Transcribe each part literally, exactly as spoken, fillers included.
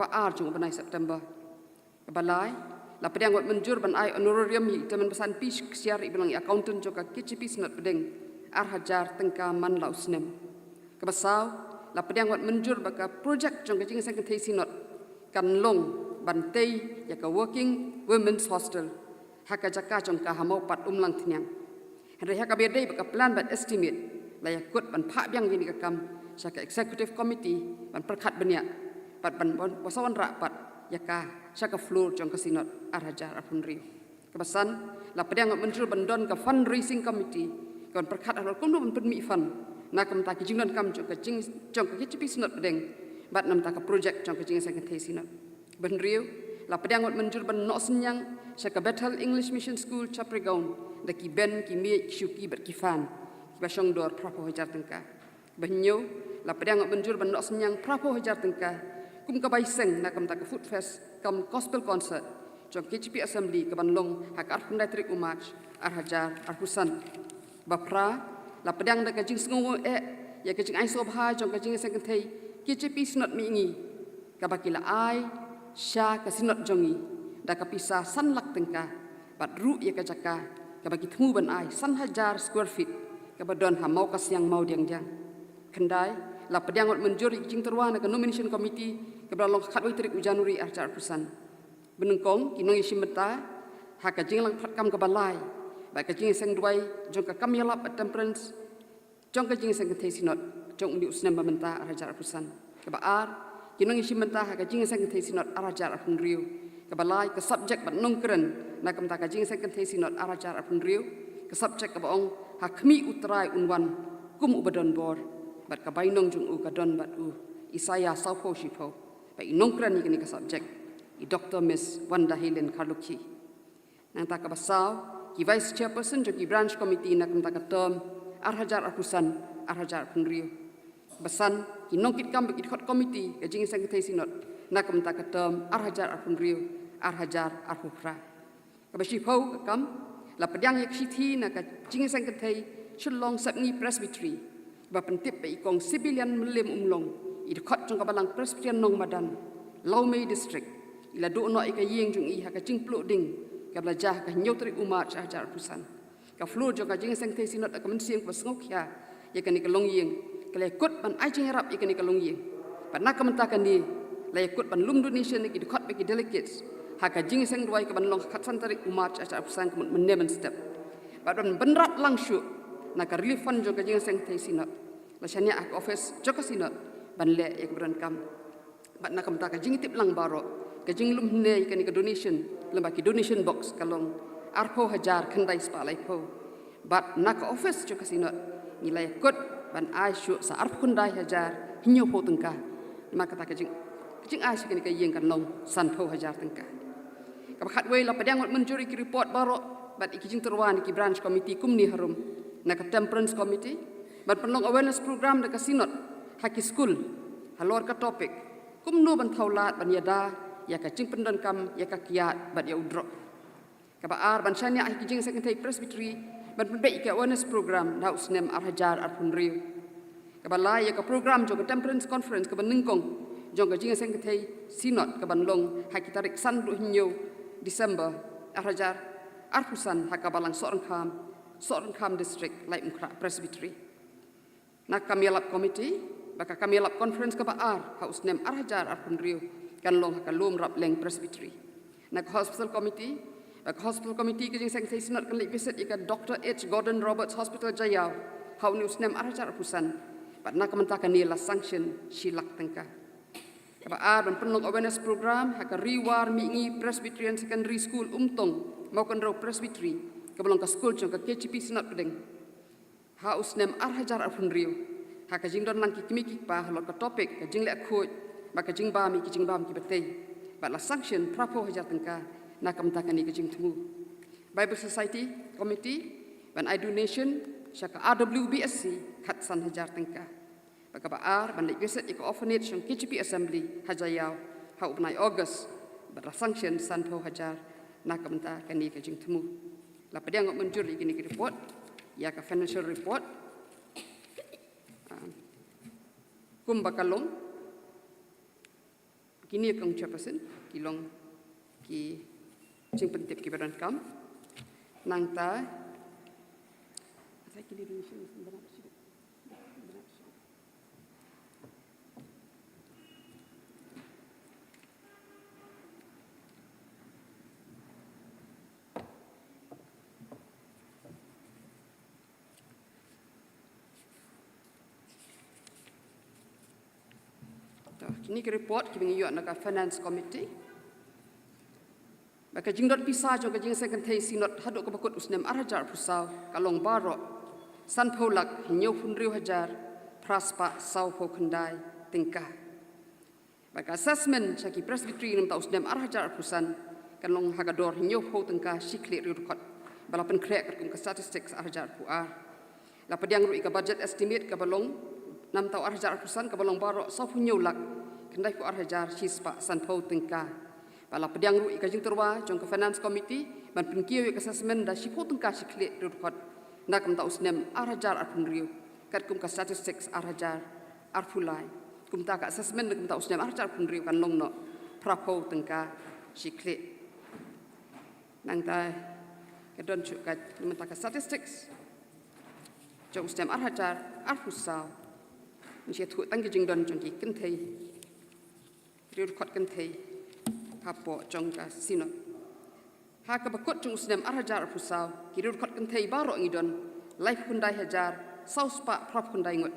Kaba ar jong u bnai September. Kaba lai, la pdiang wat mynjur ban ai honorarium ïa i Tymmen Basan P Ksiar iba long i accountant jong ka K J P Synod Pdeng, ar hajar tyngka man la u snem. Kaba saw, la pdiang wat mynjur ba ka project jong ka Jingïaseng Kynthei Synod kan long ban tei ïa ka Working Women's Hostel ha ka jaka jong ka ha Mawpat Umlang Tniang. Hynrei ha kaba ïadei bad ka plan bad estimate, la ïakut ban phah biang ïa kane ka kam sha ka Executive Committee ban pyrkhat bniah bad ban, ban, ban sa wanrah pat ïa ka sha ka floor jong ka Synod ar hajar arphew hynriew. Kaba san, la pdiang wat mynjur ban don ka Fundraising Committee kaban pyrkhat halor kumno ban pynmih fund na ka bynta ki jingdonkam jong ka jing, jong ka K J P Synod Pdeng bad na ka bynta ka project jong ka Jingïaseng Kynthei Synod. Kaba hynriew, la pdiang wat mynjur ban noh synñiang sha ka Bethel English Mission School Chapregaon da ki bench, ki miej, ki shuki bad ki fan kiba shong dor phraphew hajar tyngka. Kaba hynñiew, la pdiang wat mynjur ban noh synñiang phraphew hajar tyngka kum ka bai seng na ka bynta ka Food Fest cum Gospel Concert jong K J P Assembly kaban long ha ka arphew khyndai tarik u March ar hajar arphew san. Kaba phra, la pdiang da ka jingsngew eh ïa ka jingai sngewbha jong ka Jingïaseng Kynthei K J P Synod Mihngi kaba ki la ai sha ka Synod jong ngi da ka pisa san lak tyngka bad ruh ïa ka jaka kaba ki thmu ban ai san hajar square feet kaba don ha Mawkasiang Mawdiangdiang. Khyndai, la pdiang wat mynjur ïa ka jingtyrwa na ka Nomination Committee kaba la long ha ka khatwei tarik u January ar hajar arphew san. Ba nyngkong, ki nongïashim bynta ha ka jingïalang phad kam kaba lai bad ka jingïaseng duwai jong ka kam ïalap bad temperance jong ka Jingïaseng Kynthei Synod jong une u snem ba mynta ar hajar arphew san. Kaba ar, ki nongïashim bynta ha ka Jingïaseng Kynthei Synod ar hajar arphew hynriew. Kaba lai, ka subject bad nongkren na ka bynta ka Jingïaseng Kynthei Synod ar hajar arphew hynriew, ka subject kaba ong Ha Khmih U Trai Un Wan Kum Uba Don Bor, bad ka bainong jong u ka don bad u Isaïah sawphew shiphew. Bad i nongkren ïa kane ka subject i Doctor Miss Wanda Helen Kharlukhi. Nangta kaba saw, ki Vice Chairperson jong ki Branch Committee na ka bynta ka term ar hajar arphew san, ar hajar arphew hynriew. Kaba san, ki nongkitkam bad ki dkhot committee ka Jingïaseng Kynthei Synod na ka bynta ka term ar hajar arphew hynriew, ar hajar arphew phra. Kaba shiphew ka kam, la pdiang ïa ka shithi na ka Jingïaseng Kynthei Shillong Sepngi Presbytery ba pyntip ba i Kong Sibilian Mylliem Umlong, i dkhot jong ka Balang Presbyterian Nongmadan, Lawmei District, i la duh noh ïa ka ïing jong i ha ka jingpluh ding kaba la jia ha ka hynñiew tarik u March ar hajar arphew san. Ka floor jong ka Jingïaseng Kynthei Synod da ka mynsiem kaba sngewkhia ïa kane ka longïing, ka la ïakut ban ai jingïarap ïa kane ka longïing. Bad na ka bynta kane, la ïakut ban lum donation na ki dkhot bad ki delegates ha ka jingïaseng duwai kaban long ha ka khatsan tarik u March ar hajar arphew san ka mut mynne mynstep. Bad ban bynrap lang shuh na ka relief fund jong ka Jingïaseng Kynthei Synod, la shaniah ha ka office jong ka Synod ban leh ïa kaba donkam. Bad na ka bynta ka jingtip lang baroh, ka jinglum hynne ïa kane ka donation lyngba ki donation box ka long arphew hajar khyndai spah laiphew. Bad na ka office jong ka Synod ngi la ïakut ban ai shuh sa arphew khyndai hajar hynñiewphew tyngka. Namar kata ka jing, ka jingai sha kane ka ïing kan long sanphew hajar tyngka. Kaba khatwei, la pdiang wat mynjur ïa ki report baroh bad ïa ki jingtyrwa na ki branch committee kumne harum. Na ka Temperance Committee, ban pynlong awareness program da ka Synod ha ki skul halor ka topic Kumno ban thaw lad ban ïada ïa ka jingpyndonkam ïa ka kiad bad ïa u drok. Kaba ar, ban shaniah ha ki Jingïaseng Kynthei Presbytery ban pynbeit ïa ka awareness program da u snem ar hajar arphew hynriew. Kaba lai, ïa ka program jong ka Temperance Conference kaba nyngkong jong ka Jingïaseng Kynthei Synod kaban long ha ki tarik san haduh hynñiew December ar hajar arphew san ha ka Balang Sohryngkham, Sohryngkham District, Laitumkhrah Presbytery. Na ka Kam Ïalap Committee, ba ka Kam Ïalap Conference kaba ar ha u snem ar hajar arphew hynriew kan long ha ka Lum Rapleng Presbytery. Na ka Hospital Committee, ba ka Hospital Committee ka Jingïaseng Kynthei Synod kan leit visit ïa ka Doctor H Gordon Roberts Hospital Jaïaw ha une u snem ar hajar arphew san. Bad na ka bynta kane la sanction shi lak tyngka. Kaba ar, ban pynlong awareness program ha ka Ri War Mihngi Presbyterian Secondary School Umtong, Mawkynrew Presbytery, kaba long ka skul jong ka K J P Synod Pdeng ha u snem ar hajar arphew hynriew, ha ka jingdon lang ki kmie ki kpa halor ka topic ka jingleh khuid bad ka jingbam ïa ki jingbam kiba tei. Bad la sanction phraphew hajar tyngka na ka bynta kane ka jingthmu. Bible Society Committee, ban ai donation sha ka R W B S C khatsan hajar tyngka. Bad kaba ar, ban leit visit ïa ka orphanage jong K J P Assembly ha Jaïaw ha u bnai August, bad la sanction sanphew hajar na ka bynta kane ka jingthmu. La pdiang wat mynjur ïa kine ki report, ïa ka financial report. Ah, kumba ka long. Kine kong chairperson ki long ki jingpyntip kiba donkam. Nangta, to, kine ki report kiba ngi ïoh na ka Finance Committee. Ba ka jingdon pisa jong ka jingïaseng kynthei Synod haduh kaba kut u snem ar hajar arphew saw ka long baroh sanphew lak hynñiewphew hynriew hajar phra spah sawphew khyndai tyngka. Ba ka assessment sha ki Presbytery na ka bynta u snem ar hajar arphew san kan long ha ka dor hynñiewphew tyngka shi khlieh hynriew dkhot, ba la pynkhreh katkum ka statistics ar hajar arphew ar. La pdiang ruh ïa ka budget estimate kaba long na ka bynta u ar hajar arphew san kaba long baroh sawphew hynñiew lak khyndaiphew ar hajar shi spah sanphew tyngka. Ba la pdiang ruh ïa ka jingtyrwa jong ka Finance Committee ban pynkiew ïa ka assessment da shiphew tyngka shi khlieh hynriew dkhot na ka bynta u snem ar hajar arphew hynriew katkum ka statistics ar hajar arphew lai. Kumta ka assessment na ka bynta u snem ar hajar arphew hynriew kan long noh phraphew tyngka shi khlieh. Nangta ka don shuh ka na ka bynta ka statistics jong u snem ar hajar arphew saw. Ngi sa ïathuh tang ki jingdon jong ki kynthei, hynriew dkhot kynthei hapoh jong ka Synod. Ha kaba kut jong u snem ar hajar arphew saw, ki hynriew dkhot kynthei baroh ngi don laiphew khyndai hajar saw spah phraphew khyndai ngut.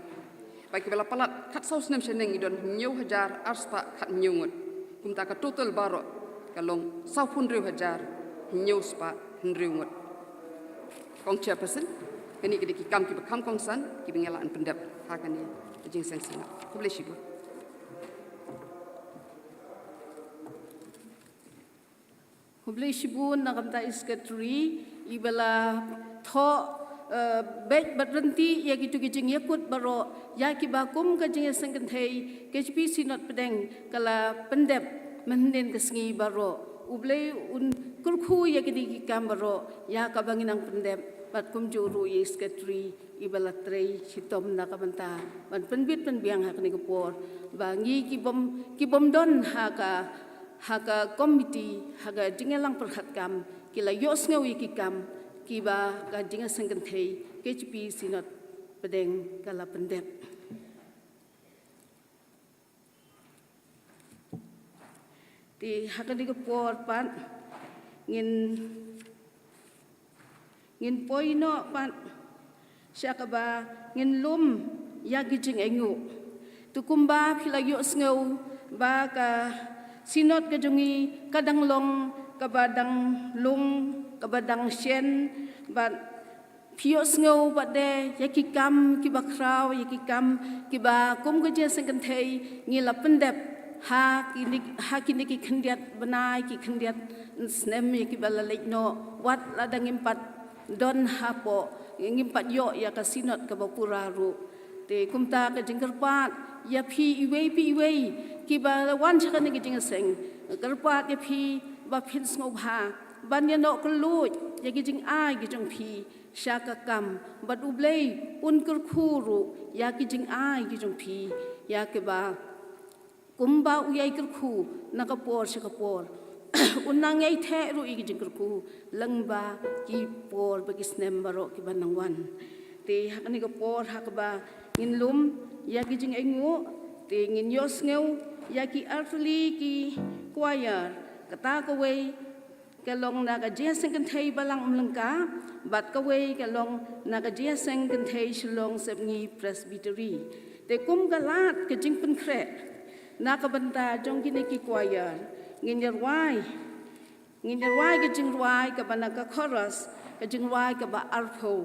Ba kiba la palat kat saw snem shaneng ngi don hynñiew hajar ar spah khathynñiew ngut. Kumta ka total baroh ka long sawphew hynriew hajar hynñiew spah hynriew ngut. Kong chairperson, kane ka dei ki kam kiba kham kongsan kiba ngi la an pyndep ha kane ka jingïaseng Synod. Khublei shibun. Khublei shibun na ka bynta i Secretary iba la thoh, eh, beit bad ryntih ïa kito ki jingïakut baroh ïa kiba kum ka jingïaseng kynthei K J P Synod Pdeng ka la pyndep mynhynnin ka sngi baroh. U Blei un kyrkhu ïa kine ki kam baroh ïa kaba ngi nang pyndep bad kumjuh ruh ïa i Secretary iba la trei shitom na ka bynta ban pynbit pynbiang ha kane ka por ba ngi ki bym, ki bym don ha ka, ha ka komiti, ha ka jingïalang pyrkhat kam, ki la ïohsngew ïa ki kam kiba ka jingïaseng kynthei K J P Synod Pdeng ka la pyndep. Te ha kane ka por pat ngin, ngin poi noh pat sha kaba ngin lum ïa ki jingainguh. Te kumba phi la ïohsngew ba ka Synod ka jong ngi ka dang long kaba dang lung, kaba dang shen, bad phi ïohsngew pat de ïa ki kam kiba khraw, ïa ki kam kiba kum ka jingïaseng kynthei ngi la pyndep ha kine, ha kine ki khyndiat bnai, ki khyndiat snem ïa kiba la leit noh, wat lada ngim pat don hapoh, ngim pat ïoh ïa ka Synod kaba pura ruh. Te kumta ka jingkyrpad ïa phi iwei pa iwei kiba la wan sha kane ka jingïaseng, kyrpad ïa phi ba phin sngewbha ban ïa noh kylluid ïa ki jingai ki jong phi sha ka kam, bad U Blei un kyrkhu ruh ïa ki jingai ki jong phi, ïa kiba kumba u ïai kyrkhu na ka por sha ka por, un nang ïai theh ruh ïa ki jingkyrkhu lyngba ki por bad ki snem baroh kiba nang wan. Te ha kane ka por ha kaba ngin lum ïa ki jingainguh, te ngin ïohsngew ïa ki artylli ki choir, kata kawei ka long na ka jingïaseng kynthei Balang Umlyngka, bad kawei ka long na ka jingïaseng kynthei Shillong Sepngi Presbytery. Te kum ka lad ka jingpynkhreh na ka bynta jong kine ki choir, ngin ïa rwai, ngin ïa rwai ka jingrwai kaba na ka chorus, ka jingrwai kaba arphew,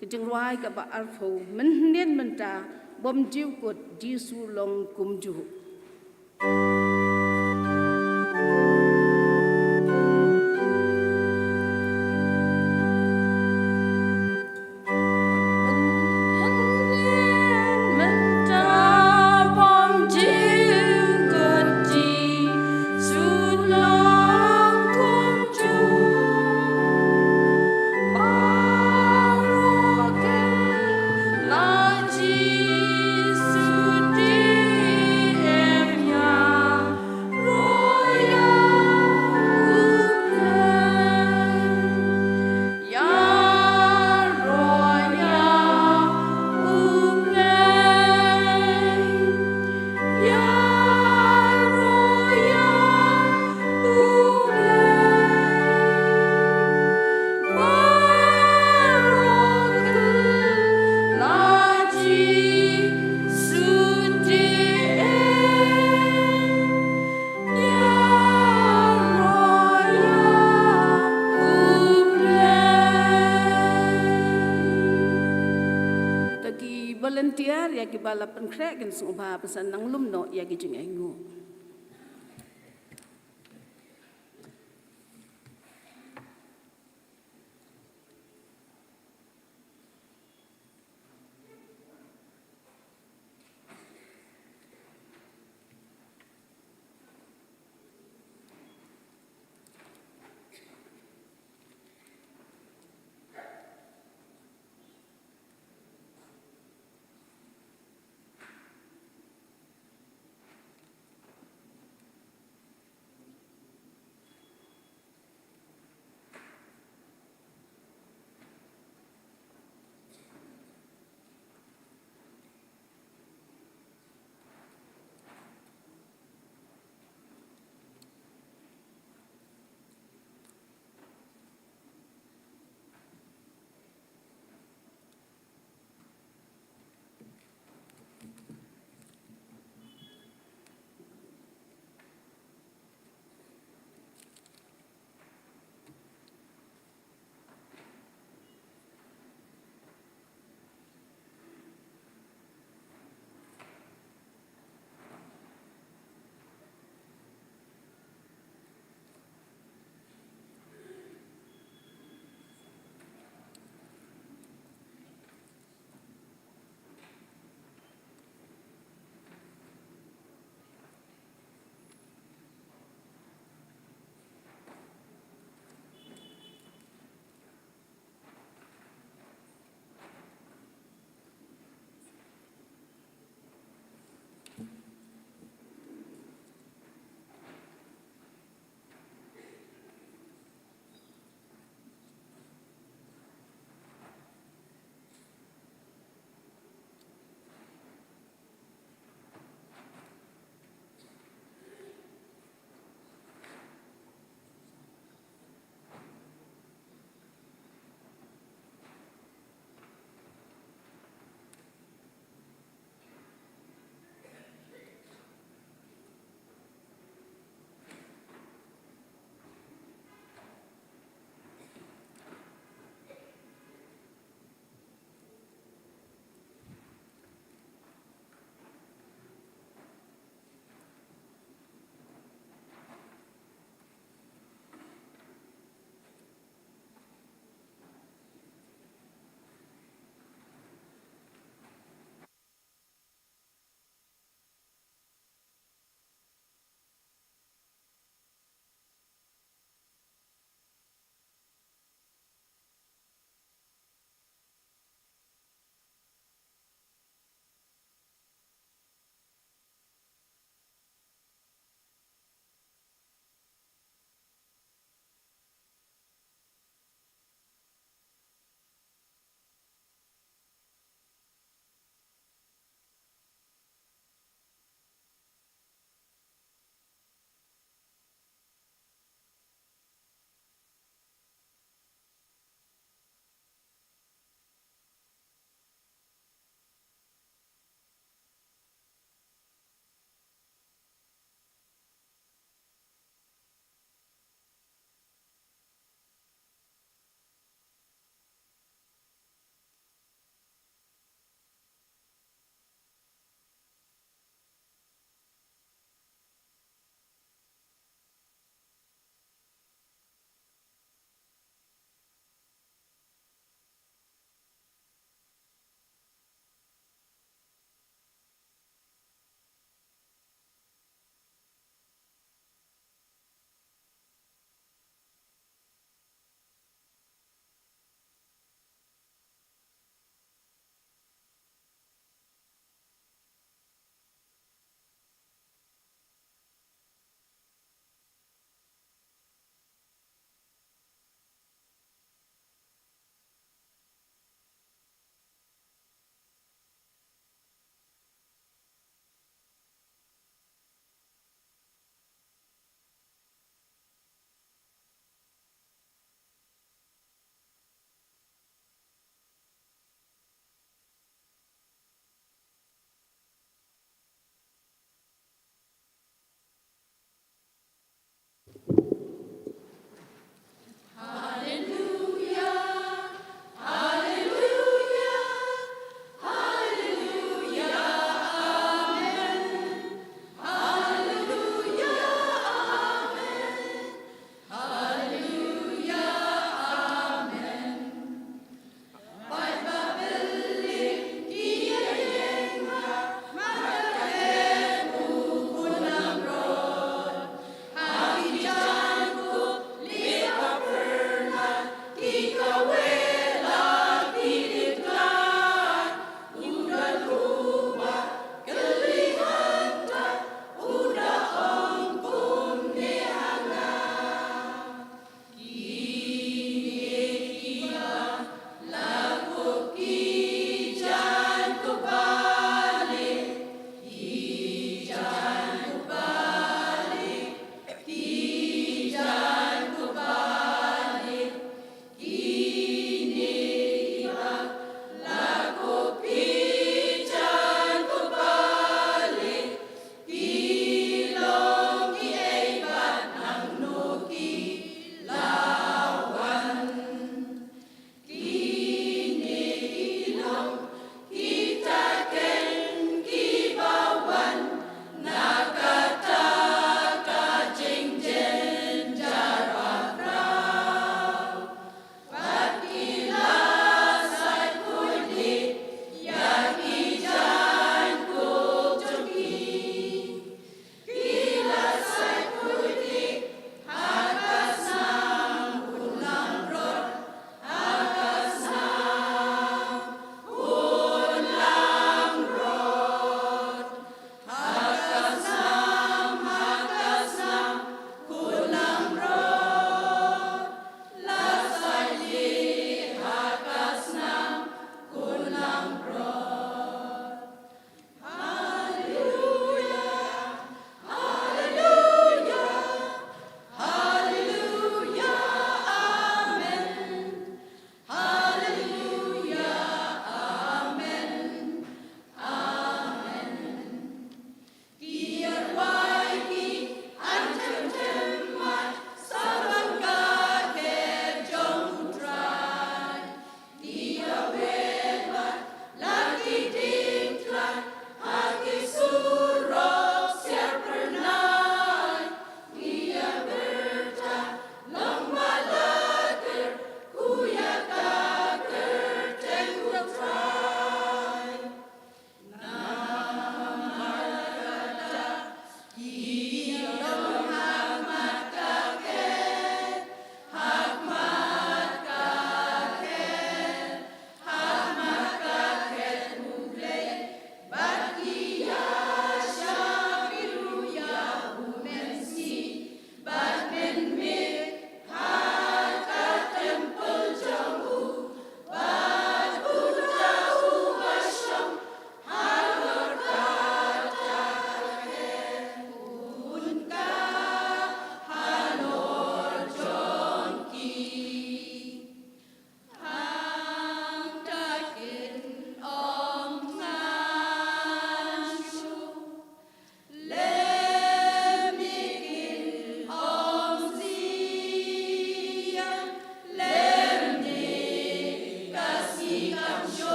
ka jingrwai kaba arphew, mynhynnin mynta bym ju kut Jisu long kumjuh. ïa kiba la pynkhreh kin sngewbha ban sa nang lum noh ïa ki jingainguh.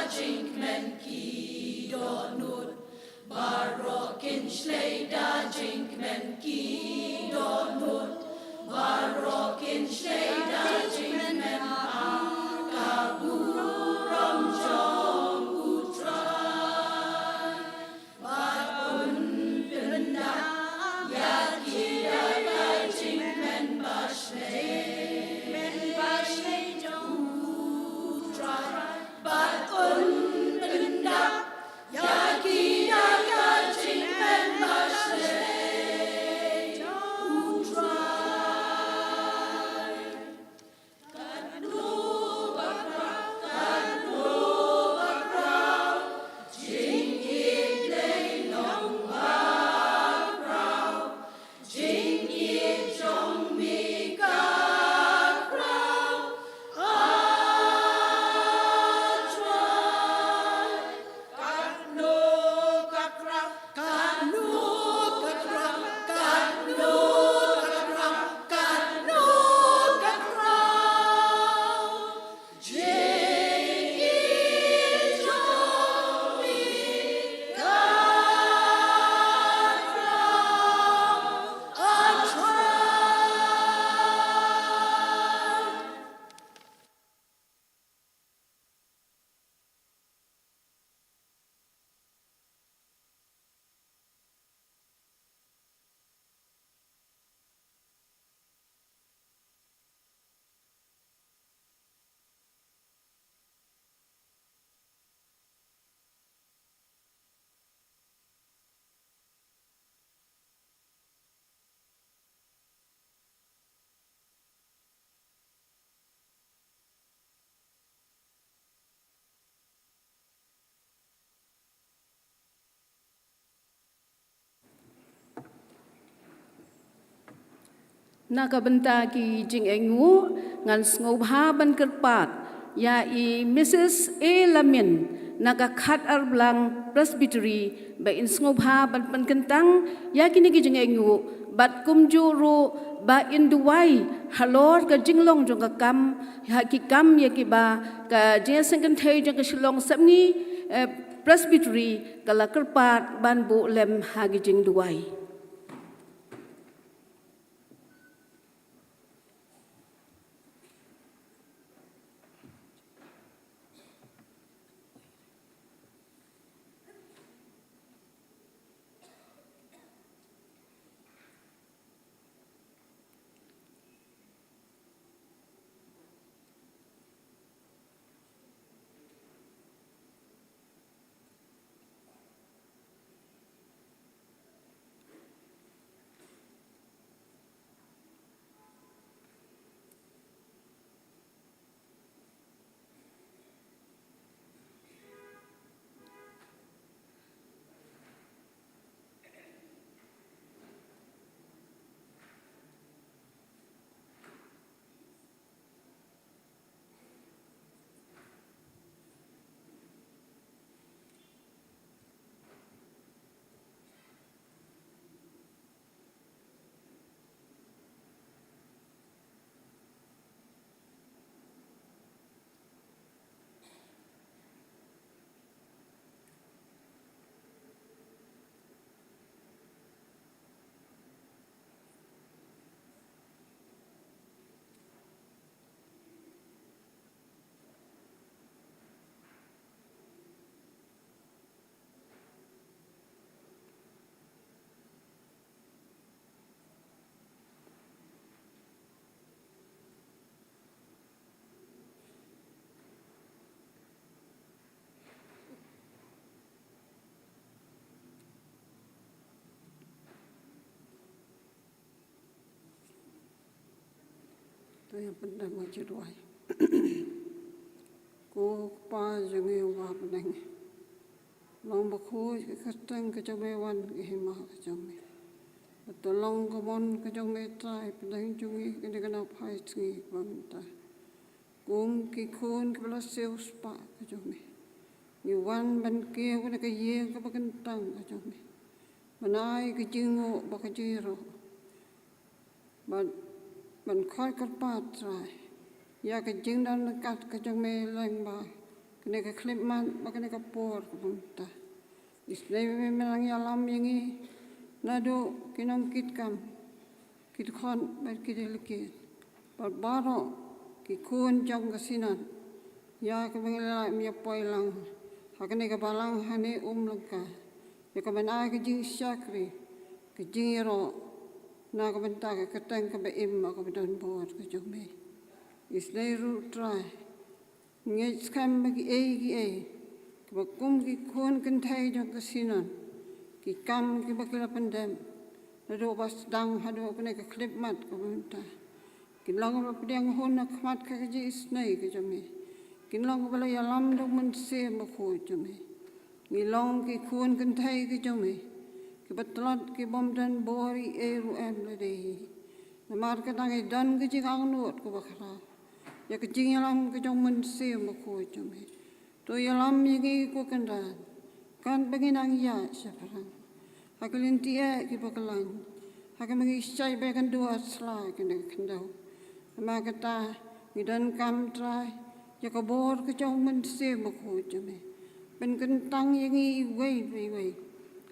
jingkmen ki dohnud, baroh kin shlei da jingkmen ki dohnud, baroh kin shlei da jingkmen ha ka burom jong U Trai. Bad un pyndap ïa ki da ka jingkmen bashlei, kmen bashlei jong U Trai. Bad un pyndap ïa ki da ka jingkmen bashlei jong U Trai. Na ka bynta ki jingïainguh, ngan sngewbha ban kyrpad ïa i Missus A Lamin na ka Khatarblang Presbytery ba in sngewbha ban pynkyntang ïa kine ki jingïainguh, bad kumjuh ruh ba in duwai halor ka jinglong jong ka kam, ha ki kam ïa kiba ka Jingïaseng Kynthei jong ka Shillong Sepngi, eh, Presbytery ka la kyrpad ban buh lem ha ki jingduwai. To ïa pyndonkam ka jingduwai. Ko Kpa jong ngi uba ha bneng, long bakhuid ka kyrteng ka jong me, wan ka hima ka jong me. Bad to long ka mon ka jong me Trai, ha bneng jong ngi, kane ka nang phai jong ngi ba mynta. Kum ki khun kiba la siewspah ka jong me, ngi wan ban kiew na ka ïing kaba kyntang ka jong me, ban ai ka jingnguh bad ka jingïaroh, ban, ban khot kyrpad Trai ïa ka jingdon ryngkat ka jong me lyngba kane ka khyllipmat bad kane ka por kaba mynta. Isynei ba me me nang ïalam ïa ngi naduh ki nongkitkam, ki dkhot bad ki delegate bad baroh ki khun jong ka Synod, ïa kaba ngi la ïa poi lang ha kane ka balang hangne Umlyngka, ïa ka ban ai ka jingshakri, ka jingïaroh na ka bynta ka kyrteng kaba im bad kaba donbor ka jong me. Isynei ruh Trai, ngi skhem ba kiei kiei kiba kum ki khun kynthei jong ka Synod ki kam kiba ki la pyndep naduh ba sdang haduh kane ka khyllipmat kaba mynta, kin long ba pdiang hun ha khmat ka jingisynei ka jong me, kin long ba la ïalam da u Mynsiem Bakhuid jong me. Ngi long ki khun kynthei ki jong me kiba tlot, ki bym don bor ei ei ruh em lade hi. Namar kata ngi don ka jingangnud kaba khraw ïa ka jingïalam ka jong u Mynsiem Bakhuid jong me. To ïalam ïa ngi ko Kynrad, katba ngi nang ïaid shaphrang ha ki lynti eh kiba kyllain, ha kaba ngi shait ban kynduh sla kane ka khyndew. Namar kata ngi donkam Trai ïa ka bor ka jong u Mynsiem Bakhuid jong me ban kyntang ïa ngi iwei pa iwei,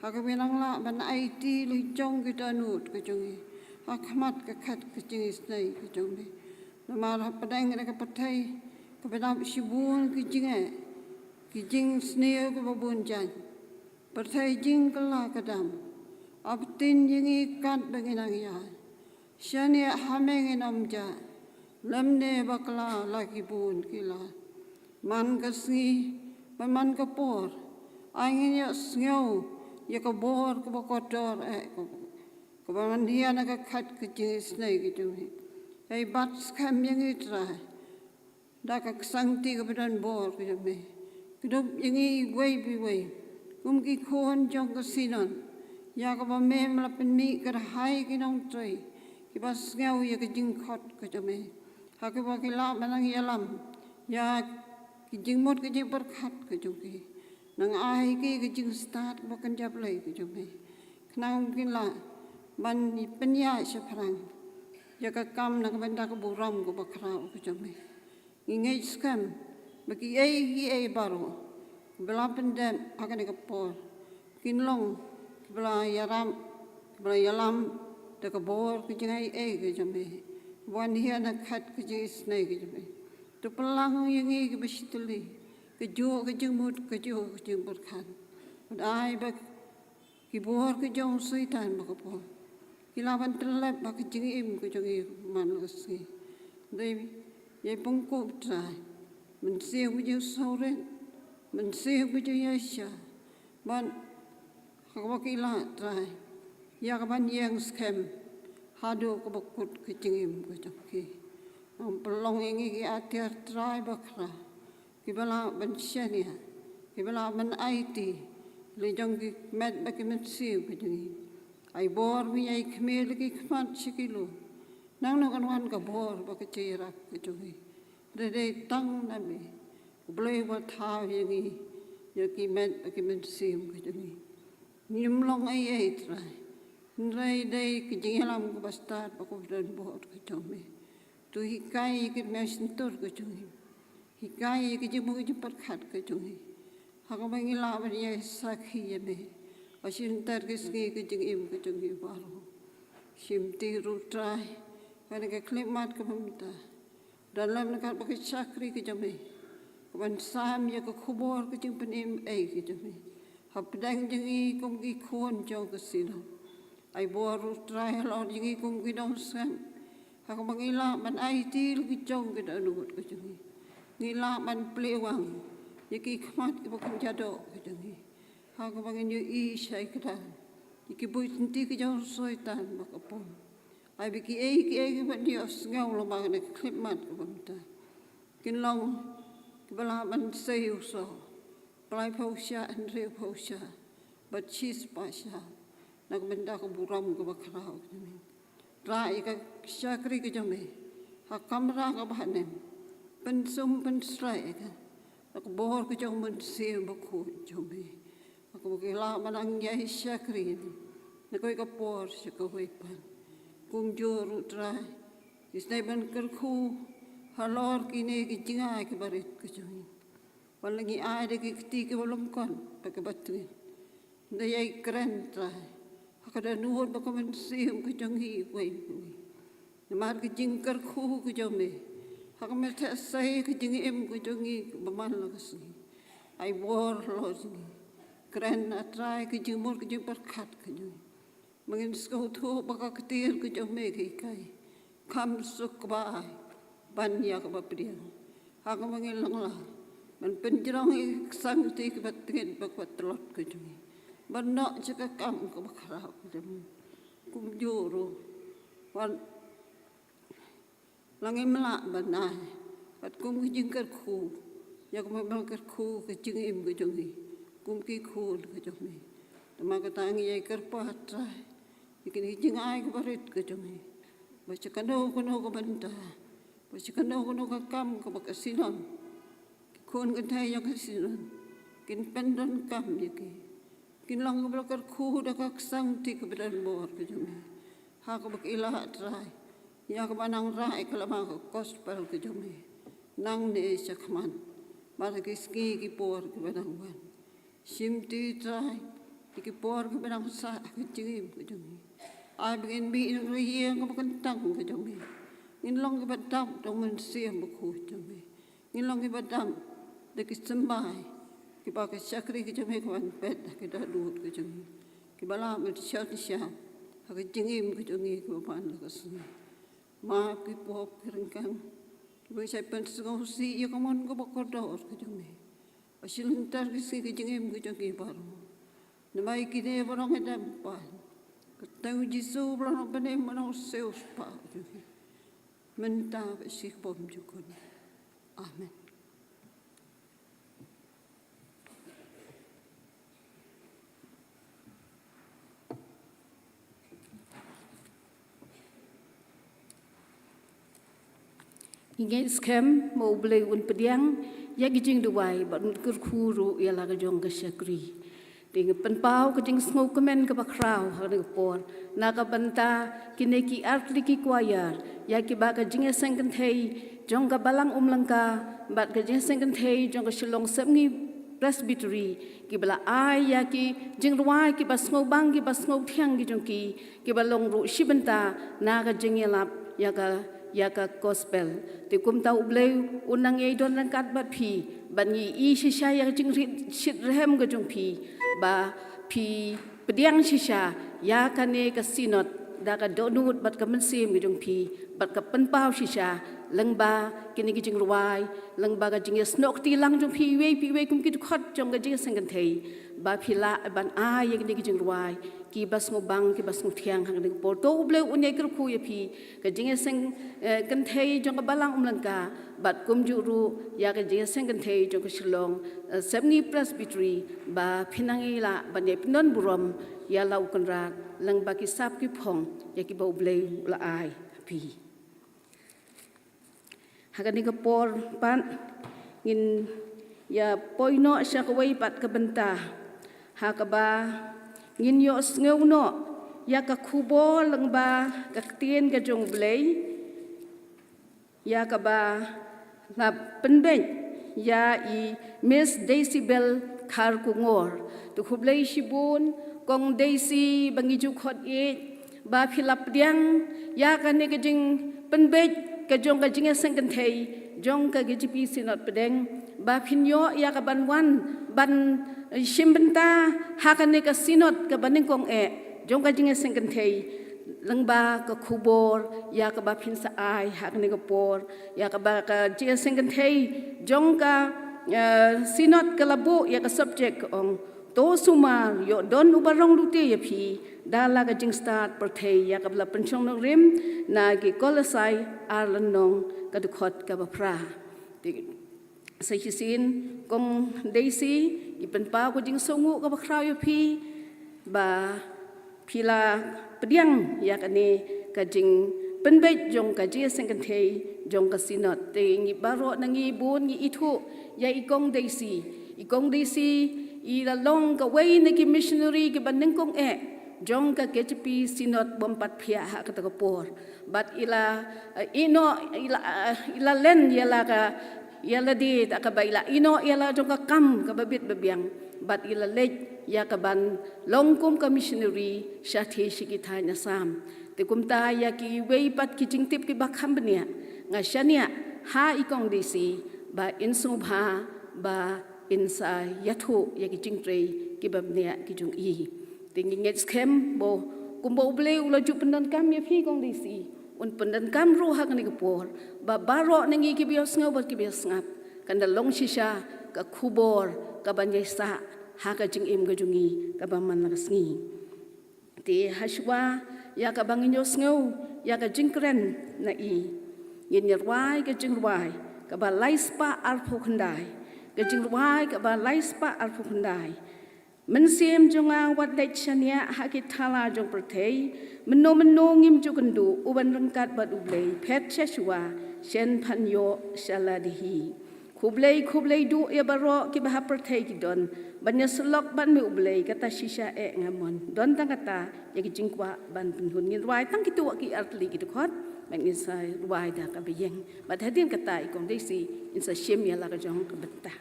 ha kaba ngi nang lah ban aiti la ki jong ki dohnud ka jong ngi ha khmat ka khat ka jingisynei ka jong me. Namar hapdeng kane ka pyrthei kaba dap shibun ki jingeh, ki jingsniew kiba bun jait, pyrthei jingkylla ka dam, ap ktien ïa ngi katba ngi nang ïaid. Shaniah ha me ngin ym jah, lymne bakla la ki bun ki lad. Man ka sngi bad man ka por, ai ngin ïohsngew ïa ka bor kaba kordor eh, kaba, kaba mane na ka khat ka jingisynei ka jong me. Ai bat skhem ïa ngi Trai da ka ksangti kaba donbor ka jong me. Kdup ïa ngi iwei pa iwei kum ki khun jong ka Synod, ïa kaba me me la pynmih kyrhai ki nongtrei kiba sngew ïa ka jingkhot ka jong me, ha kaba ki lah ban nang ïalam ïa ki jingmut ki jingpyrkhat ka jong ki, nang ai ki ka jingstad kaba kynja Blei ka jong me, khnang ba kin lah ban pynïaid shaphrang ïa ka kam na ka bynta ka burom kaba khraw ka jong me. Ngi ngeit skhem ba kiei kiei baroh kiba la pyndep ha kane ka por kin long kiba la ïarap, kiba la ïalam da ka bor ka jingaiei ka jong me, wan hi na ka khat ka jingisynei ka jong me. To pynlang ïa ngi kiba shitylli kajuh ka jingmut, kajuh ka jingpyrkhat. Bad ai ba ki bor ki jong u Soitan ba ka por ki lah ban tyllep ha ka jingim ka jong ngi man la ka sngi. Dei ïa pynkup Trai, Mynsiem ka jingsngewrit, Mynsiem ka jingïaishah, ban ha kaba ki lah Trai ïa ka ban ïeng skhem haduh kaba kut ka jingim ka jong ki. Nang pynlong ïa ngi ki atiar Trai bakhraw, kiba lah ban shaniah, kiba lah ban aiti la jong ki met bad ki mynsiem ka jong ngi. Ai bor ba ngi ïai khmih la ki khmat sha ki lum. Nangno kan wan ka bor bad ka jingïarap ka jong ngi? Dei dei tang na me, U Blei uba thaw ïa ngi, ïa ki met bad ki mynsiem ka jong ngi. Ngim long ei ei Trai, hynrei dei ka jingïalam kaba stad bad kaba donbor ka jong me. To hikai ïa ki rmiang shyntur ka jong ngi, hikai ïa ki jingmut ki jingpyrkhat ka jong ngi, ha kaba ngi lah ban ïai sakhi ïa me ha shyntur ki sngi ka jingim ka jong ngi baroh. Shim ti ruh Trai kane ka khyllipmat kaba mynta, don lem na ka bynta ka shakri ka jong me, ka ban sam ïa ka khubor ka jingpynim ei ka jong me hapdeng jong ngi kum ki khun jong ka Synod. Ai bor ruh Trai halor jong ngi kum ki nongsngap, ha kaba ngi lah ban aiti la ki jong ki dohnud ka jong ngi. Ngi lah ban plie wang ïa ki khmat kiba kynja doh ka jong ngi, ha kaba ngin ïohi shai kdar ïa ki buit lynti ka jong u Soitan ba ka pom. Ai ba kiei kiei kiba ngi ïohsngew lyngba kane ka khyllipmat kaba mynta kin long kiba lah ban sei u soh, pynlaiphew shah, hynriewphew shah bad shispah shah, na ka bynta ka burom kaba khraw ka jong me. Rah ïa ka shakri ka jong me ha ka kamra kaba ha nem, pynsum pynsyrah ïa ka da ka bor ka jong u Mynsiem Bakhuid jong me, ha kaba ki lah ban nang ïai shakri na kawei ka por sha kawei pat. Kumjuh ruh Trai, isynei ban kyrkhu halor kine ki jingïaid kiba rit ka jong ngi. Wat la ngi ai da ki kti kiba lyngkot bad kiba tngit, da ïai kren Trai ha ka dohnud bad ka mynsiem ka jong ngi uwei pa uwei. Namar ka jingkyrkhu ka jong me ha ka methei ka jingim ka jong ngi kaba man la ka sngi. Ai bor halor jong ngi. Kren, ah Trai, ka jingmut ka jingpyrkhat ka jong ngi. Ma ngin sngewthuh ba ka ktien ka jong me ka hikai, kham suk kaba ai ban ïa kaba pdiang. Ha kaba ngin long la ban pynjrong ïa ka ksangti kaba tngit bad kaba tlot ka jong ngi ban noh sha ka kam kaba khraw ka jong me. Kumjuh ruh, wat la ngim lah ban ai, bad kum ka jingkyrkhu, ïa kaba me la kyrkhu ka jingim ka jong ngi kum ki khun ka jong me. Te namar kata ngi ïai kyrpad Trai ïa kine ki jingai kiba rit ka jong me, ba sha kano kano ka bynta, ba sha kano kano ka kam kaba ka Synod, ki khun kynthei jong ka Synod kin pyndonkam ïa ki. Kin long kiba la kyrkhu da ka ksangti kaba don bor ka jong me, ha kaba ki lah Trai ïa kaba nang rai ka lama ka gospel ka jong me nangne shakhmat bad ha ki sngi ki por kiba nang wan. Shimti Trai ïa ki por kiba nang sah ha ka jingim ka jong ngi. Ai ba ngin mih na ka ïing kaba kyntang ka jong me. Ngin long kiba dap da ka Mynsiem Bakhuid jong me. Ngin long kiba dap da ki symbai kiba ka shakri ka jong me ka ban peit ha ka dohnud ka jong ngi, kiba lah ban shon shai ha ka jingim ka jong ngi kaba man la ka sngi. Map ki pop ki ryngkang kiba shait pynsngewsih ïa ka mon kaba kordor ka jong me. Ba shilynter ki sngi ka jingim ka jong ngi baroh. Namar ïa kine baroh ngi dang pan ha ka kyrteng u Jisu ba la nang bynta, ba la nang siew spah jong ngi, mynta bad shi bymjukut. Amen. Ngi ngeit skhem ba U Blei un pdiang ïa ki jingduwai bad un kyrkhu ruh ïa la ka jong ka shakri. Te ngi pynpaw ka jingsngewkmen kaba khraw ha kane ka por na ka bynta kine ki artylli ki choir, ïa kiba ka jingïaseng kynthei jong ka Balang Umlangka bad ka jingïaseng kynthei jong ka Shillong Sepngi Presbytery, kiba la ai ïa ki jingrwai kiba sngewbang kiba sngewthiang ki jong ki, kiba long ruh shi bynta na ka jingïalap ïa ka, ïa ka gospel. Te kumta U Blei un nang ïai don ryngkat bad phi, bad ngi i shisha ïa ka jingrit shit rhem ka jong phi, ba phi pdiang shisha ïa kane ka Synod da ka dohnud bad ka mynsiem ka jong phi, bad ka pynpaw shisha lyngba kine ki jingrwai, lyngba ka jingïasnoh kti lang jong phi iwei pa iwei kum ki dkhot jong ka jingïaseng kynthei, ba phi lah ban ai ïa kine ki jingrwai kiba sngewbang kiba sngewthiang ha kane ka por. To U Blei un ïai kyrkhu ïa phi, ka jingïaseng, eh, kynthei jong ka Balang Umlangka, bad kumjuh ruh ïa ka jingïaseng kynthei jong ka Shillong, eh, Sepngi Presbytery, ba phin nang ïai lah ban ïai pyndon burom ïa la U Kynrad lyngba ki sap ki phong ïa kiba U Blei u la ai ha phi. Ha kane ka por pat ngin ïa poi noh sha kawei pat ka bynta ha kaba ngin ïohsngew noh ïa ka khubor lyngba ka ktien ka jong U Blei, ïa kaba la pynbeit ïa i Miss Daisy Bell Kharkongor. To khublei shibun Kong Daisy ba ngi ju khot ïeit ba phi la pdiang ïa kane ka jingpynbeit ka jong ka jingïaseng kynthei jong ka K J P Synod Pdeng, ba phin ïoh ïa ka ban wan ban shim bynta ha kane ka Synod kaba nyngkong eh jong ka jingïaseng kynthei, lyngba ka khubor ïa kaba phin sa ai ha kane ka por, ïa kaba ka jingïaseng kynthei jong ka, eh, Synod ka la buh ïa ka subject ka ong, To sumar, ïoh don uba rong lute ïa phi da la ka jingstad pyrthei, ïa kaba la pynshong nongrim na ki Kolosai ar lynnong ka dkhot kaba phra. Te sa shisien Kong Daisy, ngi pynpaw ka jingsngewnguh kaba khraw ïa phi ba phi la pdiang ïa kane ka jingpynbeit jong ka jingïaseng kynthei jong ka Synod. Te ngi baroh na ngi bun ngi ithuh ïa i Kong Daisy. I Kong Daisy i la long kawei na ki missionary kiba nyngkong eh jong ka K J P Synod Bympat Phiah ha kata ka por. Bad i la, eh, i noh, i la, eh, i la len ïa la ka ïa lade da kaba i la ïehnoh ïa la jong ka kam kaba bit ba biang, bad i la leit ïa kaban long kum ka missionary shatei sha ki thaiñ Assam. Te kumta ïa kiwei pat ki jingtip kiba kham bniah, nga shaniah ha i Kong DC ba in sngewbha ba in sa ïathuh ïa ki jingtrei kiba bniah ki jong i. Te ngi ngeit skhem ba kumba U Blei u la ju pyndonkam ïa phi Kong DC, un pyndonkam ruh ha kane ka por, ba baroh na ngi kiba ïohsngew bad kiba ïohsngap, kan da long shisha ka khubor kaban ïaisah ha ka jingim ka jong ngi kaba man la ka sngi. Te hashwa ïa kaba ngin ïohsngew ïa ka jingkren na i, ngin ïa rwai ka jingrwai kaba lai spah arphew khyndai, ka jingrwai kaba lai spah arphew khyndai. Mynsiem jong nga wat leit shaniah ha ki thala jong pyrthei, mynno mynno ngim ju kynduh u ban ryngkat bad U Blei, phet sha shuwa, shen phan ïoh sha lade hi. Khublei, khublei duh ïa baroh kiba ha pyrthei ki don ban ïasyllok bad me U Blei, kata shisha eh nga mon. Don tang kata ïa ki jingkwah ban pynhun. Ngin rwai tang kito ki artylli ki dkhot, bad ngin sa rwai da kaba ïeng. Bad hadien kata i Kong DC in sa shim ïa la ka jong ka bynta.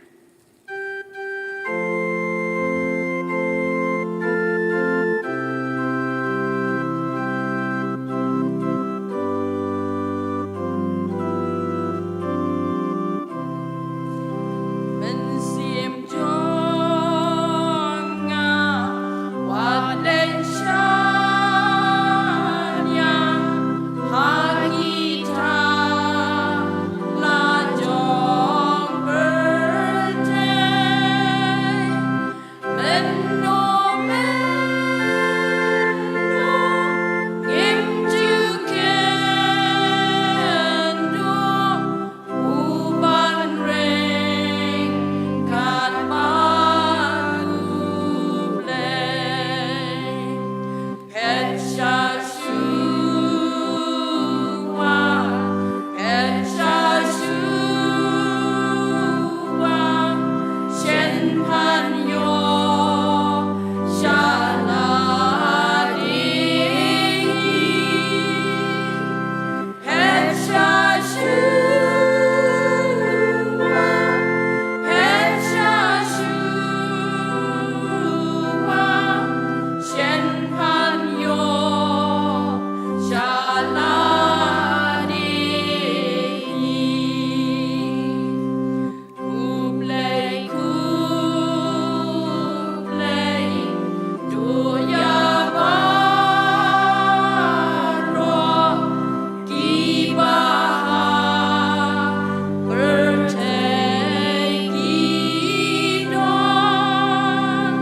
Mynsiem jong nga wat leit shaniah ha ki thala jong pyrthei. Mynno mynno ngim ju kynduh u ban ryngkat bad U Blei. Phet sha shuwa, phet sha shuwa, shen phan ïoh sha lade hi. Phet sha shuwa, phet sha shuwa, shen phan ïoh sha lade hi. Khublei, khublei, to ïa baroh kiba ha pyrthei ki don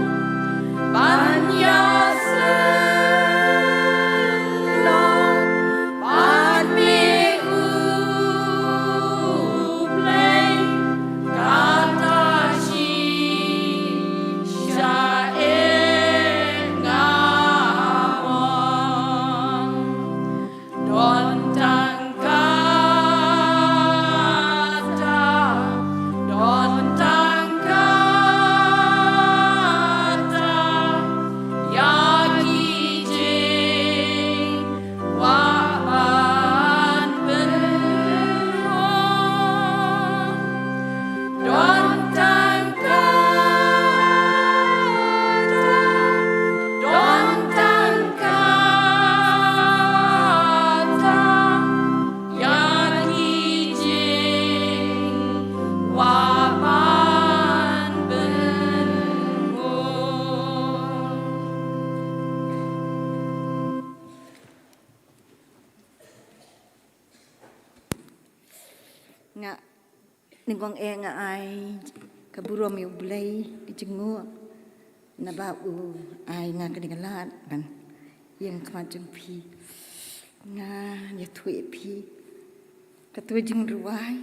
ban ïasyllok bad me U Blei, kata shisha eh nga mon. Don tang kata, don tang kata, ïa ki jingkwah ban pynhun. Don tang kata, don tang kata, ïa ki jingkwah ban pynhun. Nga Nyngkong eh nga ai ka burom ïa U Blei ka jingngooh naba u ai nga kane ka lad ban ïeng khmat jong phi. Nga ïathuh ïa phi kato jingrwai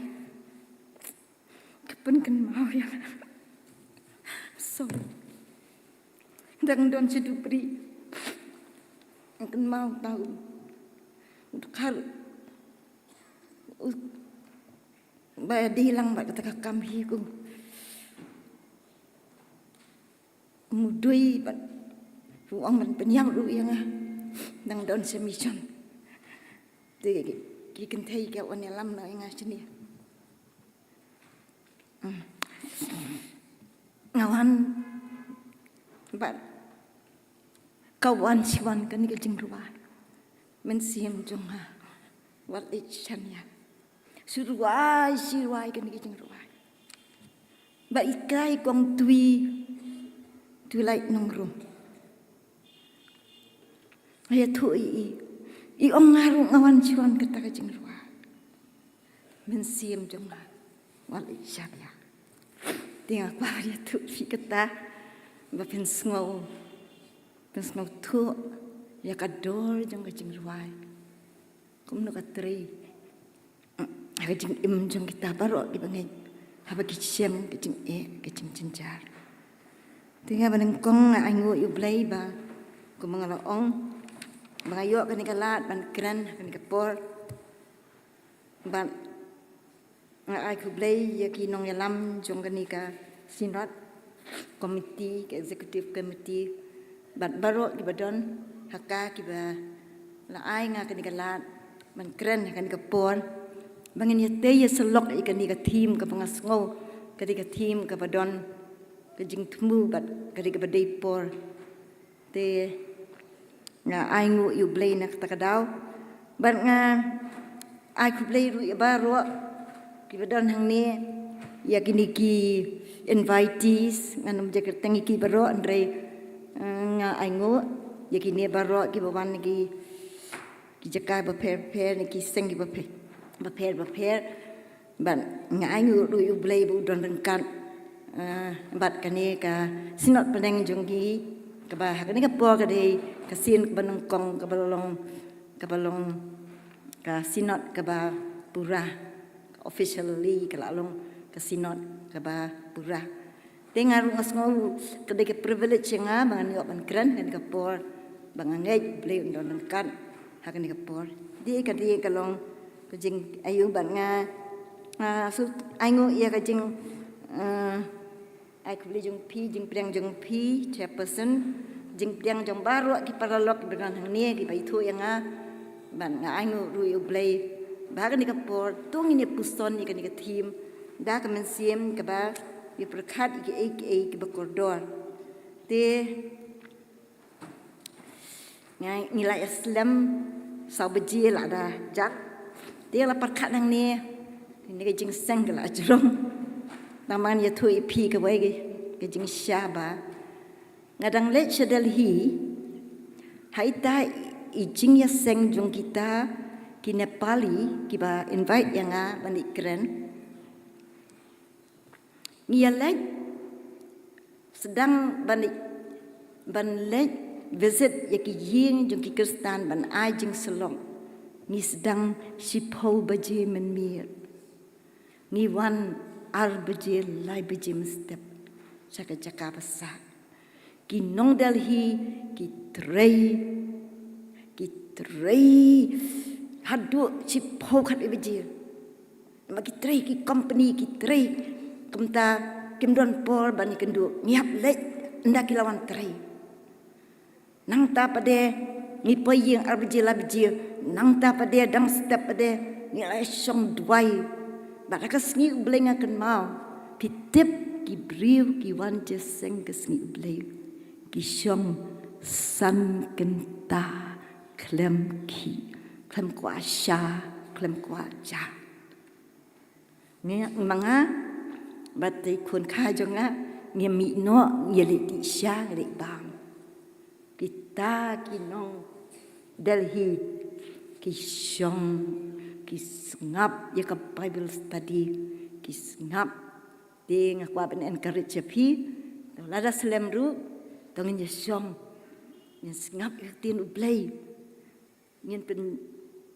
ka pynkynmaw ïa nga. So dang don sha dubri kynmaw tau u dkhar u ba dei lang bad kata ka kam hi, ko mudui bad u ong ban pynïap ruh ïa nga. Nang don sha mission te ki kynthei ki wan ïalam noh ïa nga shane. Nga wan, bad ka wan shi wan kane ka jingrwai. Mynsiem jong nga, wat leit shaniah. Shu rwai, shu rwai kane ka jingrwai. Ba i krai kong Twi, Twi Lai Nongrum. Nga ïathuh ïa i, i ong nga ruh nga wan shi wan kata ka jingrwai. Mynsiem jong nga, wat leit shaniah. Te nga kwah ïathuh ïa phi kata, ba phin sngew, phin sngewthuh ïa ka dor jong ka jingrwai. Kumno ka trei ha ka jingim jong kita baroh kiba ngeit haba ki shem ka jingeh, ka jingjynjar. Te nga ba nyngkong nga ainguh ïa U Blei ba, kumba nga la ong, ba nga ïoh kane ka lad ban kren ha kane ka por. Bad nga ai khublei ïa ki nongïalam jong kane ka Synod Committee, ka Executive Committee, bad baroh kiba don ha ka, kiba la ai nga kane ka lad ban kren ha kane ka por, ba ngin ïatei ïasyllok ïa kane ka theme kaba nga sngew ka dei ka theme kaba don ka jingthmu bad ka dei kaba dei por. Te nga ainguh ïa U Blei na kata ka daw. Bad nga ai khublei ruh ïa baroh kiba don hangne, ïa kine ki invitees, ngan ym ju kyrteng ïa ki baroh, hynrei, eh, nga ainguh ïa kine baroh kiba wan na ki, ki jaka bapher bapher, na ki seng kiba pher, bapher bapher. Bad nga ainguh ruh ïa U Blei ba u don ryngkat, eh, bad kane ka Synod pdeng jong ngi, kaba ha kane ka por ka dei ka sien kaba nyngkong kaba long, kaba long ka Synod kaba pura, officially ka la long ka Synod kaba pura. Te nga ruh nga sngew ka dei ka privilege ïa nga ba ngan ïoh ban kren ha kane ka por, ba nga ngeit U Blei un don ryngkat ha kane ka por. Te ka dei ka long ka jingainguh bad nga, ah, shu ainguh ïa ka jing, ah, ai khublei jong phi, jingpdiang jong phi, chairperson, jingpdiang jong baroh ki paralok kiba don hangne kiba ithuh ïa nga. Bad nga ainguh ruh ïa U Blei ba ha kane ka por to ngin ïa puson ïa kane ka theme da ka mynsiem kaba ïa pyrkhat ïa kiei kiei kiba kordor. Te nga, ngi la ïa slem saw baje la da jak. Te la pyrkhat nangne, ne ka jingseng ka la jrong. Namar ïathuh ïa phi kawei ka, ka jingshisha ba nga dang leit sha Delhi, ha ita i jingïaseng jong kita ki Nepali kiba invite ïa nga ban leit kren. Ngi ïa leit, sdang ban leit, ban leit visit ïa ki ïing jong ki Khristan ban ai jingsyllok. Ngi sdang shiphew baje mynmiet. Ngi wan ar baje, lai baje mynstep sha ka jaka ba sah. Ki nong Delhi ki trei, ki trei haduh shiphew khatwei baje. Namar ki trei ki company, ki trei kumta, kim don por ban ïakynduh. Ngi hap leit ynda ki la wan trei. Nangta pat de ngi poi ïing ar baje, lai baje. Nangta pat de dang step pat de ngi la shong duwai. Bad ha ka sngi U Blei nga kynmaw, phi tip, ki briew ki wan jingïaseng ka sngi U Blei ki shong san kynta khlem khih, khlem kwah sha, khlem kwah ja. Ngi, ma nga bad i khun kha jong nga, ngi mih noh, ngi leit sha, ngi leit bam. Kita ki nong Delhi ki shong, ki sngap ïa ka Bible study, ki sngap. Te nga kwah ban encourage ïa phi, to lada slem ruh, to ngin ïa shong, ngin sngap ïa ka ktien U Blei. Ngin pyn,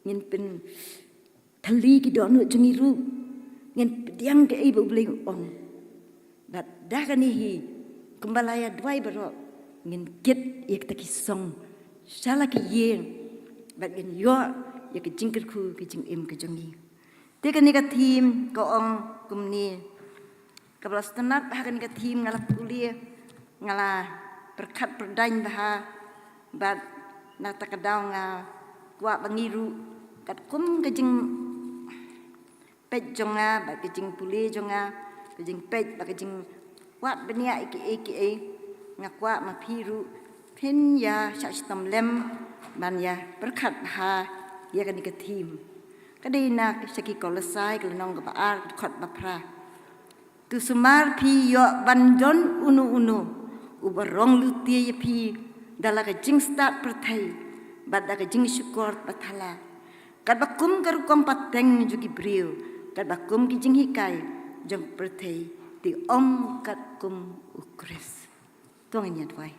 ngin pynthylli ki dohnud jong ngi ruh. Ngin pdiang kaei ba U Blei u ong. Bad da kane hi, kumba la ïa duwai baroh, ngin kit ïa kita ki song sha la ki ïing. Bad ngin ïoh ïa ka jingkyrkhu ka jingim ka jong ngi. Te kane ka theme ka ong kumne. Kaba la sngewtynnat bha kane ka theme, nga la pule, nga la pyrkhat pyrdaiñ bha, bad na kata ka daw nga kwah ba ngi ruh katkum ka jingpeit jong nga bad ka jingpule jong nga, Ka jingpeit bad ka jingwad bniah ïa kiei kiei, nga kwah ma phi ruh phin ïa shah shitom lem ban ïa pyrkhat bha ïa kane ka theme. Ka dei na sha ki Kolosai ka lynnong kaba ar, ka dkhot ba phra. To sumar phi ïoh ban don uno uno uba rong lute ïa phi da la ka jingstad pyrthei bad da ka jingshukor ba thala, katba kum ka rukom pateng jong ki briew, katba kum ki jinghikai jong ka pyrthei, te ym katkum u Khrist. To ngin ïa duwai.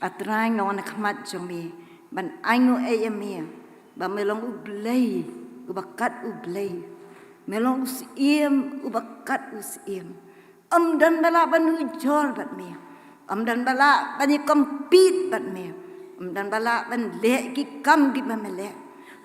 A Trai, nga wan ha khmat jong me ban ainguh ïa me ba me long U Blei uba kat U Blei. Me long U Syiem uba kat U Syiem. Ym don ba lah ban ujor bad me. Ym don ba lah ban ïa compete bad me. Ym don ba lah ban leh ki kam kiba me leh.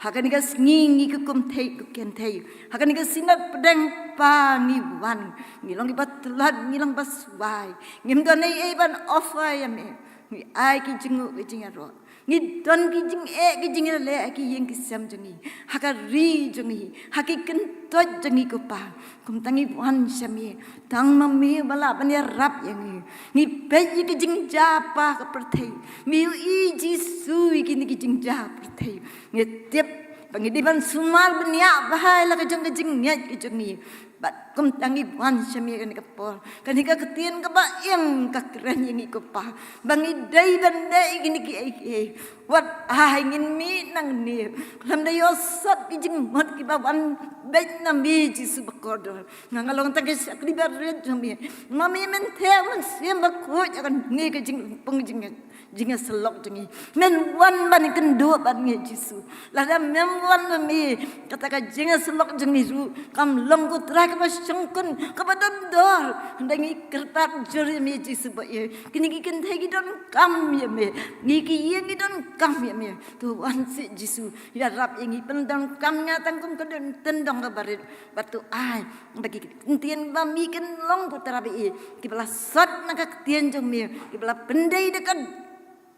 Ha kane ka sngi ngi ki kynthei, ki kynthei, ha kane ka Synod Pdeng Pa ngi wan, ngi long kiba tlot, ngi long ba swai. Ngim don ei ei ban offer ïa me. Ngi ai ki jingïaroh, ngi don ki jingeh, ki jingïaleh ha ki ïing ki sem jong ngi, ha ka ri jong ngi, ha ki kyntoit jong ngi ko Pa. Kumta ngi wan sha me, tang ma me ba lah ban ïarap ïa ngi. Ngi peit ïa ki jingjia pa ka pyrthei. Me ïohi Jisu ïa kine ki jingjia pyrthei. Ngi tip ba ngi dei ban sumar bniah bha ïa la ka jong ka jingngeit ka jong ngi bad kumta ngi wan sha me kane ka por. Kane ka ktien kaba im ka kren ïa ngi ko Pa, ba ngi dei ban leh ïa kine kiei kiei. Wat ai ngin mih nangne khlem da ïohsot ki jingmut kiba wan beit na me Jisu ba kordor. Nga, nga long tang ka shakri barit jong me. Ma me men theh Mynsiem Bakhuid ha kane ka jingpung jingeh, jingïasyllok jong ngi. Men wan ban ïakynduh bad ngi Jisu. Lada mem wan ma me, kata ka jingïasyllok jong ngi ruh kam long ko Trai kaba shongkun, kaba don dor. Hynda ngi kyrpad jur ïa me Jisu ba ïeit, kine ki kynthei ki donkam ïa me, ngi ki ïing ki donkam ïa me. To wan seh Jisu, ïarap ïa ngi, pyndonkam nga tang kum ka tyndong kaba rit. Bad to ai ba ki ktien ba me kin long ko Trai ba ïeit, kiba la sot na ka ktien jong me, kiba la pyndei da ka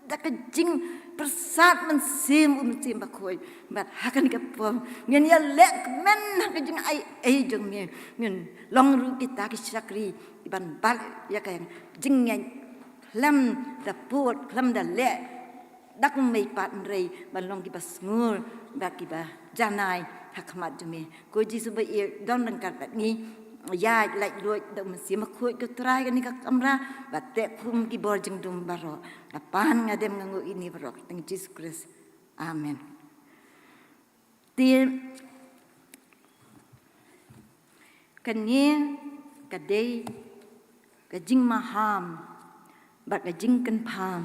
da ka jingpyrsad Mynsiem, u Mynsiem Bakhuid. Bad ha kane ka por ngin ïaleh kmen ha ka jingai ei jong me. Ngin long ruh kita ki shakri kiban bat ïa ka jingngeit khlem da pud, khlem da leh da kumwei pat, hynrei ban long kiba sngur bad kiba janai ha khmat jong me. Ko Jisu ba ïeit, don ryngkat bad ngi. Ïaid laitluid da u Mynsiem Bakhuid ko Trai kane ka kamra, bad teh kum ki bor jingdum baroh. Nga pan, nga dem, nga nguh ïa kine baroh ha kyrteng Jisu Khrist. Amen. Te kane ka dei ka jingmaham bad ka jingkyrpad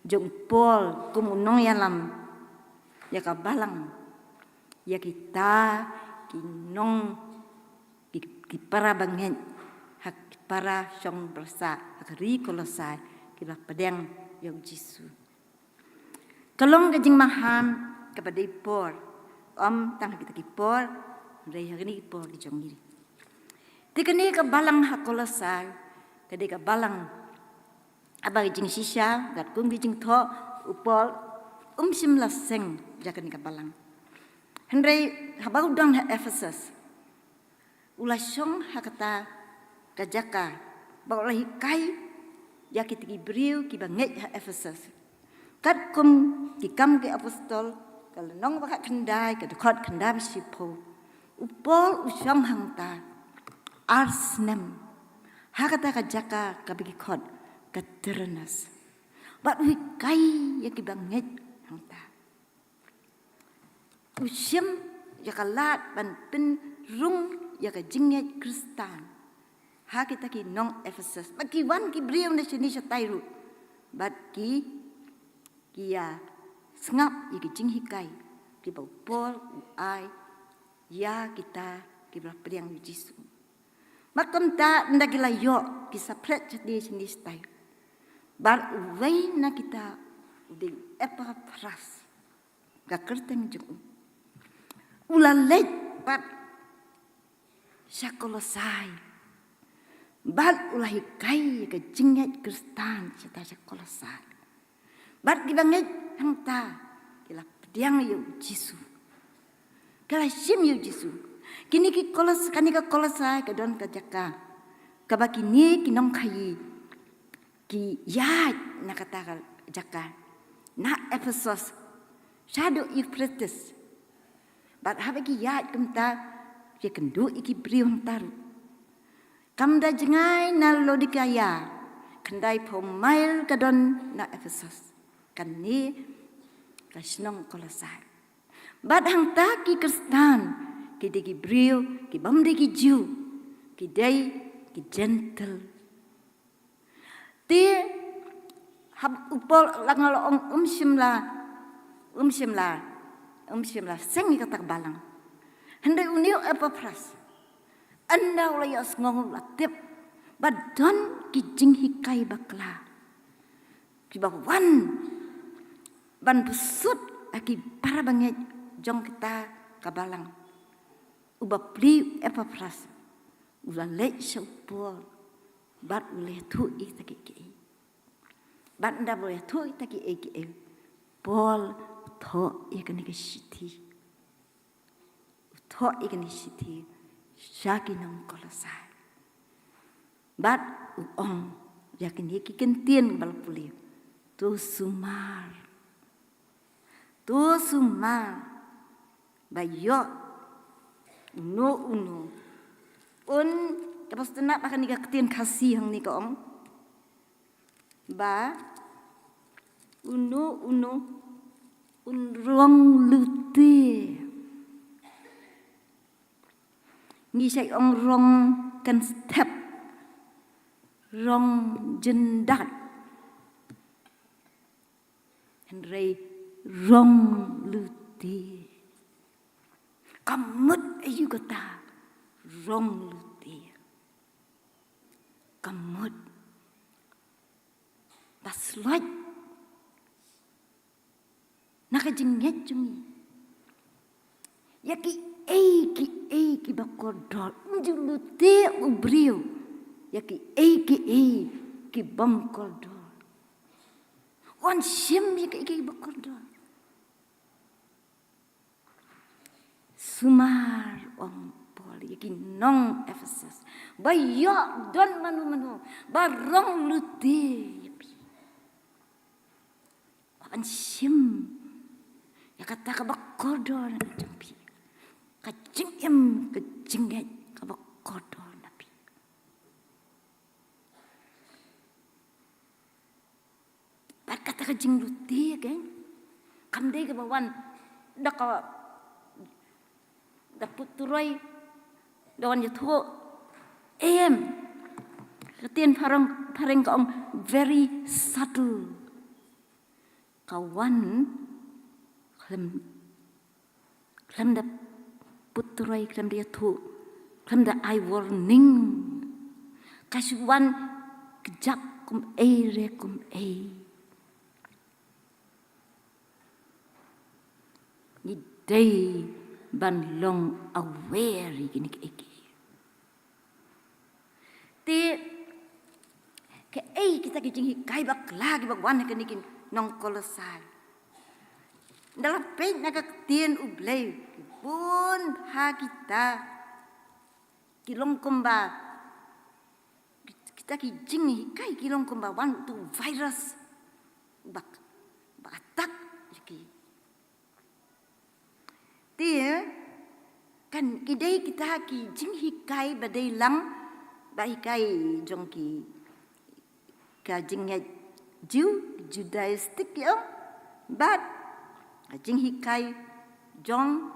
jong u Paul kum u nongïalam ïa ka balang, ïa kita ki nong, ki, ki para bangeit, ha ki para shong barsah ha ka ri Kolosai, kiba pdiang ïa u Jisu. Ka long ka jingmaham kaba dei por, ym tang ha kita ki por, hynrei ha kine ki por ki jong ngi. Te kane ka balang ha Kolosai ka dei ka balang haba ka jingshisha, katkum ka jingthoh, u Paul um shym la seng ïa kane ka balang. Hynrei haba u don ha Ephesus, u la shong ha kata ka jaka ba u la hikai ïa kita ki briew kiba ngeit ha Ephesus. Katkum Ki Kam ki Apostol, ka lynnong ba khatkhyndai, ka dkhot khyndai bad shiphew, u Paul u shong hangta ar snem ha kata ka jaka kaba ki khot ka Tyrannus. Bad u hikai ïa kiba ngeit hangta. U shim ïa ka lad ban pynrung ïa ka jingngeit Khristan ha kita ki nong Ephesus. Bad ki wan ki briew na shane shatai ruh, bad ki, ki ïa sngap ïa ki jinghikai kiba u Paul u ai ïa kita kiba la pdiang ïa u Jisu. Bad kumta ynda ki la ïoh, ki sa phlet shane shane shatai. Bad uwei na kita u dei u Epapras, ka kyrteng jong u. U la leit pat sha Kolosai bad u la hikai ïa ka jingngeit Khristan shata sha Kolosai. Bad kiba ngeit hangta ki la pdiang ïa u Jisu, ki la shim ïa u Jisu. Kine ki Kolos-, kane ka Kolosai ka don ka jaka kaba kine ki nongkhaïi ki ïaid na kata ka jaka, na Ephesos, shaduh Euphrates. Bad haba ki ïaid kumta, ki kynduh ïa ki briew hangta ruh. Kam da jngai na Laodikaia, khyndai phew mail ka don na Ephesos. Kane ka shnong Kolosai. Bad hangta ki Khristan, ki dei ki briew, ki bym dei ki Jiw, ki dei ki Jentil. Te haba u Paul la nga la ong, um shym la, um shym la, um shym la seng ïa kata ka balang. Hynrei une u Epafras, ynda u la ïohsngew, u la tip ba don ki jinghikai bakla kiba wan ban bsut ha ki para bangeit jong kata ka balang. U bapli u Epafras u la leit sha u Paul bad u la ïathuh ïa kita kiei kiei. Bad ynda ba u la ïathuh ïa kita kiei kiei, Paul u thoh ïa kane ka shithi. U thoh ïa kane ka shithi sha ki nong Kolosai. Bad u ong ïa kine ki kyntien ba la pule. To sumar. To sumar ba ïoh uno uno un, kaba sngewtynnat ba kane ka ktien Khasi hangne ka ong ba uno uno un rong lute. Ngi sa ong rong kan step, rong jyndat. Hynrei rong lute. Ka mut aïu kata rong lute? Ka mut ba slot na ka jingngeit jong ngi ïa kiei kiei kiba kordor. Ym ju lute u briew ïa kiei kiei ki bym kordor. Wan shim ïa kiei kiei kiba kordor. Sumar, ong Paul ïa ki nong Ephesus, ba ïoh don mano mano ba rong lute ïa phi. Wan shim ïa kata kaba kordor na ka jong phi, ka jingim ka jingngeit kaba kordor na phi. Bad kata ka jinglute, okay? Kam dei kaba wan da ka, da put turoi, da wan ïathuh. Em. Ka ktien phareng, phareng ka ong very subtle. Ka wan khlem, khlem da put turoi, khlem da ïathuh, khlem da ai warning. Ka shu wan kjat kumei re kumei. Ngi dei ban long aware ïa kine kiei kiei. Te kaei kita ki jinghikai bakla kiba wan ha kine ki nong Kolosai? Ynda la peit na ka ktien U Blei, bun ha kita ki long kumba, kita ki jinghikai ki long kumba wan uto u virus ba, ba attack ïa ki. Te kan, ki dei kita ki jinghikai ba dei lang, ba hikai jong ki, ka jingngeit Jiw, Judaistic ïa, bad ka jinghikai jong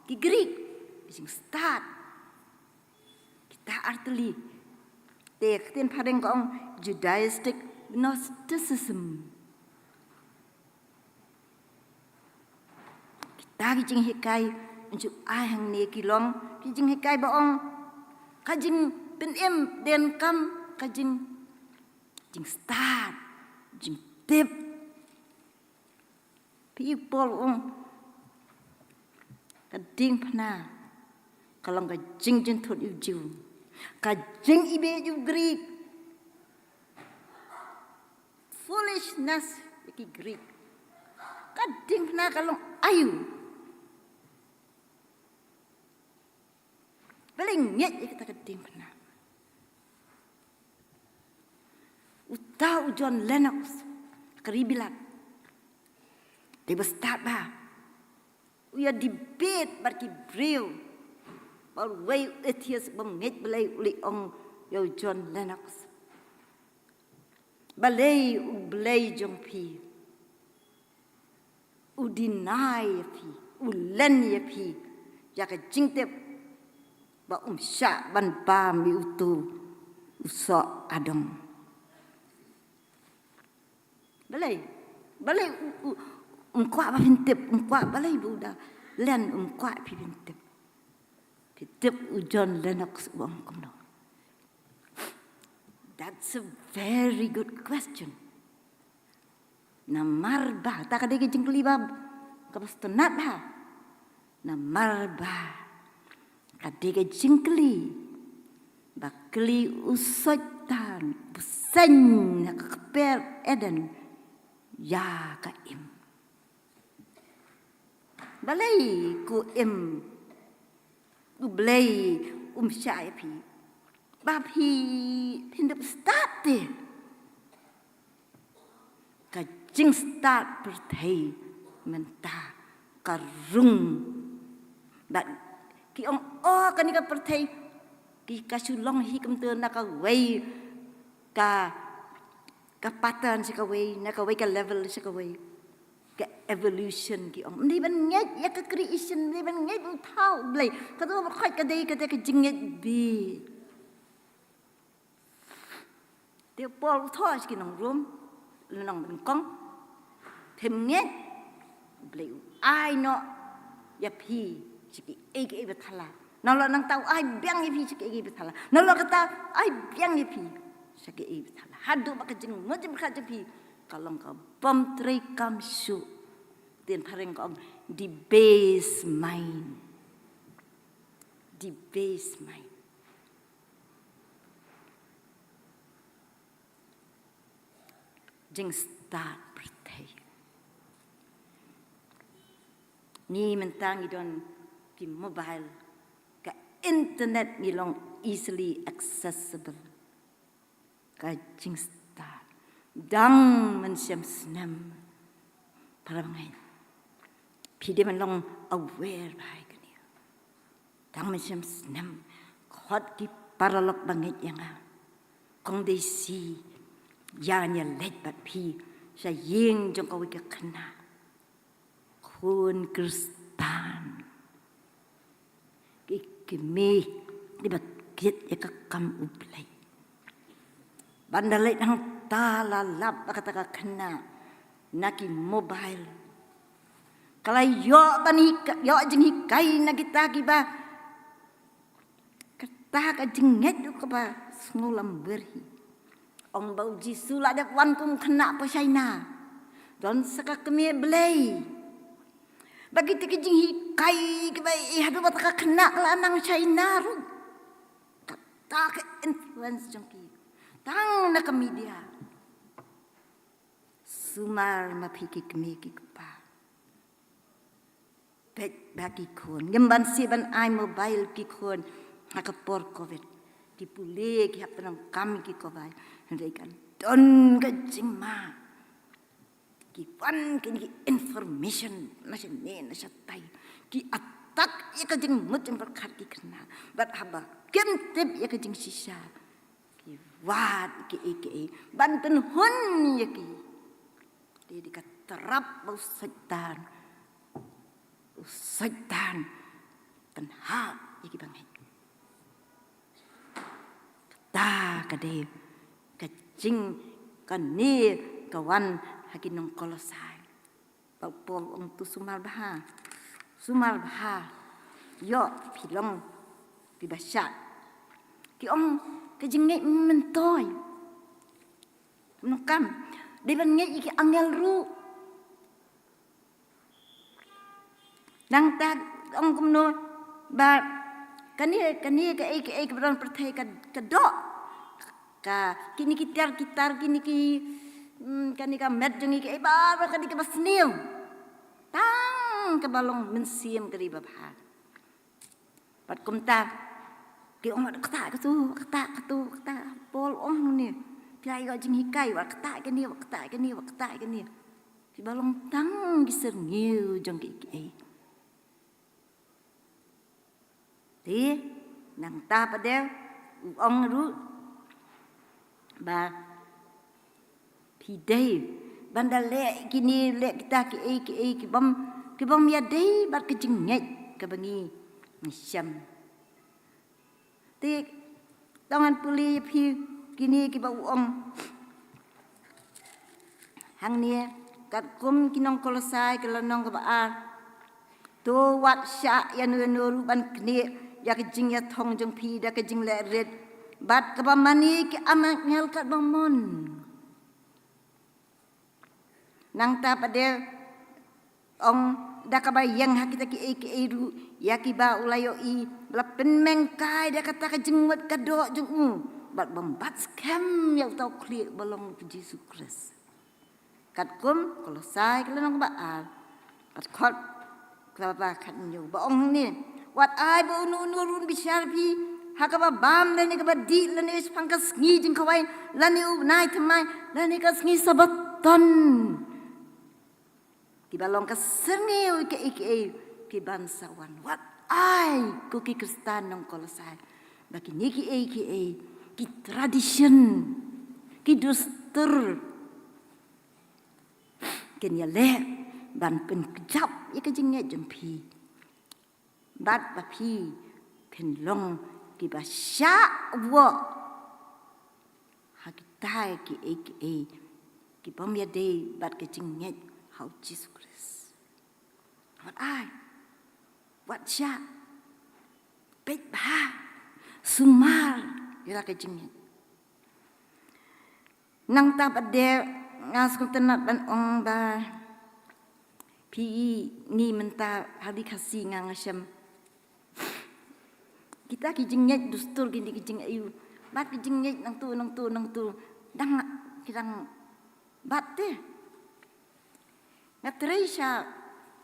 ki Greek, jingstad. Kita artylli. Te ka ktien phareng ka ong Judaistic Gnosticism. Kita ki jinghikai, nju ai hangne ki long ki jinghikai ba ong ka jingpynim donkam, ka jing, jingstad, jingtip. Phi, Paul u ong ka diengphna ka long ka jingjynthut ïa u Jiw, ka jingibieit ïa u Greek. Foolishness ïa ki Greek. Ka diengphna ka long aïu? ngeit ïa kata ka diengphna. Uta u John Lennox, ka ri Bilat. Dei ba stad ba u ïa debate bad ki briew. Ba uwei u atheist bym ngeit Blei u la ong ïa u John Lennox, balei u Blei jong phi u deny ïa phi, u len ïa phi ïa ka jingtip ba um shah ban bam ïa uto u soh adong. Balei? Balei u, u, um kwah ba phin tip, um kwah, balei ba u da len, um kwah phi phin tip? Phi tip u John Lennox u ong kumno? That's a very good question. Namar ba, ta ka dei ka jingkylli ba, kaba sngewtynnat ba. Namar ba ka dei ka jingkylli ba kylli u Soitan, u seng na ka kper Eden, ïa ka im. Balei ko im, u Blei um shah ïa phi? Ba phi, phin dep stad te. Ka jingstad pyrthei mynta ka rung. Bad ki ong, oh, kane ka pyrthei, ki ka shu long hi kumta na kawei ka, ka pattern sha kawei, na kawei ka level sha kawei. Ka evolution ki ong. Ym dei ban ngeit ïa ka creation, ym dei ban ngeit u thaw Blei. Ka to ba khoit ka dei, ka dei ka jingngeit beit. Te u Paul u thoh sha ki nong Rom, lynnong ba nyngkong. Phim ngeit, Blei u ai noh ïa phi sha kiei kiei ba thala. Nalor nangta u ai biang ïa phi sha kiei kiei ba thala. Nalor kata u ai biang ïa phi sha kiei ba thala. Haduh ba ka jingmut jingpyrkhat jong phi ka long kaba ym trei kam shuh. Ktien phareng ka ong debased mind. Debased mind. Jingstad pyrthei. Ngi mynta ngi don ki mobile, ka internet ngi long easily accessible. Ka jingstad. Dang mynshem snem. Para bangeit, phi dei ban long aware bha ïa kane. Dang mynshem snem, khot ki paralok ba ngeit ïa nga. Kong Daisy, ïa nga leit bad phi sha ïing jong kawei ka khynnah. Khun Khristan. Ki kmie kiba kit ïa ka kam U Blei. Ban da leit hangta la lap ba kata ka khynnah na ki mobile. Ka la ïoh ban hi, ïoh jinghikai na kita kiba, kata ka jingngeit ruh kaba sngewlamwir hi. Ong ba U Jisu la dep wan kum khynnah pyrshah na. Don sa ka kmie Blei. Ba kita ki jinghikai kiba ïa haduh ba ta ka khynnah ka la nang shah na ruh. Kata ka influence jong ki. Tang na ka media. Sumar ma phi ki kmie ki kpa. Peit ba ki khun. Ngim banse ban ai mobile ki khun. Ha ka por covid. Ki pule ki hap pyndonkam ki kawei. Hynrei kan don ka jingma. Ki wan kine ki information na shane na shatai. Ki attack ïa ka jingmut jingpyrkhat ki khynnah. Bad haba kim tip ïa ka jingshisha, ki wad kiei kiei ban pynhun ïa ki. Te dei ka trap ba u Soitan. U Soitan pynhap ïa ki bangeit. Kata ka dei ka jing, kane ka wan ha ki nong Kolosai. Ba u Paul ong to sumar bha. Sumar bha. Ïoh phi long kiba shad. Ki ong ka jingngeit myntoi. Nongkam. Dei ban ngeit ïa ki angel ruh. Nangta ong kumno ba kane, kane kaei kaei kaba don pyrthei ka, ka doh. Ka, kine ki tiar ki tar, kine ki, mm, kane ka met jong ngi kaei baroh ka dei kaba sniew. Tang kaba long mynsiem ka dei ba bha. Bad kumta Ki ong wat kata katu, kata katu, kata. Paul ong ne. Phi la ïoh jinghikai, wat kata kane, wat kata kane, wat kata kane. Kiba long tang ki syrngiew jong ki, ki ei. Te, nangta pat de, u ong ruh, ba, phi dei, ban da leh kine, leh kita ki ei, ki ei, ki bym, ki bym ïadei, bad ka jingngeit, kaba ngi, ngi shem. Te, tang ngan pule ïa phi kine kiba u ong. Hangne, katkum ki nong Kolosai, ka lynnong kaba ar. To wat shah ïano ïano ruh ban knieh, ïa ka jingïathong jong phi, da ka jingleh rit. Bad kaba mane ki angel katba mon. Nangta pat de ong da kaba ïeng ha kita ki ei ki ei ruh, ïa kiba u la ïohi, ba la pynmeng kai da kata ka jingmut ka doh jong u, bad bym bat skhem ïa uta u khlieh ba long u Jisu Khrist. Katkum, Kolosai ka lynnong ba ar, bad khot, kaba khatñiew ba ong hangne. Wat ai ba uno uno ruh un bishar phi ha kaba bam lane kaba dih lane shaphang ka sngi jingkhawai lane u bnai thymmai lane ka sngi Sabaton. Kiba long ka syrngiew ïa ki ei ki ei ki ban sa wan. Wat ai ko ki Khristan nong Kolosai ba kine ki ei ki ei ki tradition, ki dustur, kin ïaleh ban pynkjap ïa ka jingngeit jong phi. Bad ba phi phin long kiba shah wah ha kita ki ei ki ei ki bym ïadei bad ka jingngeit ha u Jisu Khrist. Wat ai, wat shah, peit bha, sumar ïa la ka jingngeit. Nangta pat de nga sngewtynnat ban ong ba phi, ngi mynta ha ri Khasi nga nga shem. Kita ki jingngeit dustur kine ki jingaiu. Bad ki jingngeit nangtu, nangtu, nangtu. Dang ki dang bat te. Nga trei sha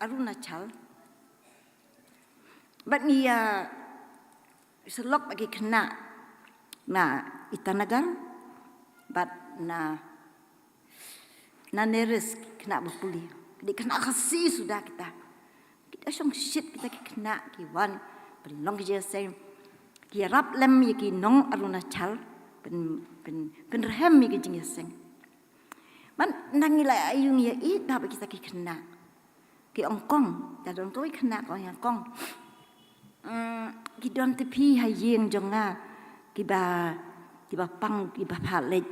Arunachal. Bad ngi ïa syllok bad ki khynnah na Itanagar bad na, na Neris, ki khynnah ba pule. Ki dei khynnah Khasi suda kita. Kita shong shit kita ki khynnah ki wan pynlong ki jingïaseng. Ki ïarap lem ïa ki nong Arunachal pyn, pyn, pynrhem ïa ki jingïaseng. Man nang ngi la ïa ïung ïa i da ba kita ki khynnah. Ki ong kong, ta don kawei khynnah ka ong ïa kong. Mm, ki don te phi ha ïing jong nga kiba, kiba pang kiba phah leit.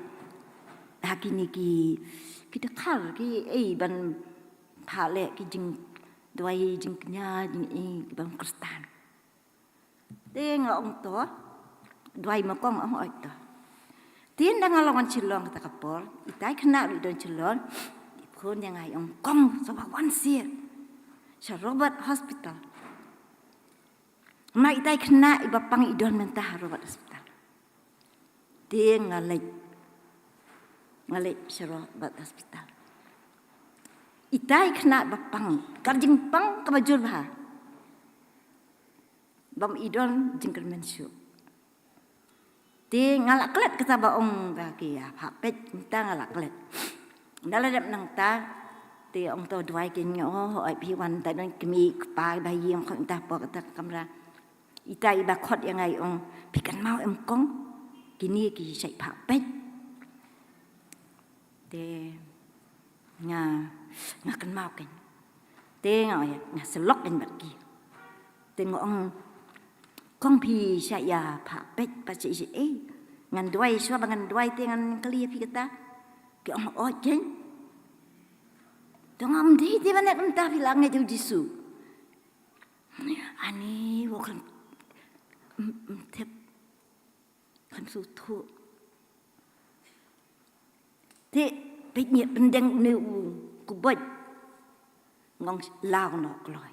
Ha kine ki, ki dkhar ki ei ban phah leh ki jingduwai jingkñia jingei kiba Khristan. Te nga ong to, duwai ma kong ong oi to. Te nda nga la wan Shillong kata ka por, itai khynnah ruh i don Shillong, i phone ïa nga i ong kong sa wan sha, sha Robert Hospital. Ma itai khynnah iba pang i don mynta ha Robert Hospital. Te nga leit, nga leit sha Robert Hospital. Itai khynnah ba pang, ka jingpang kaba jur bha. Bym i don jingkyrmen shuh. Te nga la klet kata ba ong ba ki ïa phah peit mynta nga la klet. Nga la dep nangta te ong to duwai kein nga, oh, oi phi wan ta don kmie kpa ba ïing khot mynta hapoh kata ka kamra. Itai iba khot ïa nga i ong phi kynmaw em kong, kine ki shait phah peit. Te nga, nga kynmaw kein. Te nga ong ïa, nga syllok kein bad ki. Te nga ong kong phi shait ïa phah peit pat shait shait ei. Ngan duwai shuwa ba ngan duwai te ngan kylli ïa phi kata. Ki ong oi kein. Te nga ong ym dei te ban ïa kumta phi la ngeit ïa u Jisu. Ani wa khlem, mm, mm, thep. Khlem sngewthuh. Te peit ne pyndeng une u kboi. Nga ong law noh kloi.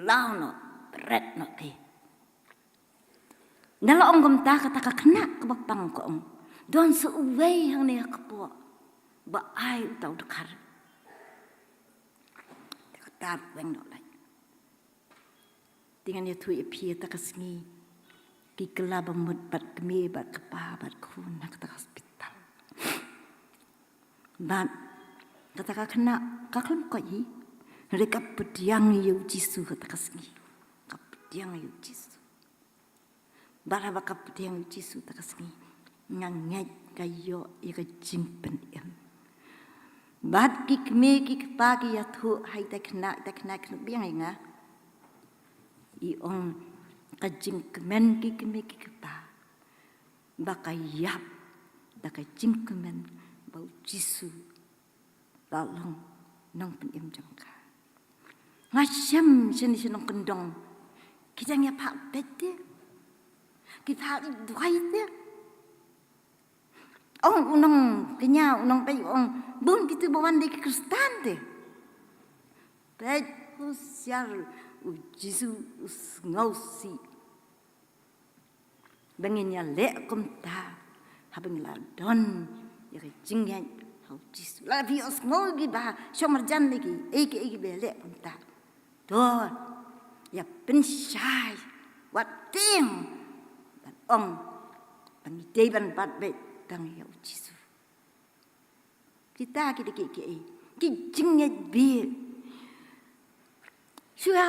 Law noh, bret noh te. Nga la ong kumta kata ka khynnah kaba pang ka ong. Don sa uwei hangne ha kpoh ba ai uta u dkhar. Te kata ruh weng noh lait. Te ngan ïathuh ïa phi ïa kata ka sngi. ki kylla ba mut bad kmie bad kpa bad khun ha kata ka hospital. Bad kata ka khynnah ka khlem koit hi. Hynrei ka pdiang ïa u Jisu kata ka sngi. Ka pdiang ïa u Jisu. Bad haba ka pdiang ïa u Jisu kata ka sngi, nga ngeit ka ïoh ïa ka jingpynim. Bad ki kmie ki kpa ki ïathuh ha ita i khynnah, ita i khynnah khynnah biang ïa nga. I ong ka jingkmen ki kmie ki kpa ba ka ïap da ka jingkmen ba u Jisu la long nongpynim jong ka. Nga shem shane sha nongkyndong, ki dang ïa phah beit te, ki phah duwai te. Ong u nongkñia, u nongpeit, ong bun kitu ba wan dei ki Khristan te. Peit husiar, u Jisu u sngewsih ba ngin ïaleh kumta haba ngi la don ïa ka jingngeit ha u Jisu. La phi ïohsngew kiba shong marjan ne ki, ei ki, ei kiba ïaleh kumta. To ïa pynshai wat tieng ban ong ba ngi dei ban bat beit tang ïa u Jisu. Kita ki dei ki, ki, ki jingngeit bieit. Shuwa,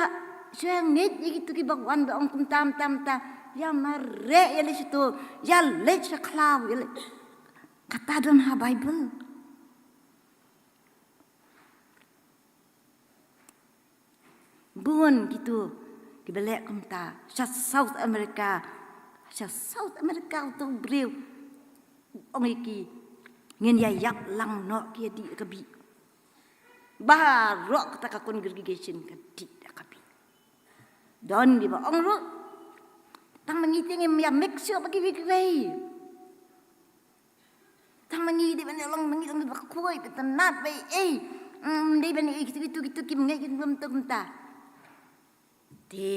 shuwa ngeit ïa kitu kiba wan ba ong kumta, kumta, kumta. Ïa mareh, ïa leit sha to, ïa leit sha khlaw, ïa leit. Kata don ha Bible. Bun kitu kiba leh kumta sha South America. Sha South America utu u briew u ong ïa ki, ngin ïa ïap lang noh ki ïa dih da ka bih. Baroh kata ka congregation ka dih da ka bih. Don kiba ong ruh, tang ma ngi te ngim ïa mix shuh bad kiwei kiwei. Tang ma ngi dei ban ïa long, ma ngi long ba khuid, ba tnat, ba ei. Mm, dei ban ei kitu, kitu, kitu, kim ngeit, kim ngeit, kumta. Te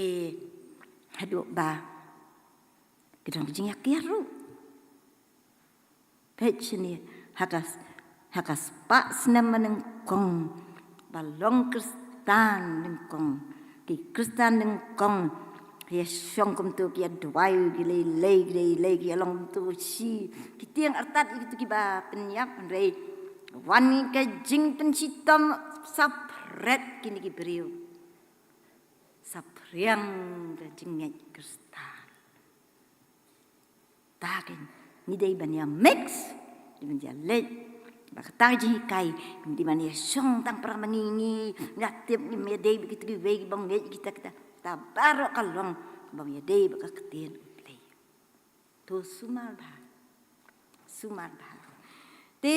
haduh ba ki don ka jingïakiar ruh. Peit shane ha ka, ha ka spah snem ba nyngkong ba long Khristan nyngkong. Ki Khristan nyngkong ki ïa shong kumtu, ki ïa duwai, ki lei lei, ki lei lei, ki ïa long kumtu shi. Ki tieng artat ïa kitu kiba pynïap, hynrei wan ka jingpynshitom, saphriang kine ki briew. Saphriang ka jingngeit Khristan. Ta ka ngi dei ban ïa mix, dei ban ïa leit. Ba kata ka jinghikai, dei ban ïa shong tang para ma ngi, ngi ïa tip, ngi ïa dei ba kitu kiwei kiba ngeit kita kita. Ta baroh ka long ba ïa dei ba ka ktien U Blei. To sumar bha. Sumar bha. Te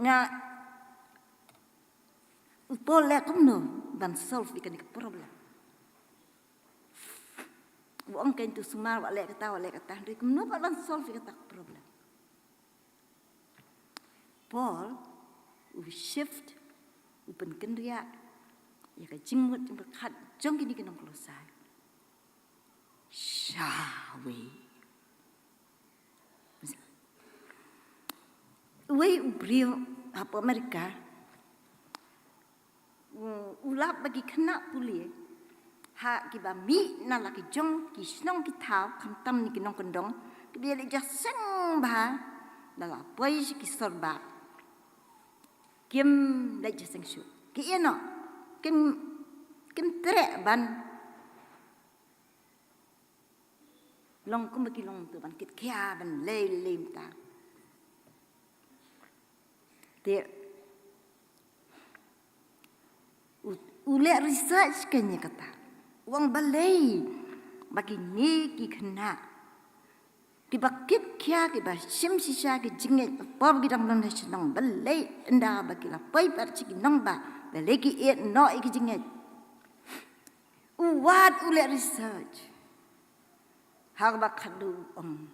nga, u Paul leh kumno ban solve ïa kane ka problem. U ong kein to sumar, wat leh kata, wat leh kata, hynrei kumno pat ban solve ïa kata ka problem. Paul u shift, u pynkynriah ïa ka jingmut jingpyrkhat jong kine ki nong Kolosai. Shawei. Uwei u briew hapoh America, u, u lap ba ki khynnah pule ha kiba mih na la ki jong ki shnong ki thaw, khamtam ne ki nongkyndong, kiba ïaleit jingïaseng bha, da la poi sha ki sorbah. Kim leit jingïaseng shuh. Ki ïeh noh. Kim, kim treh ban long kumba ki long tu, ban kit khia, ban lei lei mynta. Te u, u leh research kein ïa kata. U ong balei ba kine ki khynnah kiba kit khia, kiba shim shisha ki jingngeit, por ba ki dang don ha shnong, balei ynda ba ki la poi pat sha ki nongbah, balei ki ïeh noh ïa ki jingngeit. U wad u leh research. Ha kaba khadduh u ong,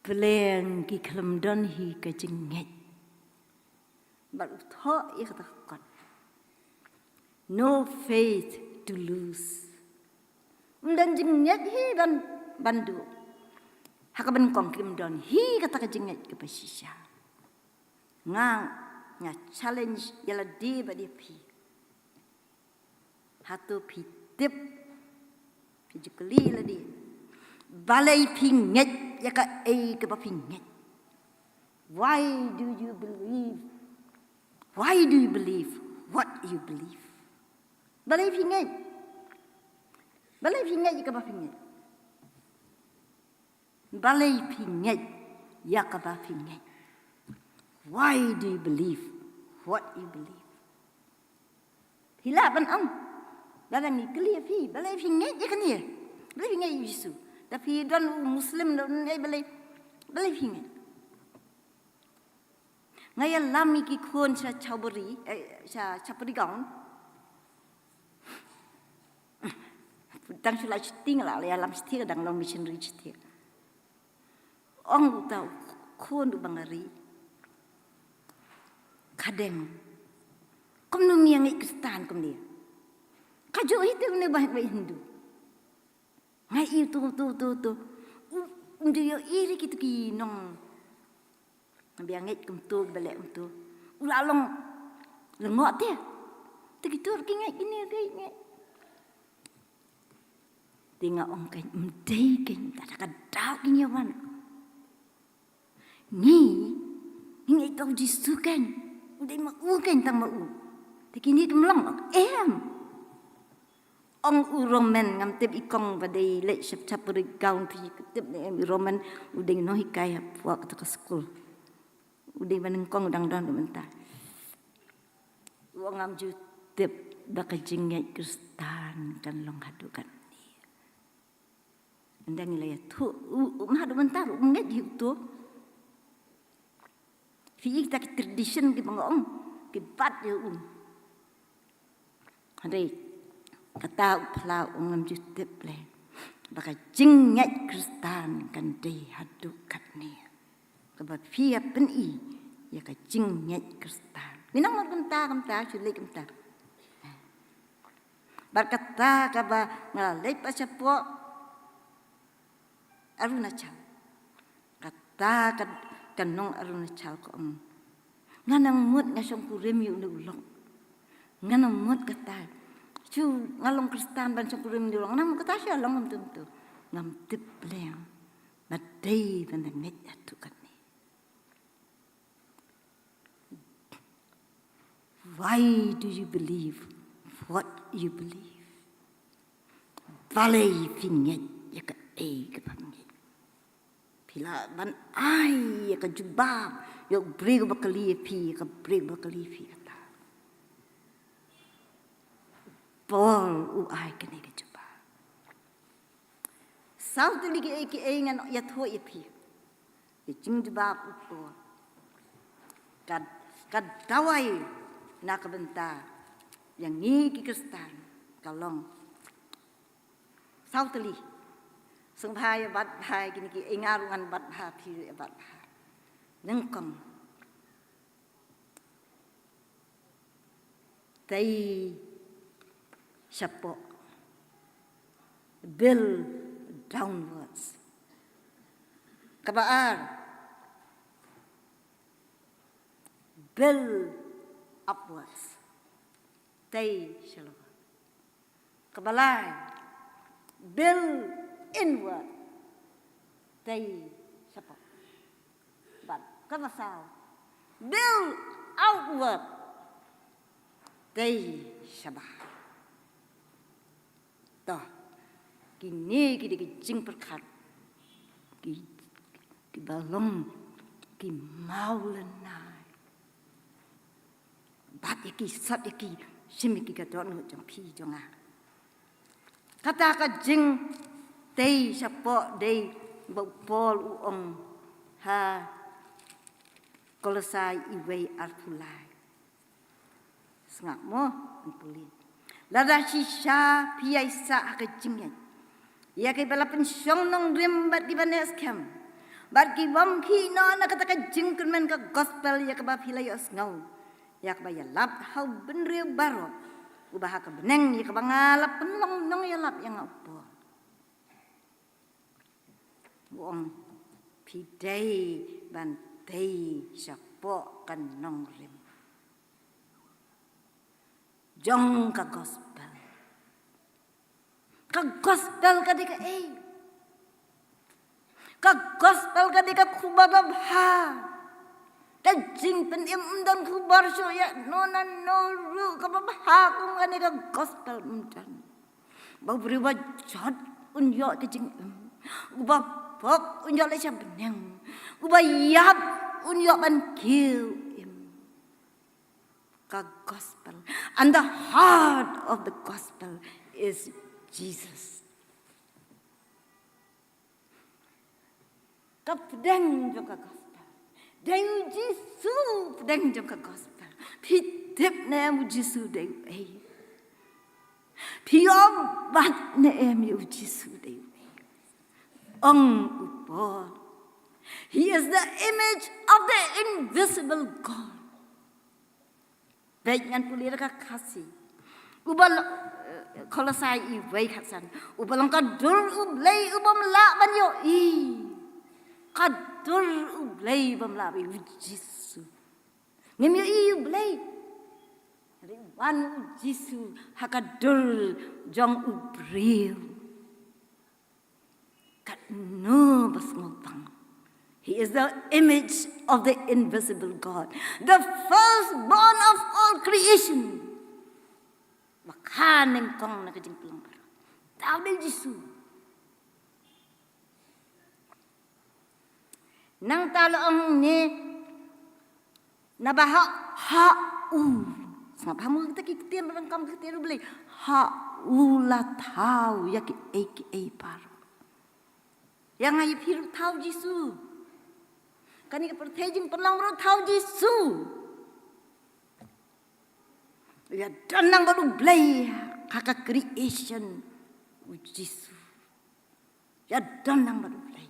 pleng ki khlem don hi ka jingngeit. Bad u thoh ïa kata ka kot, no faith to lose. Ym don jingngeit hi ban, ban duh. Ha kaba nyngkong kim don hi kata ka jingngeit kaba shisha. Nga, nga challenge ïa lade bad ïa phi. Hato phi tip? Phi ju kylli lade. Balei phi ngeit ïa kaei kaba phi ngeit? Why do you believe? Why do you believe what you believe? Balei phi ngeit? Balei phi ngeit ïa kaba phi ngeit? Balei phi ngeit ïa kaba phi ngeit? Why do you believe what you believe? Phi lah ban ong, lada ngi kylli ïa phi, balei phi ngeit ïa kane? Balei phi ngeit ïa u Jisu? Da phi don u Muslim, don ei, balei, balei phi ngeit? Nga ïalam ïa ki khun sha Chawbari, eh, sha Chawbari Gaon. Tang shu lai shiteng la, la ïalam shiteng, dang long missionary shiteng. Ong uta u khun u Bangari. Khadeng. Kumno me ïa ngeit Khristan kumne? Kajuh hi te une ba, ba Hindu. Nga ïohi uto, uto, uto, uto. U, um ju ïohi re kito ki nong. Ba ïa ngeit kumto, ba leh kumto. U la long lyngngoh te. Te kito ruh ki ngeit kine, ki ngeit. Te nga ong kein, ym dei kein, kata ka daw kin ïa wan. Ngi, ngi ngeit ïa u Jisu kein. U dei ma u kein, tang ma u. Te kine kim long, em. Ong u Roman, ngam tip i kong ba dei leit shaphrang Chawbari Gaon, phi tip ne em, i Roman u dei nonghikai hapoh kata ka skul. U dei ba nyngkong, u dang don mynta. U ong, ngam ju tip ba ka jingngeit Khristan kan long haduh katne. Ynda ngi la ïathuh, u, u, ma haduh mynta ruh um ngeit hi uto. Phi i kita ki tradition kiba nga ong, ki bat ïa u. Hynrei kata u phla u ong, ngam ju tip lei ba ka jingngeit Khristan kan dei haduh katne. Kaba phi ïa pyni ïa ka jingngeit Khristan. Ngi nang mut kumta, kumta, shu leit kumta. Bad kata kaba nga la leit pat shapoh Arunachal. Kata ka, ka nong Arunachal ka ong, nga nang mut nga shongkurim ïa une u lok. Nga nang mut kata. Shu nga long Khristan ban shongkurim ïa une u lok. Nga nang mut kata, shu long kumta kumta. Ngam tip lei ba dei ban da ngeit haduh katne. Why do you believe what you believe? Balei phi ngeit ïa kaei kaba phi ngeit? Phi lah ban ai ïa ka jubab ïa u briew ba kylli ïa phi, ïa ka briew ba kylli ïa phi kata. Paul u ai kane ka jubab. Saw tylli kiei kiei ngan ïathuh ïa phi. Ka jingjubab u Paul. Ka, ka dawai na ka bynta ïa ngi ki Khristan ka long saw tylli. Sngewbha ïa bat bha ïa kine kiei, nga ruh ngan bat bha, phi ruh ïa bat bha. Nyngkong. Tei shapoh. Build downwards. Kaba ar. Build upwards. Tei shalor. Kaba lai, build inward. Tei shapoh. Bad kaba saw, build outward. Tei shabar. To, kine ki dei ki jingpyrkhat ki, kiba long ki mawlynnai. Bat ïa ki, sot ïa ki, shim ïa ki ka dohnud jong phi jong nga. Kata ka jingtei shapoh dei ba u Paul u ong ha Kolosai iwei arphew lai. Sngap mo, ngan pule. Lada shisha phi ïaisah ha ka jingngeit ïa kiba la pynshong nongrim bad kiba neh skhem, bad ki bym khih noh na kata ka jingkyrmen ka gospel ïa kaba phi la ïohsngew, ïa kaba ïalap ha u bynriew baroh, uba ha ka bneng ïa kaba nga la pynlong nongïalap ïa nga u Paul. U ong, phi dei ban tei shapoh ka nongrim jong ka gospel. Ka gospel ka dei kaei? Ka gospel ka dei ka khubor babha. Ka jingpynim ym don khubor shuh ïa no na no ruh, ka babha kum kane ka gospel ym don. Ba u briew ba jot un ïoh ka jingim. Uba pop un ïoh leit sha bneng. Uba ïap un ïoh ban kiew im. Ka gospel. And the heart of the gospel is Jesus. Ka pdeng jong ka gospel. Dei u Jisu pdeng jong ka gospel. Phi tip ne em u Jisu dei uei? Phi ïoh bat ne em ïa u Jisu dei uei? Ong u Paul, "He is the image of the invisible God." Bad ngan pule da ka Khasi. Uba long, eh, Kolosai wei khatsan. Uba long ka dur U Blei u bym lah ban ïohi. Ka dur U Blei bym lah ban ïohi, u Jisu. Ngim ïohi U Blei. Hynrei wan u Jisu ha ka dur jong u briew. Katno ba sngewbang. He is the image of the invisible God, the firstborn of all creation. Ba kha nyngkong na ka jingpynlong baroh. Uta u dei u Jisu. Nangta la ong ne, naba ha, ha u. Sngap ha mo kita ki ktien ba donkam, ki ktien U Blei. Ha u la thaw ïa kiei kiei baroh. Ïa nga ïa phi ruh thaw u Jisu. Kane ka pyrthei jingpynlong ruh thaw u Jisu. Ïa don lang bad U Blei ha ka creation u Jisu. Ïa don lang bad U Blei.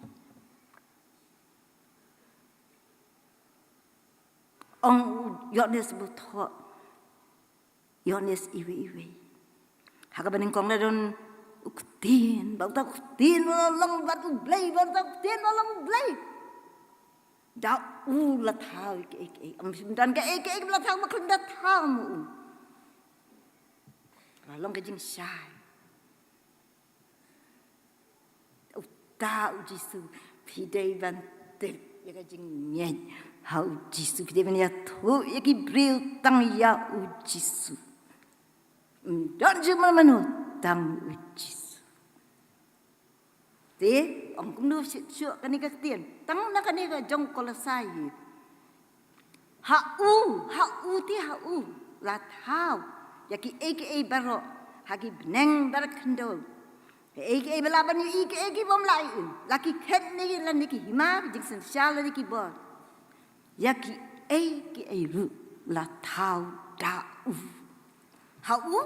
Ong u Ïoannis ba thoh. Ïoannis iwei iwei. Ha kaba nyngkong la don u Ktien, bad uta u Ktien u la long bad U Blei, bad uta u Ktien u la long U Blei. Da u la thaw ïa kiei kiei. Ym shym don kaei kaei ba la thaw, ba khlem da thaw ma u. La long ka jingshai. Uta u Jisu, phi dei ban tip ïa ka jingngeit ha u Jisu, phi dei ban ïathuh ïa ki briew tang ïa u Jisu. Ym don jingmano mano tang u Jisu. Te ong kumno shuh shuh kane ka ktien. Tang na kane ka jong Kolosai. Ha u, ha u te ha u la thaw ïa kiei kiei baroh ha ki bneng bad khyndew. Kiei kiei ba lah ban ïohi, kiei kiei bym lah ïohi. La ki khet ne lane ki hima, ki jingsynshar lane ki bor. Ïa kiei kiei ruh la thaw da u. Ha u,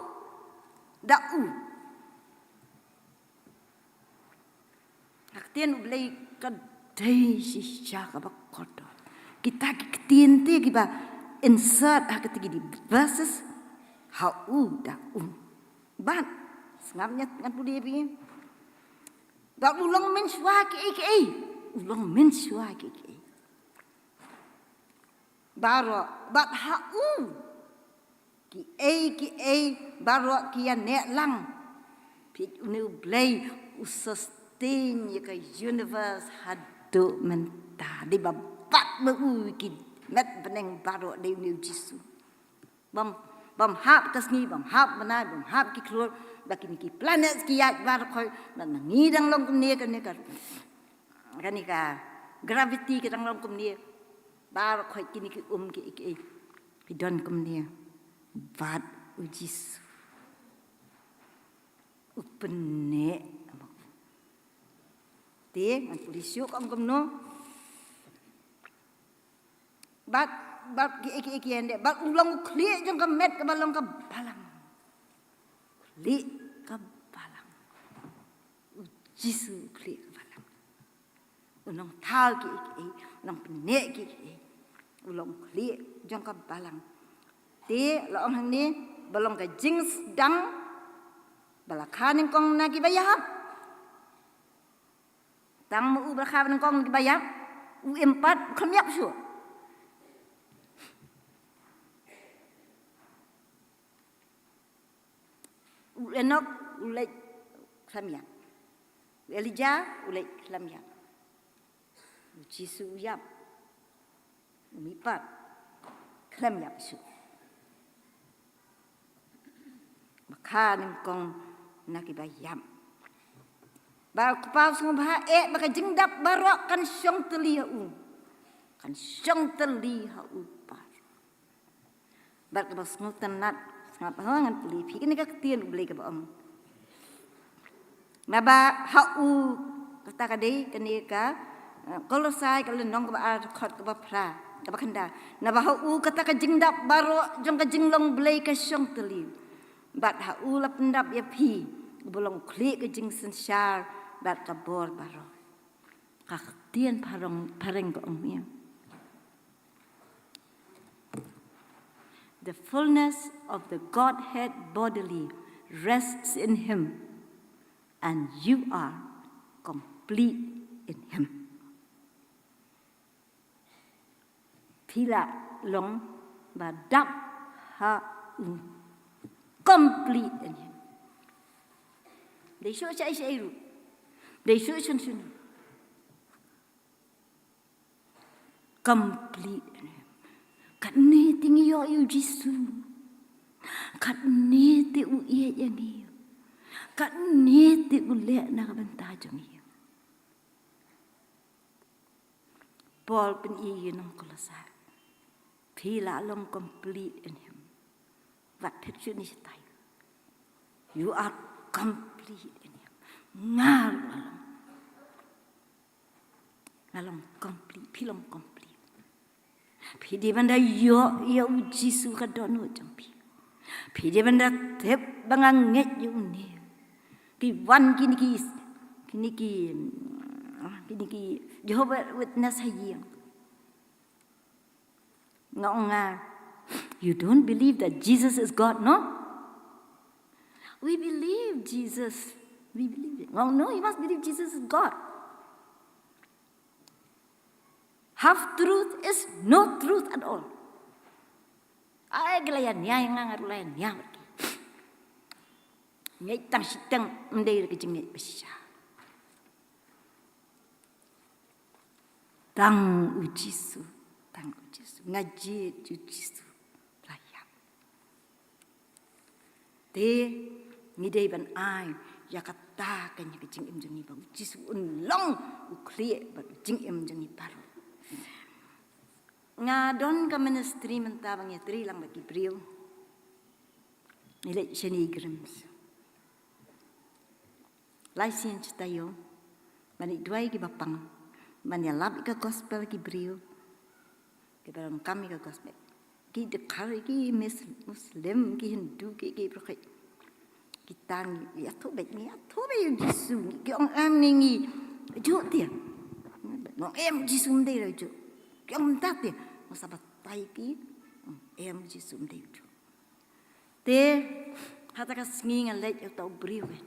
da u. Ka ktien U Blei ka dei shisha kaba kordor. Kita ki ktien te kiba insert ha kita ki verses, ha u, da u. Bad sngap, ngan, ngan pule ïa phi. Bad u long mynshuwa kiei kiei. U long mynshuwa kiei kiei. Baroh, bad ha u. Kiei kiei baroh ki ïaneh lang. Phi, une U Blei u sustain ïa ka universe haduh mynta. Dei ba bad ma u ki met bneng baroh, dei une U Jisu. Bym, bym hap ka sngi, bym hap bnai, bym hap ki khlur, ba kine ki planets ki ïaid baroh khoit, ba ma ngi dang long kumne, kane ka, kane ka gravity ka dang long kumne. Baroh khoit kine ki um kiei kiei ki don kumne. Bad u Jisu u pynneh. Te ngan pule shuh ka ong kumno. Bad, bad kiei kiei ki ïaneh, bad u long u khlieh jong ka met kaba long ka balang. Khlieh ka balang. U Jisu u khlieh ka balang. U nongthaw kiei kiei, u nongpynneh kiei kiei. U long u khlieh jong ka balang. Te la ong hangne, ba long ka jingsdang ba la kha nyngkong na kiba ïap. Tang ma u ba la kha nyngkong na kiba ïap, u im pat, u khlem ïap shuh. U Enok u leit khlem ïap. U Elijah u leit khlem ïap. U Jisu u ïap. U mihpat khlem ïap shuh. Ba kha nyngkong na kiba ïap. Ba u Kpa u sngewbha eh ba ka jingdap baroh kan shong tylli ha u. Kan shong tylli ha u baroh. Bad kaba sngewtynnat, sngap ha ngan pule phi kane ka ktien U Blei kaba ong. Naba ha u kata ka dei kane ka, eh, Kolosai ka lynnong kaba ar dkhot kaba phra, kaba khyndai. Naba ha u kata ka jingdap baroh jong ka jinglong Blei ka shong tylli. Bad ha u la pyndap ïa phi, uba long u khlieh ka jingsynshar bad ka bor baroh. Ka ktien phareng, phareng ka ong ïa. The fullness of the Godhead bodily rests in him, and you are complete in him. Phi la long ba dap ha u. Complete in him. Dei shuh shaei shaei ruh. Dei shuh shun shun. Complete in him. Katne te ngi ïoh ïa u Jisu. Katne te u ïeit ïa ngi. Katne te u leh na ka bynta jong ngi. Paul pyni ïa ki nong Kolosai. Phi la long complete in him. Wat phet shuh ne shatai. You are complete in him. Nga ruh nga long. Nga long complete, phi long complete. Phi dei ban da ïoh ïa u Jisu ka dohnud jong phi. Phi dei ban da tip ba nga ngeit ïa une. Ki wan kine ki, kine ki, kine ki Jehovah Witness ha ïing. Nga ong nga, you don't believe that Jesus is God, no? We believe Jesus. We believe it. Nga ong, no, you must believe Jesus is God. Half truth is no truth at all. Ai, ki la ïa nia ïa nga, nga ruh la ïa nia bad ki. Ngeit tang shiteng ym dei ruh ka jingngeit ba shisha. Tang u Jisu, tang u Jisu. Nga jied u Jisu la ïap. Te ngi dei ban ai ïa kata ka, ïa ka jingim jong ngi ba u Jisu un long u khlieh bad u jingim jong ngi baroh. Nga don ka ministry mynta ba ngi ïatrei lang bad ki briew. Ngi leit shane Grimms. Lai sien shi taïew ban ïa duwai kiba pang, ban ïalap ïa ka gospel ki briew kiba donkam ïa ka gospel. Ki dkhar, ki Mus-, Muslim, ki Hindu, ki, ki briew ki, kita ngi ïathuh beit, ngi ïathuh beit ïa u Jisu, ki ong em ne ngi juh te. Ngi ong em, Jisu ym dei ruh juh. Ki ong mynta te. Nga sa batai ki, em, Jisu ym dei juh. Te hata ka sngi nga leit ïa uta u briew, eh.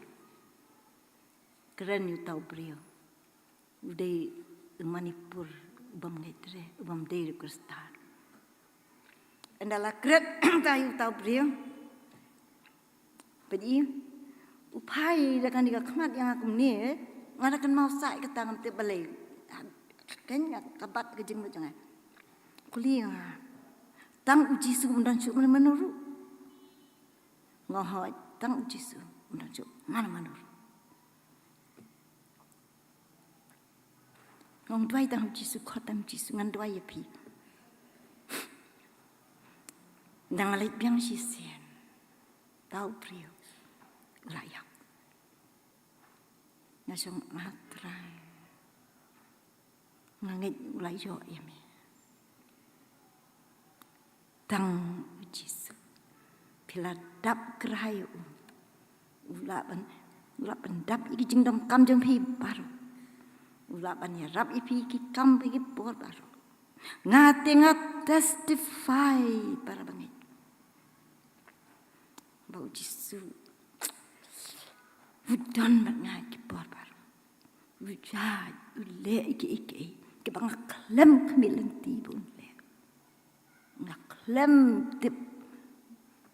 Kren ïa uta u briew. U dei u Manipur, u bym ngeit re, u bym dei re Khristan. Ynda la kren ïa uta u briew. Peit, u phai da kane ka khmat ïa nga kumne, eh. Nga da kynmaw sah ïa kata, ngam tip balei. Kan ïa ka bat ka jingmut jong nga. Kylli nga. Tang u Jisu, um don shuh mano mano ruh. Nga ong hooid, tang u Jisu, um don shuh mano mano ruh. Nga ong duwai tang u Jisu, khot tang u Jisu, ngan duwai ïa phi. Nang leit biang shisien. Uta u briew u la ïap. Nga shong, ah Trai. Nga ngeit u la ïoh ïa me. Tang u Jisu. Phi la dap kyrhai ïa u. U lah ban, u lah ban dap ïa ki jingdonkam jong phi baroh. U lah ban ïarap ïa phi ki kam, phi ki por baroh. Nga te nga testify para bangeit. Ba u Jisu u don bad nga ki por baroh. U ïaid, u leh kiei kiei kiba nga khlem khmih lynti ba un leh. Nga khlem tip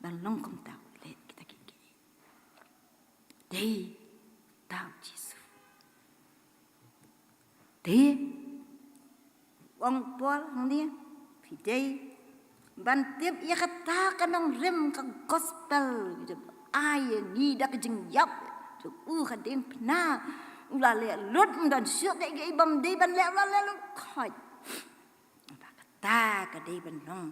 ban long kumta u leh kita kiei kiei. Dei Tau Jisu. Te, ong Paul hangne, phi dei ban tip ïa kata ka nongrim ka gospel, ai ïa ngi da ka jingïap, jong u ka diengphna, u la leh lut, ym don shuh kaei kaei bym dei ban leh, u la leh lut khoit. Ba kata ka dei ban long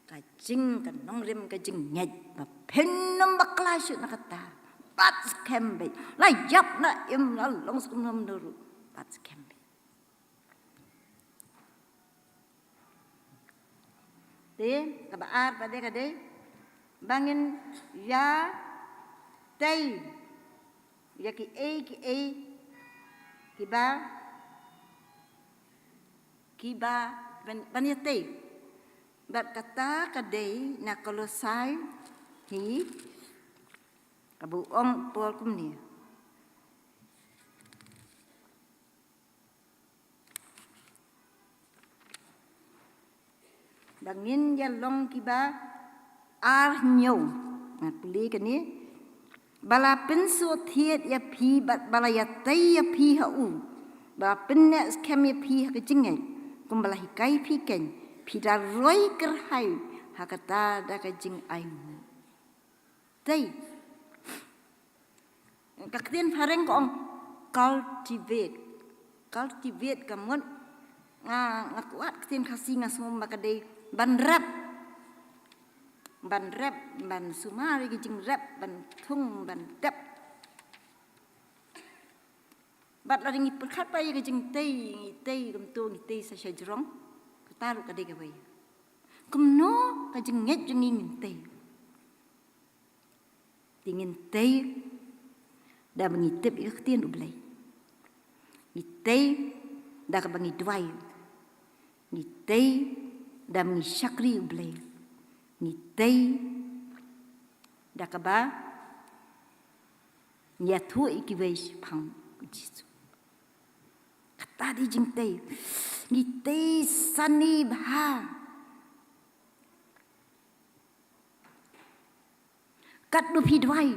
ka jing, ka nongrim, ka jingngeit ba phin ym bakla shuh na kata. Bad skhem beit. La ïap ne em, la long skum num nuru. Bad skhem beit. Te, kaba ar pat de ka dei ba ngin ïatei ïa kiei kiei kiba, kiba ban, ban ïatei. Bad kata ka dei na Kolosai hi, kaba ong Paul kumne. Ba ngin ïa long kiba ar hynñiew. Nga pule kane. Ba la pynsngewthuh ïa phi bad ba la ïatei ïa phi ha u. Ba la pynneh skhem ïa phi ha ka jingngeit. Kumba la hikai phi kein. Phi da roi kyrhai ha kata da ka jingai. Tei. Ka ktien phareng ka ong cultivate. Cultivate ka mut, nga, nga kwah ktien Khasi nga sngew ba ka dei ban rep. Ban rep, ban sumar ïa ka jingrep, ban thung, ban dep. Bad lada ngi pyrkhat pat ïa ka jingtei, ngi tei kumto, ngi tei sa sha jrong. Kata ruh ka dei kawei. Kumno ka jingngeit jong ngi ngin tei. Te ngin tei da ba ngi tip ïa ka ktien U Blei. Ngi tei da kaba ngi duwai. Ngi tei da ba ngi shakri U Blei. Ngi tei da kaba ngi ïathuh ïa kiwei shaphang U Jisu. Kata dei jingtei. Ngi tei sani bha. Katno phi duwai?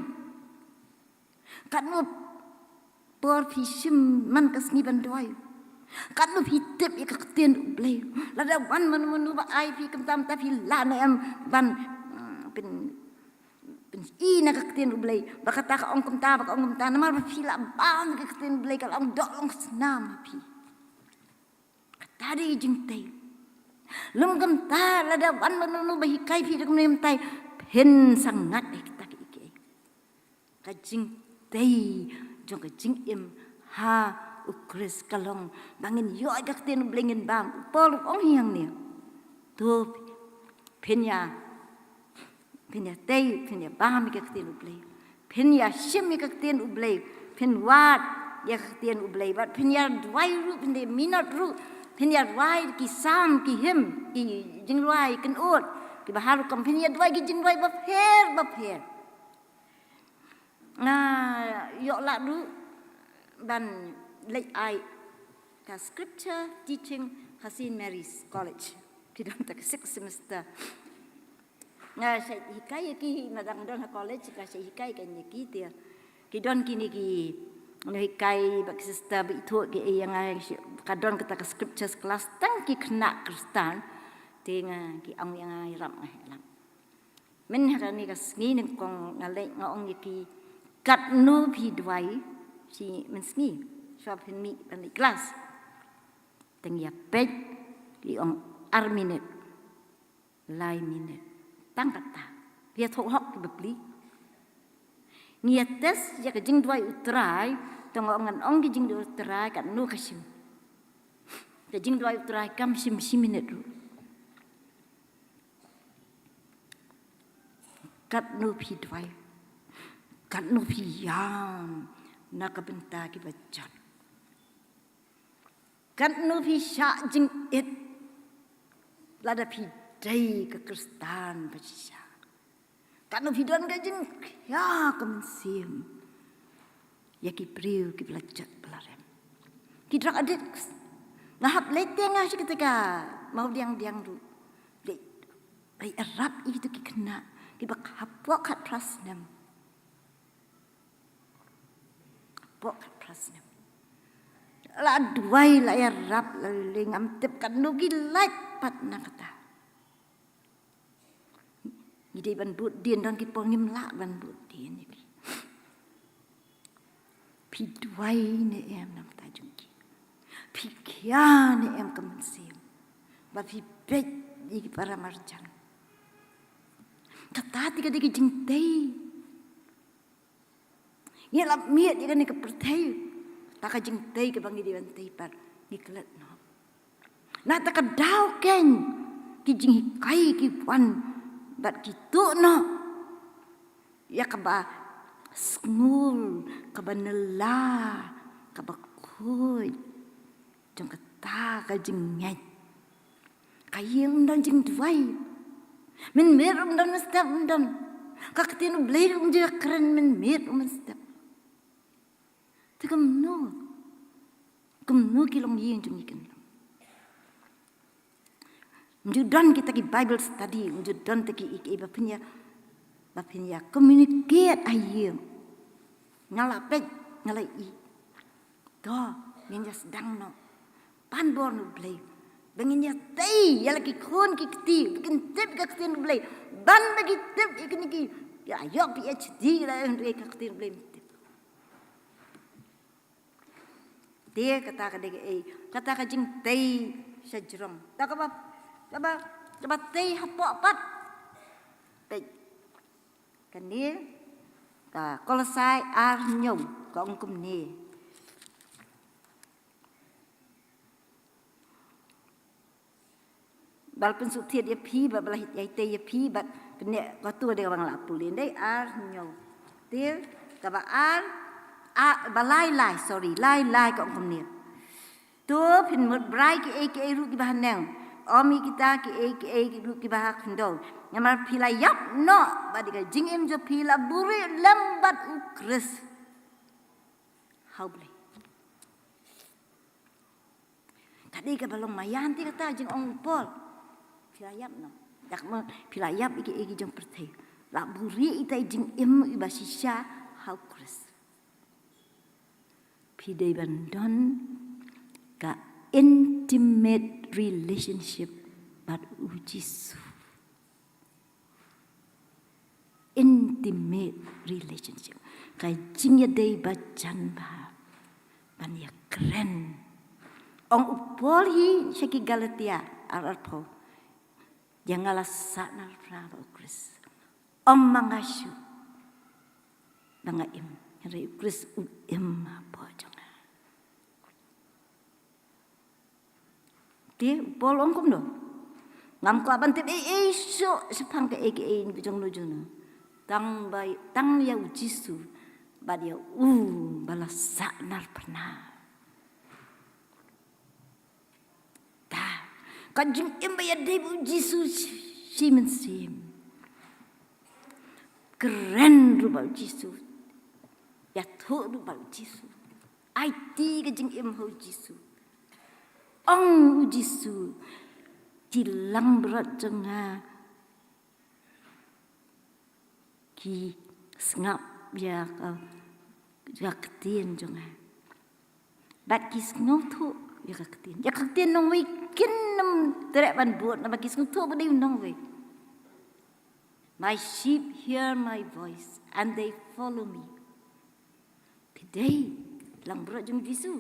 Katno por phi shim man ka sngi ban duwai? Katno phi tip ïa ka ktien U Blei? Lada wan mano mano ba ai phi kumta, mynta phi lah ne em ban, mm, pyn, pyn-i na ka ktien U Blei ba kata ka ong kumta, ba ka ong kumta, namar ba phi lah bam ïa ka ktien U Blei, ka la ong doh long snam ha phi. Kata dei jingtei. Lym kumta lada wan mano mano ba hikai phi da kumne mynta, phin sa ngat ïa kita kiei kiei. Ka jingtei jong ka jingim ha U Khrist ka long ba ngin ïoh ïa ka ktien U Blei ngin bam. U Paul u ong hi hangne. To phin ïa Phin ïa tei, phin ïa bam ïa ka ktien U Blei. Phin ïa shim ïa ka ktien U Blei. Phin wad ïa ka ktien U Blei. Bad phin ïa duwai ruh, phin ïa minot ruh. Phin ïa duwai ki salm, ki hymn, ki jingrwai, ki kynnoh, kiba har rukom. Phin ïa duwai ki jingrwai bapher, bapher. Nga ïoh lad ruh ban leit ai ka scripture teaching ha Saint Mary's College. Ki don ta ka sixth semester. Nga shait hikai ïa ki, ma dang don ha college nga shait hikai ïa ki te. Ki don kine ki nonghikai bad ki sister ba ithuh ki ïa nga, ka don kata ka scriptures class tang ki khynnah Khristan. Te nga ki ong ïa nga ïarap nga ïarap. Mynta ha kane ka sngi nyngkong nga leit nga ong ïa ki katno phi duwai, shi mynsngi shwa phin mih ban leit klas. Te ngi ïa peit ki ong ar minit. Lai minit. Tang kata. Phi ïathuh hok ki bapli. Ngi ïa test ïa ka jingduwai U Trai, te nga ong ngan ong ki jingduwai U Trai katno ka shim. Ka jingduwai U Trai kam shim shi minit ruh. Katno phi duwai. Katno phi ïam na ka bynta kiba jot. Katno phi shah jingit lada phi dei ka Khristan ba shisha. Katno phi don ka jingkhia ka mynsiem ïa ki briew kiba la jot ba la rem. Ki drug addicts. Nga hap leit te nga sha kita ka Mawdiangdiang ruh. Leit, leit ïarap ïa kito ki khynnah kiba hapoh khatphra snem. Pok ka prasnam. La duwai, la ïarap, la lei, ngam tip katno ki lait pat na kata. Ngi dei ban bud dien, don ki por ngim lah ban bud dien ïa ki. Phi duwai ne em na ka bynta jong ki? Phi khia ne em ka mynsiem ba phi peit ïa ki para marjan? Kata te ka dei ka jingtei. Ngi la miet ïa kane ka pyrthei, ta ka jingtei kaba ngi dei ban tei pat, ngi klet noh. Na ta ka daw keiñ, ki jinghikai ki wan bad ki tuh noh ïa kaba sngur, kaba nylla, kaba khuid jong kata ka jingngeit. Ka ïing ym don jingduwai. Mynmiet ruh ym don mynstep, ym don. Ka ktien U Blei ruh ym ju kren mynmiet ruh mynstep. Te kumno? Kumno ki longïing jong ngi kin long? Ym ju don kita ki Bible study, ym ju don ta ki, ki, ki ba phin ïa, ba phin ïa communicate ha ïing. Nga la peit, nga la ïohi. To, ngin ïa sdang noh. Pan bor na U Blei. Ba ngin ïa tei ïa la ki khun ki kti, ba kin tip ka ktien U Blei. Ban ba ki tip ïa kine ki, ïa ïoh PhD la ïa ka ktien U Blei, ym tip. Te kata ka dei kaei? Kata ka jingtei sha jrong. Ta kaba, kaba, kaba tei hapoh pat. Peit. Kane ka Kolosai ar hynñiew ka ong kumne. Ba la pynsuk thied ïa phi, ba, ba la ïai tei ïa phi, ba kane ka tu dei kaba nga la pule, dei ar hynñiew. Te kaba ar, a, ba lai lai, sorry, lai lai ka ong kumne. To phin mut brai kiei kiei ruh kiba ha neng. Ym ïa kita kiei kiei ruh kiba ha khyndew. Namar phi la ïap noh, bad ïa ka jingim jong phi la buhrieh lem bad U Khrist ha U Blei. Ka dei kaba long maïan te kata jingong u Paul. Phi la ïap noh. Dak ma phi la ïap ïa kiei kiei jong pyrthei. La buhrieh ïa ita i jingim iba shisha ha U Khrist. Phi dei ban don ka intimate relationship bad U Jisu. Intimate relationship. Ka jingïadei ba jan bha ban ïakren. Ong u Paul hi sha ki Galatia ar arphew. Ïa nga la sahnarphna bad U Khrist. Ym ma nga shuh ba nga im, hynrei U Khrist u im hapoh jong nga. Te u Paul ong kumno? Ngam kwah ban tip ei ei shuh shaphang kaei kaei jong no jong no. Tang ba, tang ïa U Jisu bad ïa u ba la sahnarphna. Ta ka jingim ba ïadei bad U Jisu shi, shi mynsiem. Kren ruh bad U Jisu. Ïathuh ruh bad U Jisu. Aiti ka jingim ha U Jisu. Ong U Jisu, ki langbrot jong nga ki sngap ïa ka, ïa ka ktien jong nga. Bad ki sngewthuh ïa ka ktien. Ïa ka ktien nongwei kin ym treh ban bud, namar ki sngewthuh ba dei u nongwei. My sheep hear my voice and they follow me. Phi dei langbrot jong U Jisu.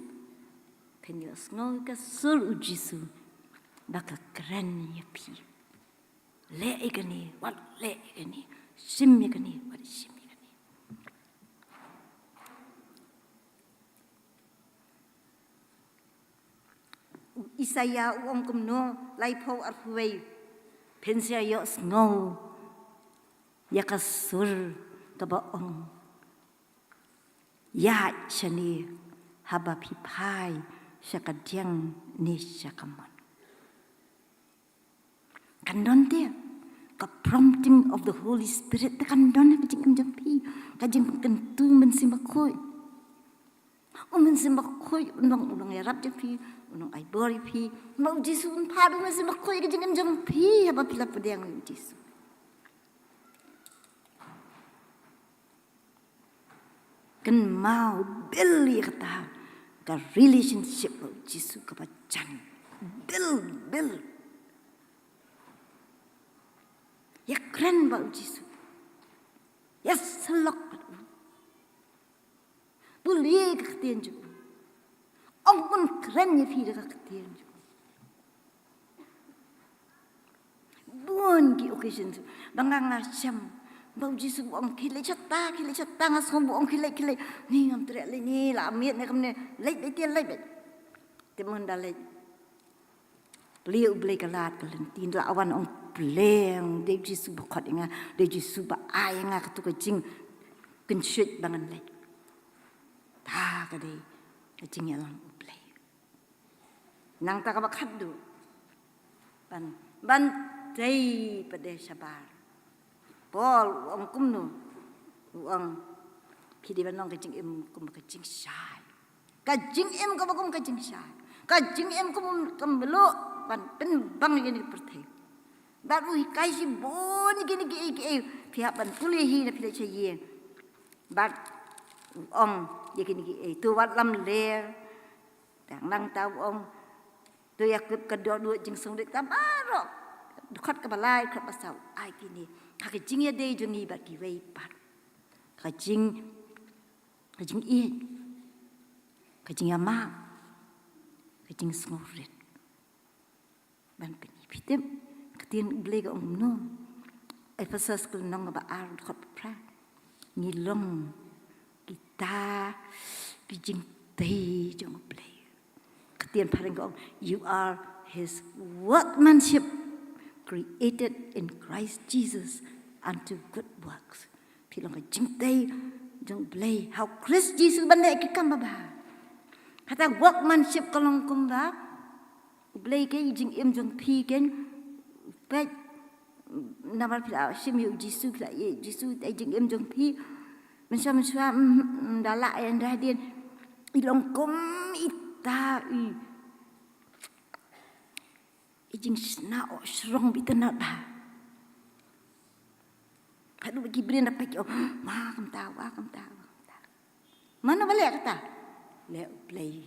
Phin ïohsngew ïa ka sur U Jisu ba ka kren ïa phi. Leh ïa kane, wat leh ïa kane. Shim ïa kane, wat shim ïa kane. U Isaïah u ong kumno, laiphew arphew wei. Phin sa ïohsngew ïa ka sur kaba ong, ïaid shane haba phi phai sha ka dieng ne sha ka mon. Kan don te ka prompting of the Holy Spirit, te kan don ha ka jingim jong phi, ka jingpynkyntu Mynsiem Bakhuid. U Mynsiem Bakhuid un long, un long ïarap jong phi, un long ai bor ïa phi. Namar U Jisu un phah U Mynsiem Bakhuid ha ka jingim jong phi haba phi la pdiang ïa U Jisu. Kynmaw, build ïa kata ka relationship bad u Jisu kaba jan. Build, build. Ïakren bad u Jisu. Ïasyllok bad u. Pule ka ktien jong u. Ong un kren ïa phi da ka ktien jong u. Bun ki occasion ba nga, nga shem ba u Jisu u ong khie leit shata, khie leit shata, nga sngew ba u ong khie leit, khie leit. Ni ngam treh leit, ni la miet ne kumne, leit, leit, leit, leit. Te mynta leit. Plie u Blei ka lad ka lynti, la wan ong plie, dei u Jisu ba khot ïa nga, dei u Jisu ba ai ïa nga katu ka jingkynshuh ba ngan leit. Ta ka dei ka jingïalam u Blei. Nangta kaba khatduh. Ban, ban tei pat de shabar. Paul u ong kumno? U ong phi dei ban long ka jingim kum ka jingshai. Ka jingim kaba kum ka jingshai. Ka jingim kum ka mluh ban pynbang ïa kane ka pyrthei. Bad u hikai shibun ïa kine kiei kiei. Phi hap ban pule hi na phi leit sha ïing. Bad u ong ïa kine kiei. To wat lamler. Tang nangta u ong, to ïa khlem ka dohnud jingsngewrit ta baroh. Dkhot kaba lai, dkhot ba saw, ai kine. Ha ka jingïadei jong ngi bad kiwei pat. Ka jing, ka jingïeit. Ka jingïamap. Ka jingsngewrit. Ban pyni phi tip, ka ktien u Blei ka ong kumno. Ephesos ka lynnong kaba ar dkhot ba phra. Ngi long kita ki jingtei jong u Blei. Ka ktien phareng ka ong, "You are his workmanship, created in Christ Jesus unto good works." Phi long ka jingtei jong u Blei ha u Khrist Jisu ban leh ki kam babha. Kata workmanship ka long kumba u Blei ka i jingim jong phi ken. Peit namar phi la shim ïa u Jisu, phi la ïeit Jisu, i jingim jong phi. Mynshuwa mynshuwa, mm, mm, da lah ïa nda dien. I long kum ita i I jingshna o shrong ba itynnad bha. Haduh ba ki briew da peit, oh, ma kumta, wa kumta, wa kumta. Mano ba leh kata? Leh u Blei,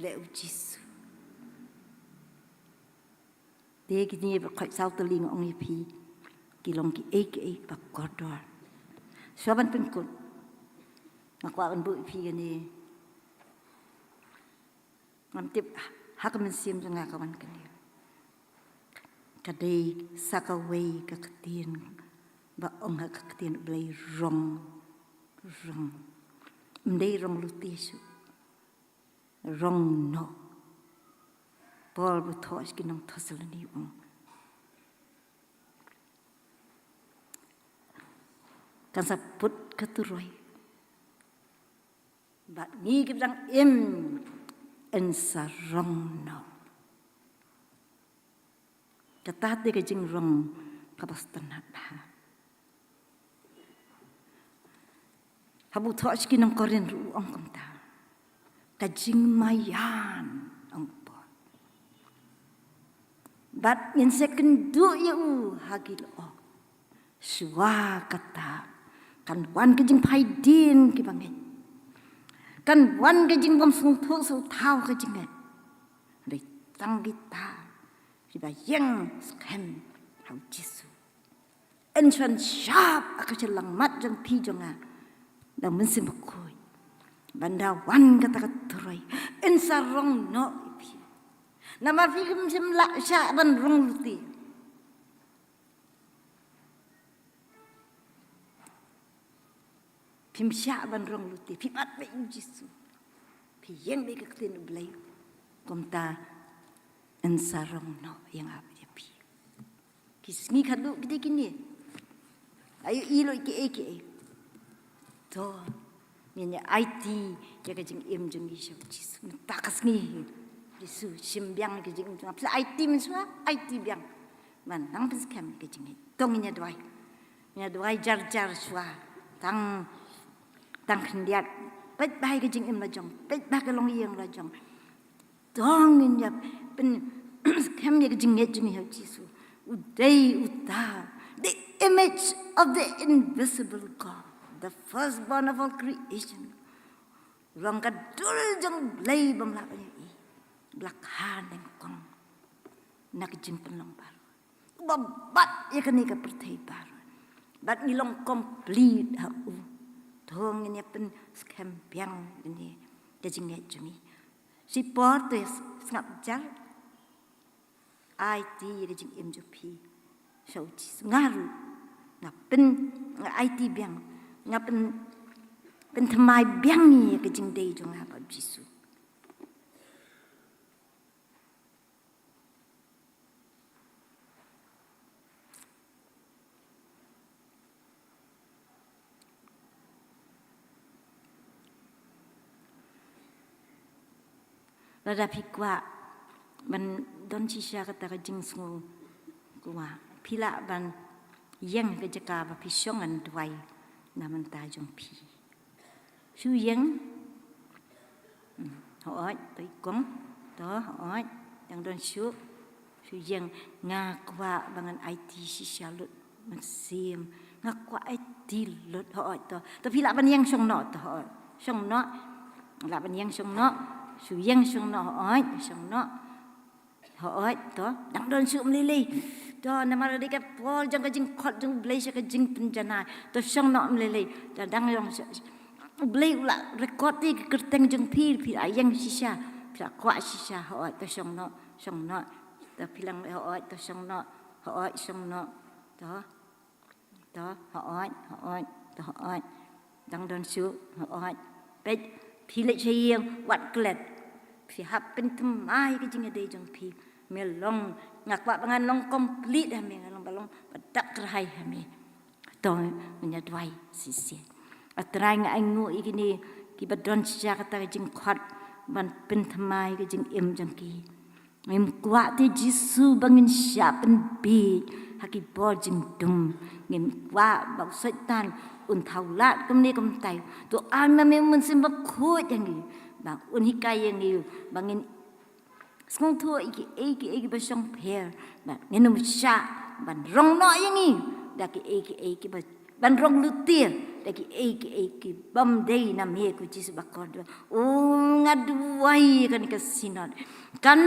leh u Jisu. Te kine ba khoit saw tylli nga ong ïa phi, ki long kiei kiei ba kordor. Shuwa ban pynkut, nga kwah ban buh ïa phi kane. Ngam tip ha ka mynsiem jong nga ka wan kane. Ka dei sa kawei ka ktien ba ong ha ka ktien Blei rong, rong. Ym dei rong lute shuh. Rong noh. Paul ba thoh sha ki nong Thessaloni u ong, kan sa put ka turoi. Bad ngi kiba dang im yn sa rong noh. Kata te ka jingrong kaba sngewtynnat bha. Haba u thoh sha ki nong Korinth ruh u ong kumta. Ka jingmaïan, ong Paul. Bad ngin sa kynduh ïa u ha ki lyoh. Shuwa kata kan wan ka jingphai dien kiba ngeit. Kan wan ka jingbym sngewthuh sngewthaw ka jingngeit. Dei tang kita kiba ïeng skhem ha u Jisu. Yn shon shap ha ka shyllangmat jong phi jong nga da u Mynsiem Bakhuid. Ban da wan kata ka turoi yn sa rong noh ïa phi. Namar phi kim shym lah shah ban rong lute. Phim shah ban rong lute, phi bat beit ïa u Jisu. Phi ïeng beit ha ka ktien u Blei. Kumta yn sa rong noh ïa nga bad ïa phi. Ki sngi khadduh ki dei kine. Ayu i lo kiei kiei. To ngin ïa aiti ïa ka jingim jong ngi sha u Jisu. Mynta ka sngi Jisu shim biang ïa ka jingim jong nga. Phi la aiti mynshuwa, aiti biang. Ban nang pynskhem ïa ka jingim. To ngin ïa duwai. Ngin ïa duwai jar jar shuwa. Tang, tang khyndiat. Peit bha ïa ka jingim la jong. Peit bha ka longïing la jong. To ngin ïa pynskhem ïa ka jingngeit jong ngi ha u Jisu. U dei uta, the image of the invisible God. The firstborn of all creation. Long ka dur jong Blei bym lah ban ïohi. Ba la kha nyngkong na ka jingpynlong baroh. Uba bat ïa kane ka pyrthei baroh. Bad ngi long complete ha u. To ngin ïa pynskhem biang ïa kane ka jingngeit jong ngi. Shipor to ïa sngap jar. Aiti ïa ka jingim jong phi sha u Jisu. Nga ruh nga pyn, nga aiti biang, nga pyn, pynthymmai biang ïa ka jingdei jong nga bad u Jisu. Lada phi kwah ban don shisha kata ka jingsngew kwah, phi lah ban ïeng ha ka jaka ba phi shong ban duwai na ka bynta jong phi. Shu ïeng. Hmm, hooid, to i kong. To, hooid. Dang don shuh. Shu ïeng, nga kwah ba ngan aiti shisha lut. Mynsiem, nga kwah aiti lut, hooid to. To phi lah ban ïeng shong noh to, hooid. Shong noh. Lah ban ïeng shong noh. Shu ïeng shong noh, hooid. Shong noh. Hooid to. Dang don shuh mlei lei. To namar dei ka por jong ka jingkhot jong Blei sha ka jingpynjanai. To shong noh mlei lei. To dang long shuh. Blei u la record ïa ka kyrteng jong phi, phi la ïeng shisha. Phi la kwah shisha, hooid to shong noh. Shong noh. To phi lah, hooid to shong noh. Hooid shong noh. To. To, hooid, hooid, to hooid. Dang don shuh, hooid. Peit, phi leit sha ïing, wat klet. Phi hap pynthymmai ka jingïadei jong phi. Me long, nga kwah ba ngan long complete ha me, ngan long ba long ba dap kyrhai ha me. To, ngin ïa duwai shisien. A Trai, nga ainguh ïa kine kiba don shisha kata ka jingkhot ban pynthymmai ka jingim jong ki. Ngim kwah te Jisu ba ngin shah pynbieit ha ki bor jingdum. Ngim kwah ba u Soitan un thaw lad kumne kumtai. To ai ma me u Mynsiem Bakhuid ïa ngi ba un hikai ïa ngi ba ngin sngewthuh ïa kiei kiei kiba shongpher ba ngin ym shah ban rong noh ïa ngi da kiei kiei kiba ban rong lynti da kiei kiei kibym dei na me ko Jisu ba kordor. O nga duwai kane ka Synod kan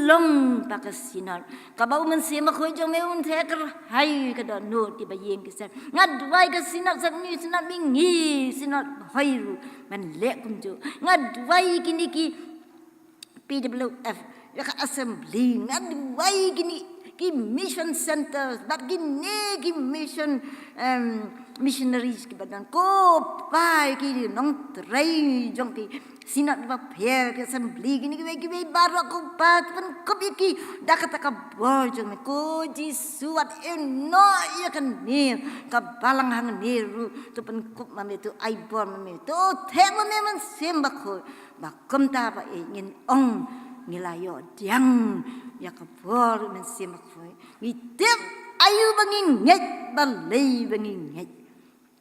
long ba ka Synod kaba u Mynsiem Bakhuid jong me un theh kyrhai ka dohnud kiba ïing ki sem. Nga duwai ka Synod Sepngi, Synod Mihngi, Synod Hoi ruh ban leh kumjuh. Nga duwai kine ki P W F, ïa ka assembly, nga duwai kine ki mission centers bad kine ki mission, em, missionaries kiba don, ko Pa, ki nongtrei jong ki Synod bapher, ki assembly, kine kiwei kiwei baroh ko Pa, pynkup ïa ki da kata ka bor jong me ko Jisu, wat ïehnoh ïa kane ka balang hangne ruh, to pynkup ma me, to ai bor ma me, to theh ma me Mynsiem Bakhuid. Ba kumta ba ïeit ngin ong ngi la ïoh pdiang ïa ka bor Mynsiem Bakhuid. Ngi tip aïu ba ngi ngeit, balei ba ngi ngeit.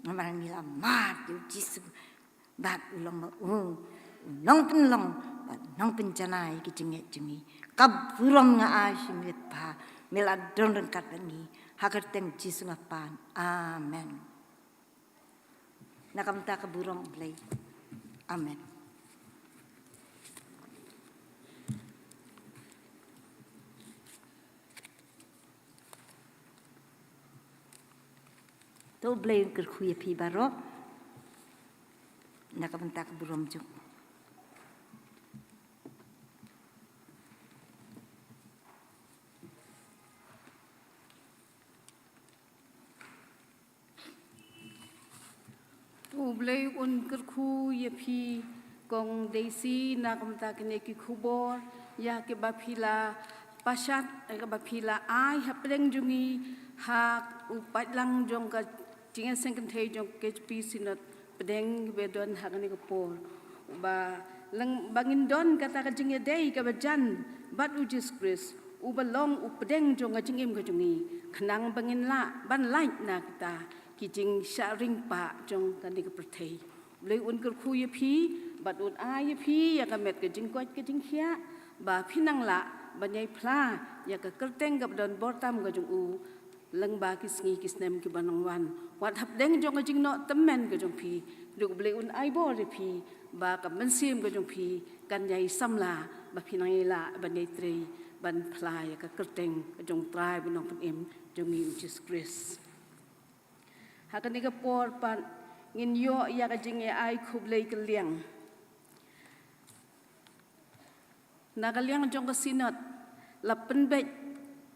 Namar ngi la mad ïa u Jisu bad u long ma u, u nongpynlong bad nongpynjanai ki jingngeit jong ngi. Ka burom nga ai sha me Pa, me la don ryngkat bad ngi. Ha ka kyrteng Jisu nga pan. Amen. Na ka bynta ka burom U Blei. Amen. To U Blei un kyrkhu ïa phi baroh. Na ka bynta ka burom jong U Blei un kyrkhu ïa phi Kong Daisy na ka bynta kine ki khubor ïa kiba phi la pashat, ïa kiba phi la ai hapdeng jong ngi ha u paidlang jong ka jingïaseng kynthei jong K H P Synod pdeng kiba don ha kane ka por. Ba leng ba ngin don kata ka jingïadei kaba jan bad U Jisu Khrist uba long u pdeng jong ka jingim ka jong ngi khnang ba ngin lah ban lait na kita ki jingshah ring pah jong kane ka pyrthei. U Blei un kyrkhu ïa phi bad un ai ïa phi ïa ka met ka jingkoit ka jingkhiah ba phin nang lah ban ïai phla ïa ka kyrteng kaba don bor tam ka jong u. lyngba ki sngi ki snem ki ban nang wan. Wat hapdeng jong ka jingnoh tymmen ka jong phi, duk Blei un ai bor ïa phi ba ka mynsiem ka jong phi kan ïai samla ba phi nang ïai lah ban ïai trei ban phla ïa ka kyrteng ka jong Trai ba nongpynim jong ngi u Jisu Khrist. Ha kane ka por pat ngin ïoh ïa ka jingïai khublei kylliang. Na ka liang jong ka Synod la pynbeit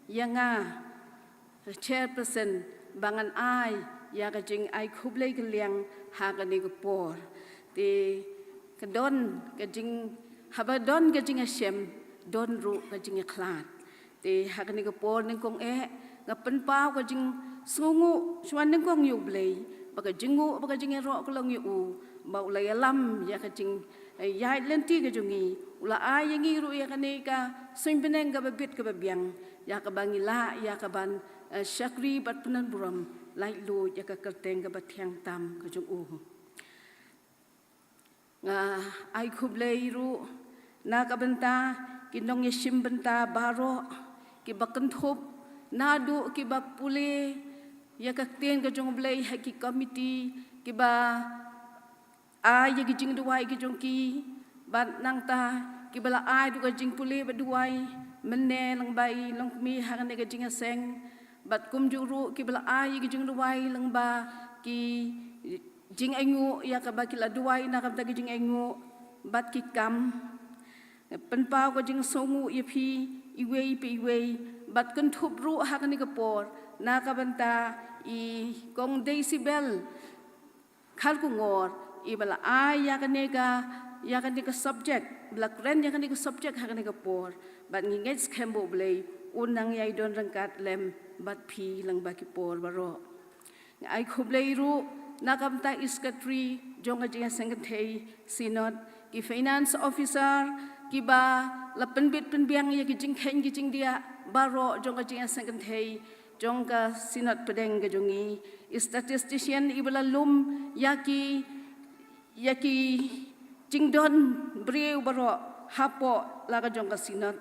ïa nga chairperson ba ngan ai ïa ka jingai khublei kylliang ha kane ka por. Te ka don ka jing, haba don ka jingïashem, don ruh ka jingïakhlad. Te ha kane ka por nyngkong eh nga pynpaw ka jingsngewnguh shuwa nyngkong ïa U Blei ba ka jingnguh ba ka jingïaroh ka long ïa u ba u la ïalam ïa ka jing, eh, ïaid lynti ka jong ngi, u la ai ïa ngi ruh ïa kane ka suiñ bneng kaba bit kaba biang ïa kaba ngi lah ïa kaban, eh, shakri bad pyndonkam burom laitluid ïa ka kyrteng kaba thiang tam ka jong u. Nga ai khublei ruh na ka bynta ki nongïashim bynta baroh kiba kynthup naduh kiba pule ïa ka ktien ka jong U Blei ha ki komiti kiba ai ïa ki jingduwai ki jong ki bad nangta kiba la ai ruh ka jingpule bad duwai mynne lyngba i longkmie ha kane ka jingïaseng bad kumjuh ruh kiba la ai ïa ki jingduwai lyngba ki jingainguh ïa kaba ki la duwai na ka bynta ki jingainguh bad ki kam. Pynpaw ka jingsngewnguh ïa phi iwei pa iwei bad kynthup ruh ha kane ka por na ka bynta i Kong Decibel Kharkongor iba la ai ïa kane ka, ïa kane ka subject, ba la kren ïa kane ka subject ha kane ka por bad ngi ngeit skhem ba U Blei un nang ïai don ryngkat lem bad phi lyngba ki por baroh. Nga ai khublei ruh na ka bynta i secretary jong ka jingïaseng kynthei Synod, ki finance officer kiba la pynbit pynbiang ïa ki jingkheiñ ki jingdiah baroh jong ka jingïaseng kynthei jong ka Synod pdeng ka jong ngi, i statistician iba la lum ïa ki, ïa ki jingdon briew baroh hapoh la ka jong ka Synod.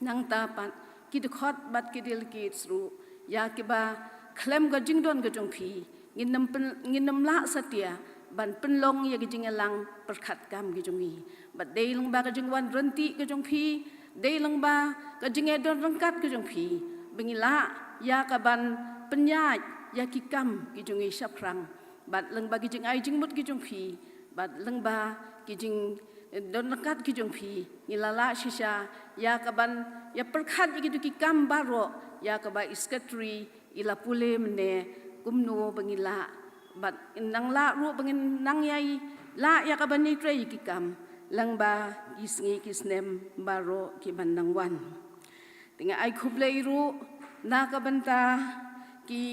Nangta pat ki dkhot bad ki delegates ruh ïa kiba khlem ka jingdon ka jong phi ngin ym pyn-, ngin ym lah satia ban pynlong ïa ki jingïalang pyrkhat kam ki jong ngi. Bad dei lyngba ka jingwan ryntih ka jong phi, dei lyngba ka jingïadon ryngkat ka jong phi ba ngi lah ïa kaban pynïaid ïa ki kam ki jong ngi shaphrang. Bad lyngba ki jingai jingmut ki jong phi bad lyngba ki jingdon ryngkat ki jong phi ngi la lah shisha ïa kaban ïapyrkhat ïa kito ki kam baroh ïa kaba i secretary i la pule mynne kumno ba ngi lah bad nang lah ruh ba ngin nang ïai lah ïa kaban ïai trei ïa ki kam lyngba ki sngi ki snem baroh ki ban nang wan. Te nga ai khublei ruh na ka bynta ki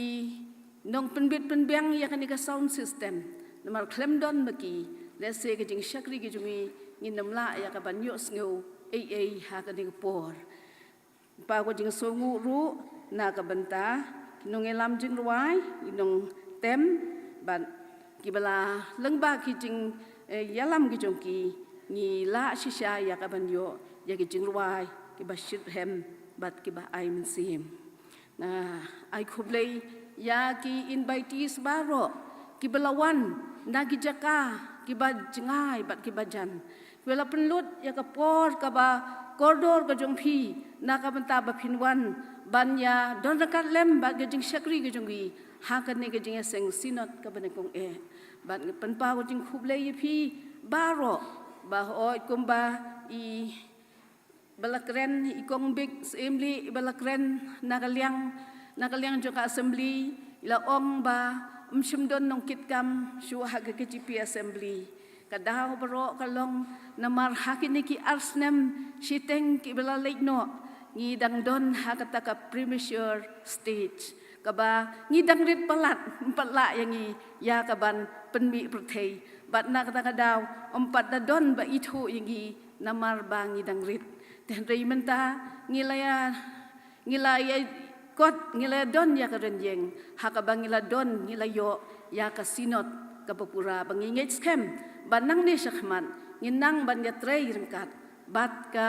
nongpynbit pynbiang ïa kane ka sound system. Namar khlem don ma ki, lehse ka jingshakri ka jong ngi ngin ym lah ïa kaban ïohsngew ei ei ha kane ka por. Pynpaw ka jingsngewnguh ruh na ka bynta ki nongïalam jingrwai, ki nongtem bad kiba la lyngba ki jing, eh, ïalam ki jong ki ngi lah shisha ïa kaban ïoh ïa ki jingrwai kiba shitrhem bad kiba ai mynsiem. Nga ai khublei ïa ki invitees baroh kiba la wan na ki jaka kiba jngai bad kiba jan. Kiba la pynlut ïa ka por kaba kordor ka jong phi na ka bynta ba phin wan ban ïadon ryngkat lem bad ka jingshakri ka jong ngi ha kane ka jingïaseng Synod kaba nyngkong eh. Bad nga pynpaw ka jingkhublei ïa phi baroh ba hooid kumba i ba la kren i Kong Bik Syiemlieh iba la kren na ka liang, na ka liang jong ka assembly, i la ong ba ym shym don nongkitkam shuh ha ka K J P assembly. Ka daw baroh ka long namar ha kine ki ar snem shiteng kiba la leit noh ngi dang don ha kata ka premature stage kaba ngi dang rit palat, ym pat lah ïa ngi ïa kaban pynmih pyrthei. Bad na kata ka daw ym pat da don ba ithuh ïa ngi namar ba ngi dang rit. Te hynrei mynta ngi la ïa, ngi la ïa kot, ngi la ïa don ïa ka rynïeng ha kaba ngi la don, ngi la ïoh ïa ka Synod kaba pura ba ngi ngeit skhem ba nangne shakhmat ngin nang ban ïatrei ryngkat bad ka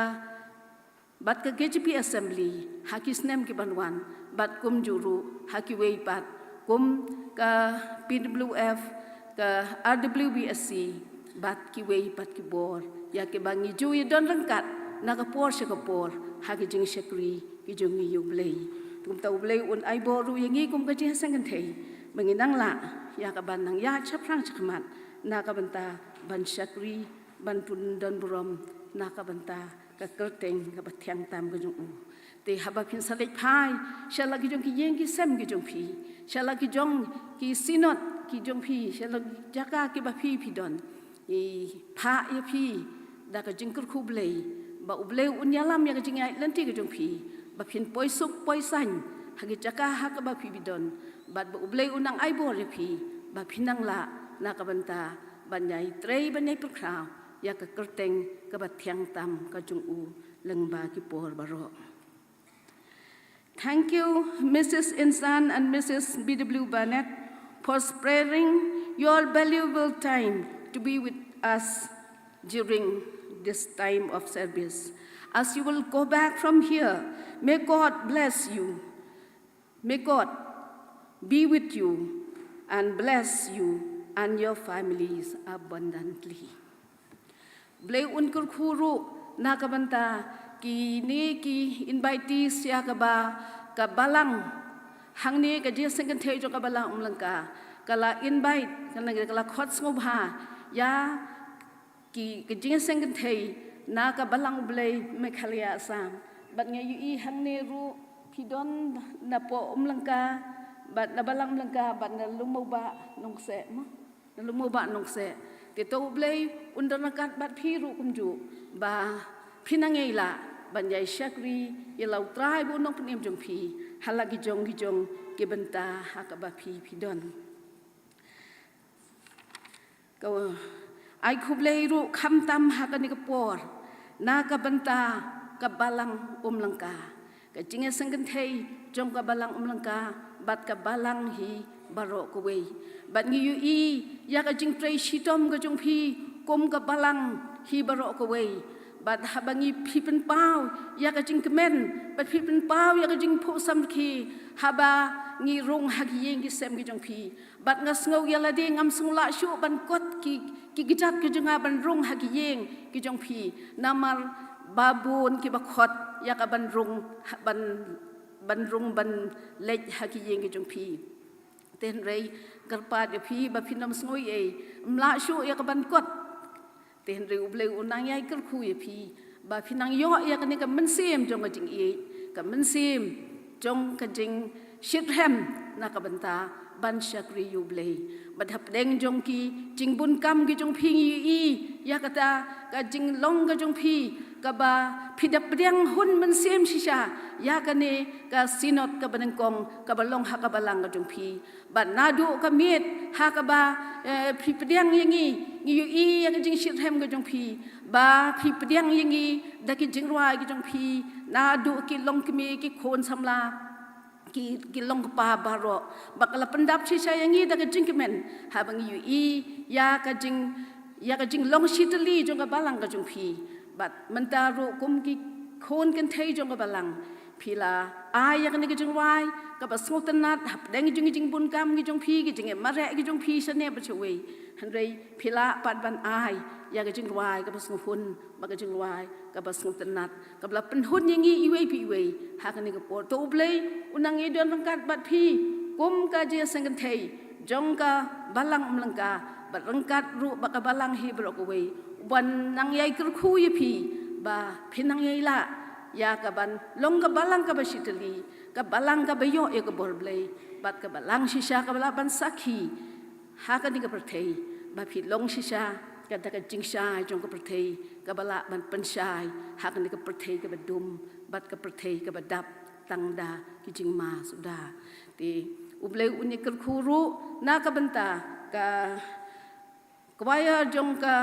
bad ka K J P Assembly ha ki snem ki ban wan, bad kumjuh ruh ha kiwei pat kum ka P W F, ka R W B S C, bad kiwei pat ki bor ïa kiba ngi ju ïa don ryngkat na ka por sha ka por ha ki jingshakri ki jong ngi ïa U Blei. Te kumta U Blei un ai bor ruh ïa ngi kum ka jingseng kynthei ba ngin nang lah ïa kaban nang ïaid shaphrang shakhmat na ka bynta ban shakri, ban pun don burom na ka bynta ka kyrteng kaba thiang tam ka jong U. Te haba phin sa leit phai sha la ki jong ki ïing ki sem ki jong phi, sha la ki jong ki synod ki jong phi, sha la ki jaka kiba phi phi don, ngi phah ïa phi da ka jingkyrkhu Blei ba U Blei un ïalam ïa ka jingïaid lynti ka jong phi, ba phin poi suk poi saiñ ha ki jaka ha kaba phi phi don, bad ba U Blei un nang ai bor ïa phi ba phin nang lah na ka bynta ban ïai trei ban ïai pyrkhat ïa ka kyrteng kaba thiang tam ka jong U lyngba ki por baroh. Thank you, Missus Insan and Missus B W Burnett, for sparing your valuable time to be with us during this time of service. As you will go back from here, may God bless you. May God be with you and bless you and your families abundantly. Blei un kyrkhu ruh na ka bynta kine ki invitees ïa kaba ka balang hangne, ka jingseng kynthei jong ka balang Umlangka ka la invite, ka la, ka la khot sngewbha ïa ki, ka jingseng kynthei na ka balang U Blei Meghalaya Assam. Bad nga ïohi hangne ruh phi don na poh Umlangka, bad na balang Umlangka, bad na Lum Mawbah Nongkseh mo. Na Lum Mawbah Nongkseh. Te to U Blei un don ryngkat bad phi ruh kumjuh ba phin nang ïai lah ban ïai shakri ïa la U Trai bad u Nongpynim jong phi ha la ki jong ki jong ki bynta ha kaba phi phi don. Ka ai khublei ruh khamtam ha kane ka por na ka bynta ka balang Umlangka, ka jingseng kynthei jong ka balang Umlangka bad ka balang hi baroh kawei. Bad ngi ïohi ïa ka jingtrei shitom ka jong phi kum ka balang hi baroh kawei. Bad haba ngi, phi pynpaw ïa ka jingkmen bad phi pynpaw ïa ka jingphuh samrkhie haba ngi rung ha ki ïing ki sem ki jong phi. Bad nga sngew ïa lade ngam sngewlah shuh ban kot ki, ki kjat ki jong nga ban rung ha ki ïing ki jong phi. Namar ba bun kiba khot ïa ka ban rung, ban, ban rung ban leit ha ki ïing ki jong phi. Te hynrei kyrpad ïa phi ba phin ym sngew ei ei, ym lah shuh ïa ka ban kot. Te hynrei U Blei un nang ïai kyrkhu ïa phi ba phin nang ïoh ïa kane ka mynsiem jong ka jingïeit, ka mynsiem jong ka jingshitrhem na ka bynta ban shakri ïa U Blei. Bad hapdeng jong ki jingbun kam ki jong phi ngi ïohi ïa kata ka jinglong ka jong phi kaba phi da pdiang hun mynsiem shisha ïa kane ka synod kaba nyngkong kaba long ha ka balang ka jong phi. Bad naduh ka miet ha kaba, eh, phi pdiang ïa ngi, ngi ïohi ïa ka jingshitrhem ka jong phi. Ba phi pdiang ïa ngi da ki jingrwai ki jong phi, naduh ki longkmie, ki khun samla, ki, ki longkpa baroh. Ba ka la pyndap shisha ïa ngi da ka jingkmen haba ngi ïohi ïa ka jing, ïa ka jinglong shitylli jong ka balang ka jong phi. Bad mynta ruh kum ki khun kynthei jong ka balang, phi la ai ïa kane ka jingrwai kaba sngewtynnat hapdeng ki jingbun kam ki jong phi, ki jingmareh ki jong phi shane bad shawei. Hynrei phi lah pat ban ai ïa ka jingrwai kaba sngewhun bad ka jingrwai kaba sngewtynnat kaba la pynhun ïa ngi iwei pa iwei ha kane ka por. To U Blei un nang ïai don ryngkat bad phi kum ka jingseng kynthei jong ka balang Umlangka bad ryngkat ruh bad ka balang hi baroh kawei. Ban nang ïai kyrkhu ïa phi ba phin nang ïai lah ïa kaban long ka balang kaba shitylli, ka balang kaba ïoh ïa ka bor Blei bad ka balang shisha kaba lah ban sakhi ha kane ka pyrthei, ba phi long shisha kata ka jingshai jong ka pyrthei kaba lah ban pynshai ha kane ka pyrthei kaba dum bad ka pyrthei kaba dap tang da ki jingma suda. Te U Blei un ïai kyrkhu ruh na ka bynta ka choir jong ka,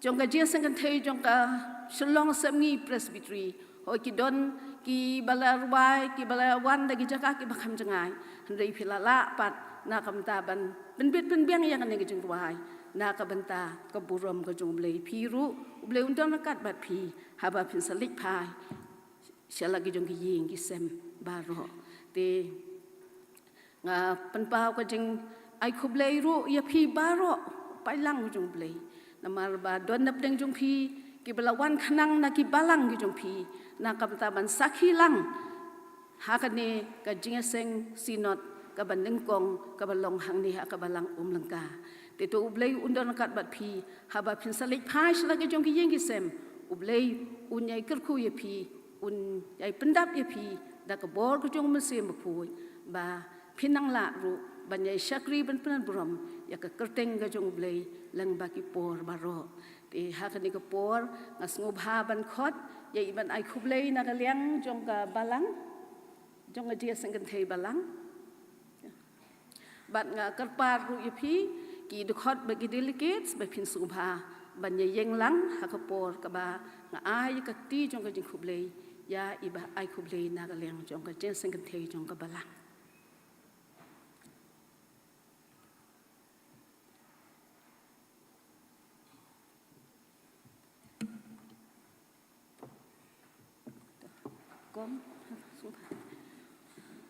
jong ka jingseng kynthei jong ka Shillong Sepngi Presbytery. Hooid ki don kiba la rwai, kiba la wan da ki jaka kiba kham jngai. Hynrei phi la lah pat na ka bynta ban pynbit pynbiang ïa kane ka jingrwai. na ka bynta ka burom ka jong U Blei. Phi ruh U Blei un don ryngkat bad phi haba phin sa leit phai sha la ki jong ki ïing ki sem baroh. Te nga pynpaw ka jingai khublei ruh ïa phi baroh, paidlang ka jong U Blei. Namar ba don na pdeng jong phi kiba la wan khnang na ki balang ki jong phi na ka bynta ban sakhi lang ha kane ka jingïaseng synod kaba nyngkong kaba long hangne ha ka balang Umlyngka. Te to U Blei un don ryngkat bad phi haba phin sa leit phai sha la ki jong ki ïing ki sem. U Blei un ïai kyrkhu ïa phi, un ïai pyndap ïa phi da ka bor ka jong U Mynsiem Bakhuid ba phin nang lah ruh ban ïai shakri ban pynburom ïa ka kyrteng ka jong U Blei lyngba ki por baroh. Te ha kane ka por nga sngewbha ban khot ïa i ban ai khublei na ka liang jong ka balang, jong ka jingïaseng kynthei balang. Bad nga kyrpad ruh ïa phi ki dkhot bad ki delegates ba phin sngewbha ban ïa ïeng lang ha ka por kaba nga ai ïa ka kti jong ka jingkhublei ïa i ba ai khublei na ka liang jong ka jingïaseng kynthei jong ka balang. Kong,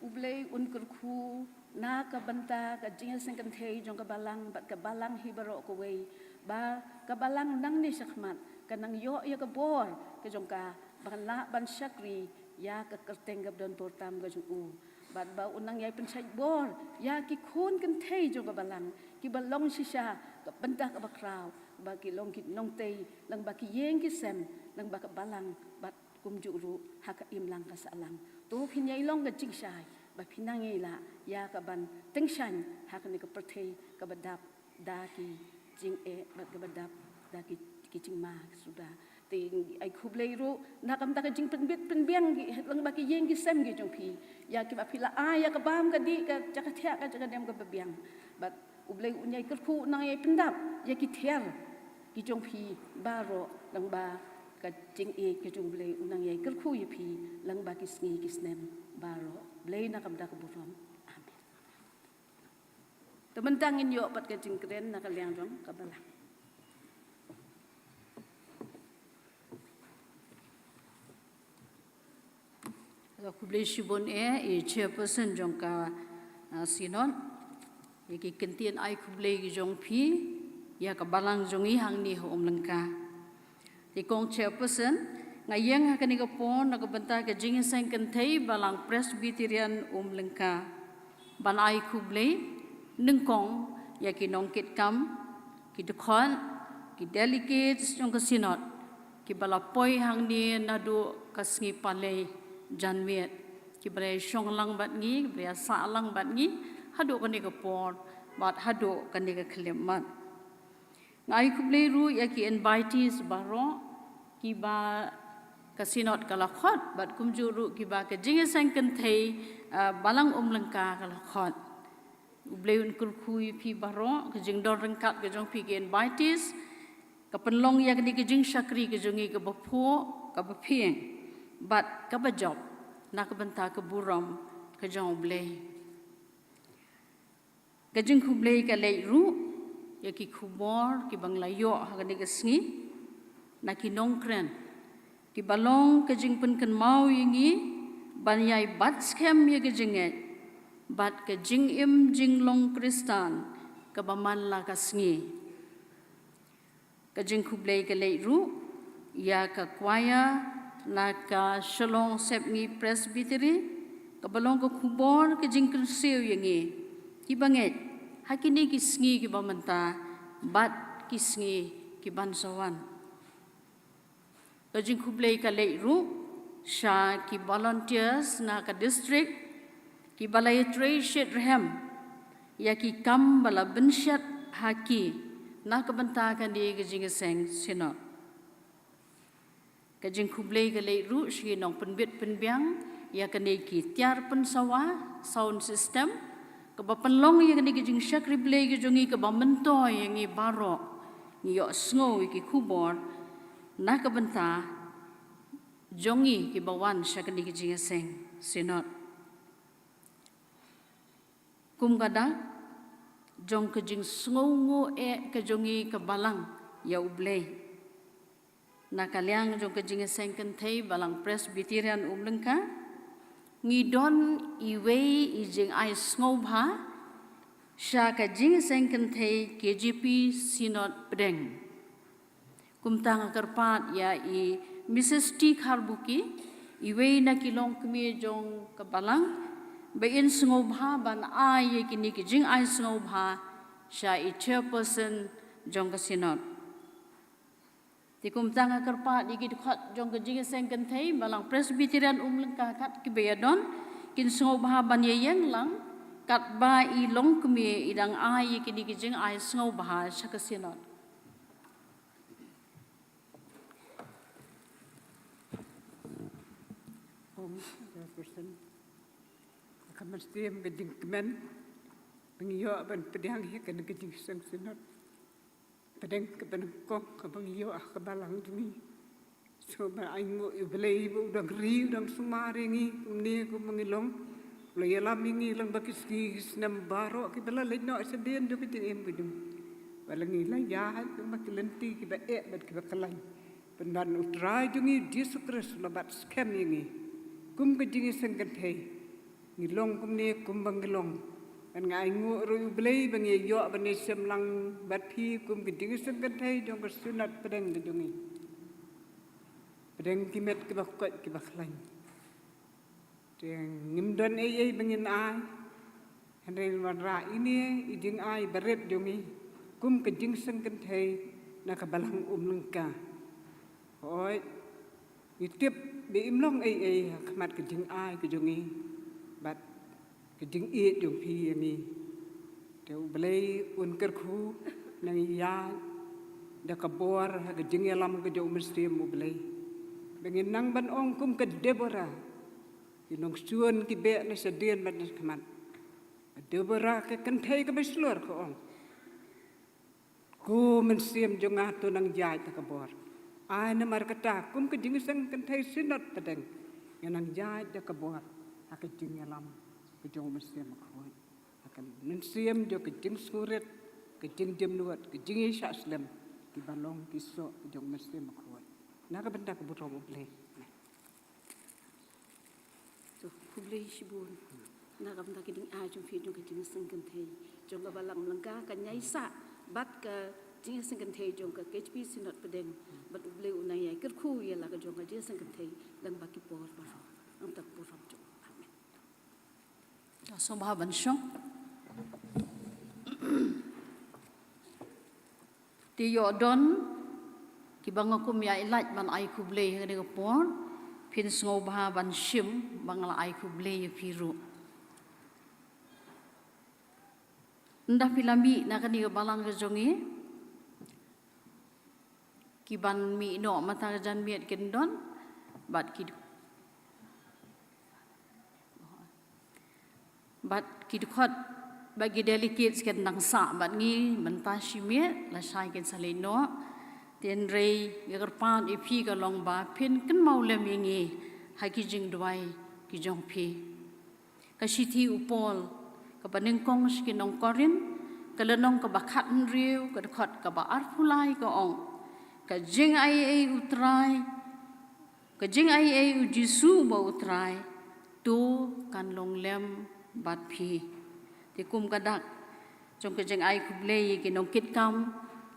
U Blei un kyrkhu na ka bynta ka jingïaseng kynthei jong ka balang bad ka balang hi baroh kawei, ba ka balang nangne shakhmat kan nang ïoh ïa ka bor ka jong ka ba kan lah ban shakri ïa ka kyrteng kaba don bor tam ka jong u. Bad ba un nang ïai pynshait bor ïa ki khun kynthei jong ka balang kiba long shisha ka bynta kaba khraw, ba ki long ki nongtei lyngba ki ïing ki sem, lyngba ka balang bad kumjuh ruh ha ka imlang ka sahlang. To phin ïai long ka jingshai ba phin nang ïai lah ïa ka ban tyngshaiñ ha kane ka pyrthei kaba dap da ki jingeh bad kaba dap da ki, ki jingma ki suda. Te ai khublei ruh na ka bynta ka jingpynbit pynbiang ki, lyngba ki ïing ki sem ki jong phi, ïa kiba phi la ai ïa ka bam ka dih, ka jaka thiah ka jaka dem kaba biang. Bad U Blei un ïai kyrkhu, un nang ïai pyndap ïa ki thiar ki jong phi baroh lyngba ka jingïeit ka jong U Blei, un nang ïai kyrkhu ïa phi lyngba ki sngi ki snem baroh. Blei na ka bynta ka burom. Amen. Te mynta ngin ïoh pat ka jingkren na ka liang jong ka balang. Khublei shibun eh i chairperson jong ka, ah, synod, ïa ki kyntien ai khublei ki jong phi ïa ka balang jong i hangne ha Umlyngka. Te kong chairperson, nga ïeng ha kane ka por na ka bynta ka jingïaseng kynthei balang Presbyterian Umlyngka ban ai khublei nyngkong ïa ki nongkitkam, ki dkhot, ki delegates jong ka synod kiba la poi hangne naduh ka sngi Palei janmiet, kiba la ïa shong lang bad ngi, kiba la ïa sah lang bad ngi haduh kane ka por bad haduh kane ka khyllipmat. Nga ai khublei ruh ïa ki invitees baroh kiba ka synod ka la khot bad kumjuh ruh kiba ka jingïaseng kynthei, ah, balang Umlyngka ka la khot. U Blei un kyrkhu ïa phi baroh, ka jingdon ryngkat ka jong phi ki invitees ka pynlong ïa kane ka jingshakri ka jong ngi kaba phuh, kaba phieng bad kaba jop na ka bynta ka burom ka jong U Blei. Ka jingkhublei ka leit ruh ïa ki khubor kiba nga la ïoh ha kane ka sngi na ki nongkren kiba long ka jingpynkynmaw ïa ngi ban ïai bat skhem ïa ka jingngeit bad ka jingim jinglong Khristan kaba man la ka sngi. Ka jingkhublei ka leit ruh ïa ka choir na ka Shillong Sepngi Presbytery, kaba long ka khubor ka jingkyrsiew ïa ngi kiba ngeit ha kine ki sngi kiba mynta bad ki sngi ki ban sa wan. Ka jingkhublei ka leit ruh sha ki volunteers na ka district kiba la ïatrei shitrhem ïa ki kam ba la bynshet ha ki na ka bynta kane ka jingïaseng synod. Ka jingkhublei ka leit ruh sha ki nongpynbit pynbiang ïa kane ki tiar pynsawa, sound system, kaba pynlong ïa kane ka jingshakri Blei ka jong ngi kaba myntoi ïa ngi baroh ngi ïohsngew ïa ki khubor na ka bynta jong ngi kiba wan sha kane ka jingïaseng synod. Kum ka dak, jong ka jingsngewnguh eh ka jong ngi ka Balang ïa U Blei. Na ka liang jong ka Jingïaseng Kynthei Balang Presbyterian Umlyngka, ngi don iwei i jingai sngewbha sha ka Jingïaseng Kynthei K J P Synod Pdeng. Kumta nga kyrpad ïa i Missus T Kharbuki, iwei na ki longkmie jong ka Balang, ba in sngewbha ban ai ïa kine ki jingai sngewbha sha i Chairperson jong ka Synod. Te kumta nga kyrpad ïa ki dkhot jong ka Jingïaseng Kynthei Balang Presbyterian Umlyngka kat kiba ïadon, kin sngewbha ban ïaïeng lang, katba i longkmie i dang ai ïa kine ki jingai sngewbha sha ka Synod. Ong, Chairperson. Ka mynsiem ka jingkmen ba ngi ïoh ban pdiang ïa kane ka Jingïaseng Synod Pdeng kaba nyngkong kaba ngi ïoh ha ka Balang jong ngi. Sngewbha ainguh ïa U Blei ba u dang ri, u dang sumar ïa ngi kumne kumba ngi long. U la ïalam ïa ngi lyngba ki sngi ki snem baroh kiba la leit noh shadien jong ka jingim ka jong ngi. Ba la ngi la ïaid lyngba ki lynti kiba eh bad kiba khlaiñ. Pynban U Trai jong ngi Jisu Khrist u la bat skhem ïa ngi kum ka Jingïaseng Kynthei. Ngi long kumne kumba ngi long. Ngan, nga ainguh ruh ïa U Blei ba ngi ïoh ban ïashem lang bad phi kum ka Jingïaseng Kynthei jong ka Synod Pdeng ka jong ngi. Pdeng ki met kiba koit kiba khlaiñ. Te ngim don ei ei ba ngin ai. Hynrei wanrah ine i jingai barit jong ngi kum ka Jingïaseng Kynthei na ka Balang Umlyngka. Hooid, ngi tip ba im long ei ei ha khmat ka jingai ka jong ngi bad ka jingïeit jong phi ïa ngi. Te U Blei un kyrkhu, nang ïaid da ka bor ha ka jingïalam ka jong U Mynsiem U Blei. Ba ngin nang ban ong kum ka Deborah, ki nongshun ki beh na shadien bad na khmat. Ka Deborah ka kynthei kaba shlur ka ong, Ko Mynsiem jong nga, to nang ïaid da ka bor. Ai namar kata kum ka Jingïaseng Kynthei Synod Pdeng, ngan nang ïaid da ka bor ha ka jingïalam ka jong U Mynsiem Bakhuid, ha ka mynsiem jong ka jingsngewrit, ka jingjemnud, ka jingïaishah slem, kiba long ki soh ka jong U Mynsiem Bakhuid. Na ka bynta ka burom U Blei. Amen. To, khublei shibun na ka bynta ka jingai jong phi jong ka Jingïaseng Kynthei jong ka Balang Umlyngka, ka nyaisah bad ka Jingïaseng Kynthei jong ka K J P Synod Pdeng, bad U Blei un nang ïai kyrkhu ïa la ka jong ka Jingïaseng Kynthei lyngba ki por baroh. Nangta ka burom jong U. Amen. Sngewbha ban shong. Te ïoh don kiba nga kum ïa i lait ban ai khublei ha kane ka por, phin sngewbha ban shim ba nga la ai khublei ïa phi ruh. Ynda phi la mih na kane ka balang ka jong ngi, ki ban mih noh mynta ka janmiet kin don, bad ki bad ki dkhot, bad ki delegates kin nang sah bad ngi mynta shi miet, lashai kin sa leit noh. Hynrei nga kyrpad ïa phi ka long ba phin kynmaw lem ïa ngi ha ki jingduwai ki jong phi. Ka shithi u Paul kaba nyngkong sha ki nong Korinth, ka lynnong kaba khathynriew, ka dkhot kaba arphew lai ka ong, ka jingaiei U Trai, ka jingaiei U Jisu ba U Trai, to kan long lem bad phi. Te kum ka dak jong ka jingai khublei ïa ki nongkitkam,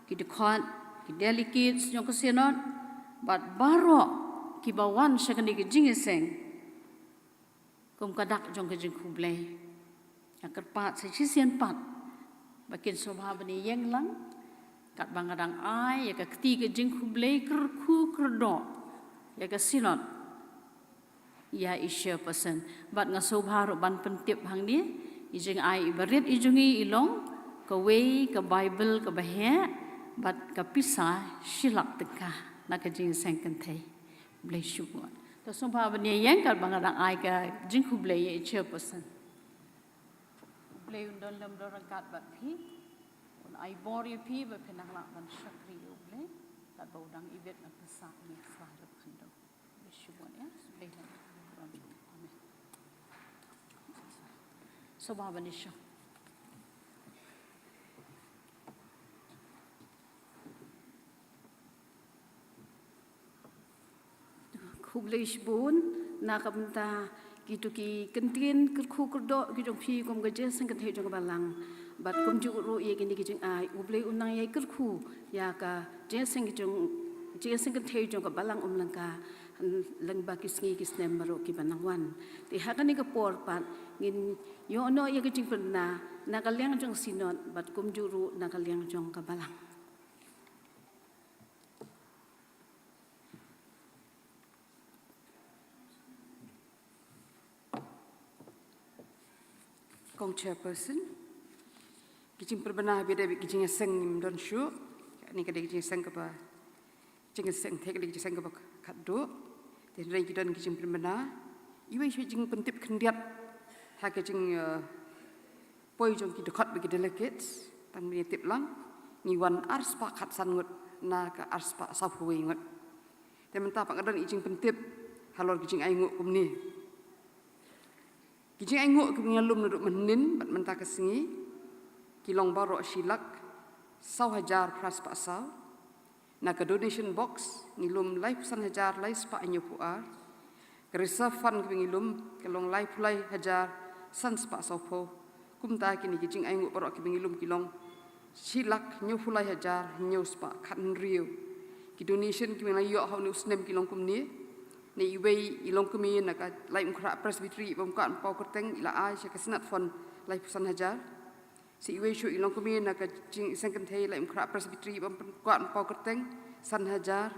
ki dkhot, ki delegates jong ka Synod, bad baroh kiba wan sha kane ka jingïaseng. Kum ka dak jong ka jingkhublei, nga kyrpad sa shisien pat ba kin sngewbha ban ïeng lang, katba nga dang ai ïa ka kti ka jingkhublei kyrkhu kyrdoh ïa ka Synod, ïa i Chairperson. Bad nga sngewbha ruh ban pyntip hangne, i jingai iba rit i jong ngi i long kawei ka Baibl kaba heh bad ka pisa shi lak tyngka na ka jingïaseng kynthei. Blei shibun. To sngewbha ban ïeng katba nga dang ai ka jingkhublei ïa i Chairperson. Blei un don lem don ryngkat bad phi. Un ai bor ïa phi ba phin nang lah ban shakri ïa U Blei katba u dang ibit na pisa ïa i Khrist. Blei shibun ïa. Blei lem. Amen. Sngewbha ban ïashong. Blei shibun na ka bynta kito ki kyntien kyrkhu kyrdoh ki jong phi kum ka jingïaseng kynthei jong ka balang. Bad kumjuh ruh ïa kine ki jingai, U Blei un nang ïai kyrkhu ïa ka jingïaseng ki jong, jingïaseng kynthei jong ka balang Umlyngka lyngba ki sngi ki snem baroh kiba nang wan. Te ha kane ka por pat ngin ïoh noh ïa ka jingpynbna na ka liang jong Synod bad kumjuh ruh na ka liang jong ka balang. Kong Chairperson, ki jingpynbna bad ki jingïaseng ngim don shuh. Kane ka dei ka jingïaseng kaba, jingïaseng te ka dei ka jingïaseng kaba khatduh. Te hynrei ki don ki jingpynbna, iwei shuh jingpyntip khyndiat ha ka jing, eh, poi jong ki dkhot bad ki delegates, tang ban ïatip lang, ngi wan ar spah khatsan ngut na ka ar spah sawphew wei ngut. Te mynta pat nga don i jingpyntip halor ki jingainguh kumne. Ki jingainguh kiba ngi la lum naduh mynhynnin bad mynta ka sngi ki long baroh shi lak saw hajar phra spah saw. Na ka donation box ngi lum laiphew san hajar lai spah hynñiewphew ar. Ka reserve fund kaba ngi lum ka long laiphew lai hajar san spah sawphew. Kumta kine ki jingainguh baroh kiba ngi lum ki long shi lak hynñiewphew lai hajar hynñiew spah khathynriew. Ki donation kiba ngi la ïoh ha une u snem ki long kumne. Na iwei i longkmie na ka Laitumkhrah Presbytery Bamkuat Ynpaw Kyrteng i la ai sha ka Synod Fund laiphew san hajar. Sa iwei shuh i longkmie na ka jingïaseng kynthei Laitumkhrah Presbytery Bamkuat Ynpaw Kyrteng san hajar.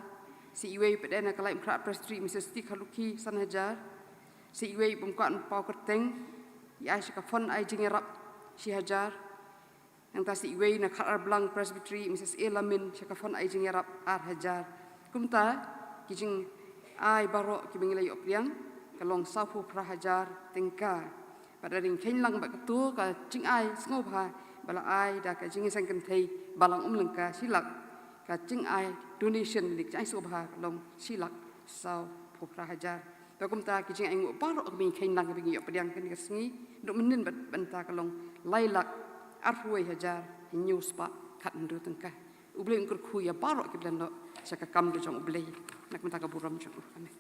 Sa iwei pat de na ka Laitumkhrah Presbytery Missus T Kharlukhi san hajar. Sa iwei Bamkuat Ynpaw Kyrteng i ai sha ka fund ai jingïarap shi hajar. Nangta sa iwei na Khadarblang Presbytery Missus A Lamin sha ka fund ai jingïarap ar hajar. Kumta ki jingai baroh kiba ngi la ïoh pdiang ka long sawphew phra hajar tyngka. Bad da ring kheiñ lang bad kato ka jingai sngewbha ba la ai da ka jingïaseng kynthei balang Umlyngka shi lak, ka jingai donation lane ka jingai sngewbha ka long shi lak sawphew phra hajar. Te kumta ki jingainguh baroh kiba ngi kheiñ lang kiba ngi ïoh pdiang kane ka sngi naduh mynhynnin bad mynta ka long lai lak arphew wei hajar hynñiew spah khathynriew tyngka. U Blei un kyrkhu ïa baroh kiba la noh sha ka kam ka jong U Blei na ka bynta ka burom jong u. Amen.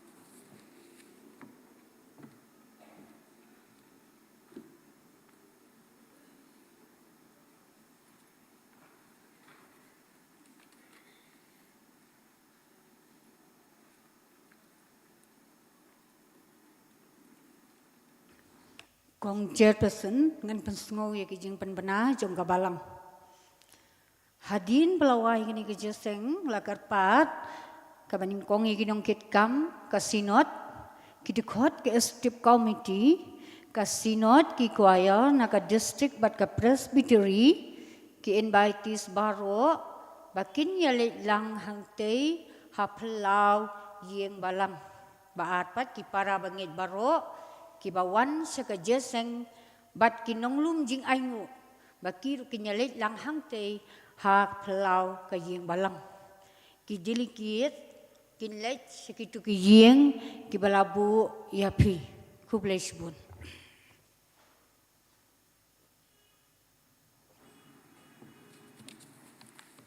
Kong Chairperson, ngan pynsngew ïa ki jingpynbna jong ka balang. Hadien ba la wai kane ka jingïaseng la kyrpad kaba nyngkong ïa ki nongkitkam ka Synod, ki dkhot ka Executive Committee ka Synod, ki choir na ka District bad ka Presbytery, ki invitees baroh ba kin ïaleit lang hangtei ha phyllaw ïing balang. Ba ar pat ki para bangeit baroh kiba wan sha ka jingïaseng bad ki nonglum jingainguh ba ki ruh kin ïaleit lang hangtei ha phyllaw ka ïing balang. Ki delegate kin leit sha kito ki ïing kiba la buh ïa phi. Khublei shibun.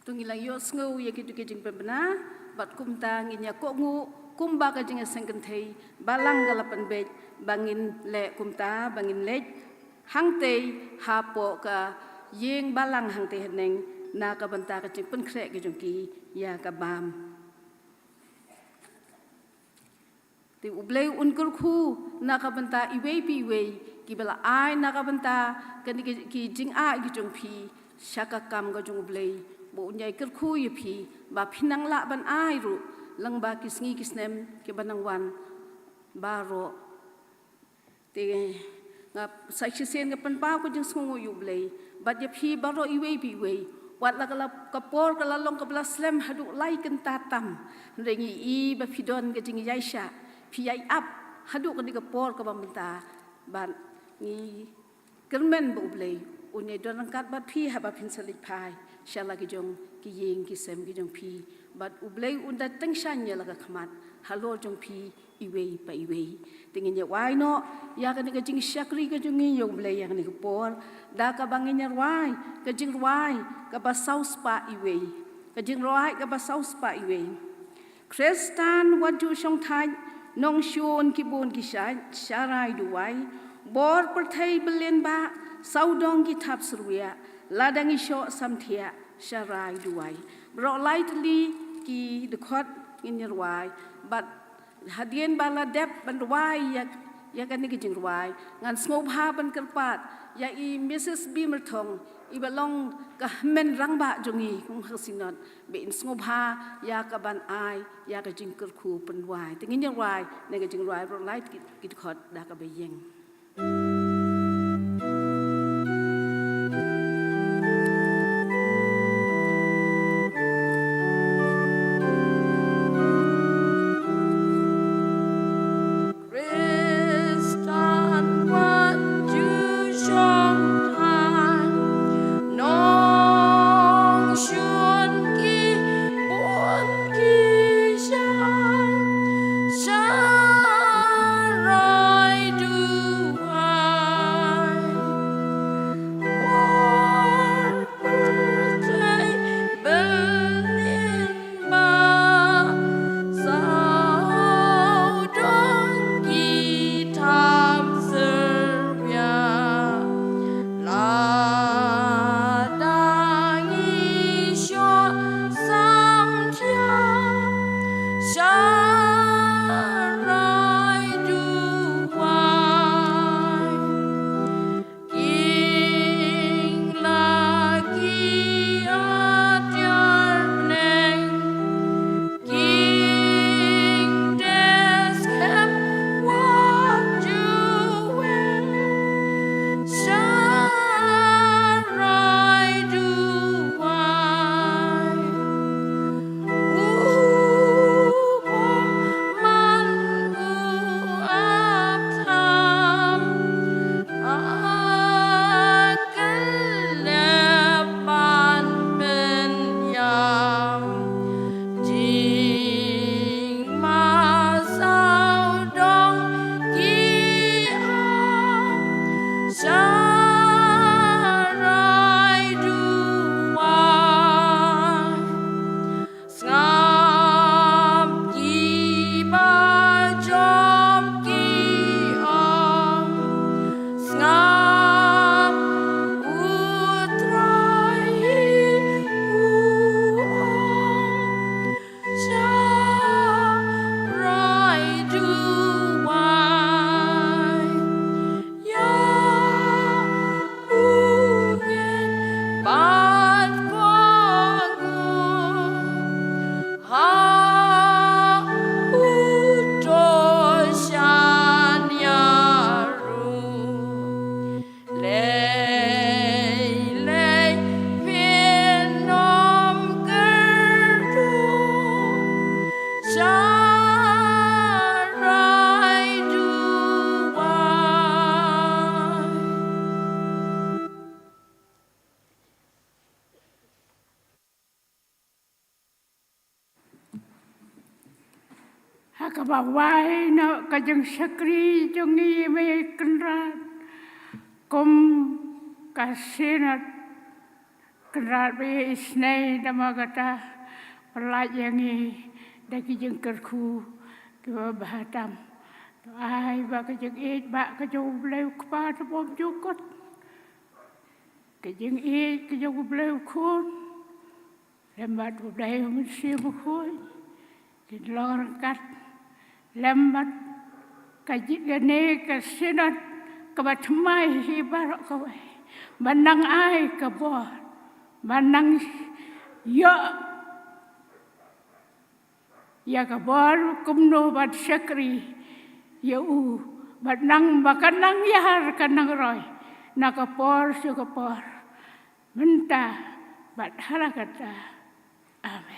To ngi la ïohsngew ïa kito ki jingpynbna bad kumta ngin ïa kohnguh kumba ka jingïaseng kynthei balang ka la pynbeit ba ngin leh kumta, ba ngin leit hangtei hapoh ka ïing balang hangtei haneng na ka bynta ka jingpynkhreh ka jong ki ïa ka bam. Te U Blei un kyrkhu na ka bynta iwei pa iwei kiba la ai na ka bynta kane ki, ki jingai ki jong phi sha ka kam ka jong U Blei. Ba un ïai kyrkhu ïa phi ba phin nang lah ban ai ruh lyngba ki sngi ki snem kiba nang wan baroh. Te nga sa shisien nga pynpaw ka jingsngewnguh ïa U Blei bad ïa phi baroh iwei pa iwei. Wat la ka la, ka por ka la long kaba la slem haduh lai kynta tam, hynrei ngi i ba phi don ka jingïaishah, phi ïai ap haduh kane ka por kaba mynta. Bad ngi kyrmen ba U Blei un ïai don ryngkat bad phi haba phin sa leit phai sha la ki jong ki ïing ki sem ki jong phi. Bad U Blei un da tyngshaiñ ïa la ka khmat halor jong phi iwei pa iwei. Te ngin ïa wai noh ïa kane ka jingshakri ka jong ngi ïa U Blei ïa kane ka por da kaba ngin ïa rwai ka jingrwai kaba saw spah iwei. Ka jingrwai kaba saw spah iwei. Khristan, wat ju shongthait, Nongshun ki bun ki shait, sharai duwai. Bor pyrthei byllian bah, sawdong ki thap syrwiah. Lada ngi shoh samthiah, sharai duwai. Baroh lai tylli ki dkhot ngin ïa rwai. Bad hadien ba la dep ban rwai ïa, ïa kane ka jingrwai, ngan sngewbha ban kyrpad ïa i Mrs B Myrthong, i ba long ka hynmen rangbah jong ngi kum ha ka Synod, ba in sngewbha ïa ka ban ai ïa ka jingkyrkhu pynrwai. Te ngin ïa rwai ne ka jingrwai, baroh lai ki, ki dkhot da kaba ïeng. Khristan wat ju shong than, nongshun ki bun ki shang, sharai duwai. Bor pyrthei byllian bah, sawdong ki thap syrwiah. Lada ngi shoh samthiah, sharai duwai. King la ki atiar bneng, king te skhem wat ju weng, sharai duwai. U bym man u ap tham, a kyllep ban pynïap. Jingma sawdong ki ap, sharai duwai. Sngap ki ba jop ki ong, sngap U Trai u ong, sharai duwai. Ïa u ngeit bad kohnguh ha u to shan ïaroh. Lei lei phin ym kyrduh, sharai duwai. Ha kaba wai noh ka jingshakri jong ngi, me Kynrad, kum ka Synod Kynrad ba ïa isynei da ma kata, pyllait ïa ngi da ki jingkyrkhu kiba bha tam. To ai ba ka jingïeit ba ka jong U Blei U Kpa to bym jukut. Ka jingïeit ka jong U Blei U Khun lem bad U Blei U Mynsiem Bakhuid kin long ryngkat lem bad ka jingkane ka Synod kaba thymmai hi baroh kawei, ban nang ai ka bor, ban nang ïoh ïa ka bor kumno ban shakri ïa u, bad nang ba kan nang ïar kan nang roi na ka por sha ka por, mynta bad ha la katta. Amen.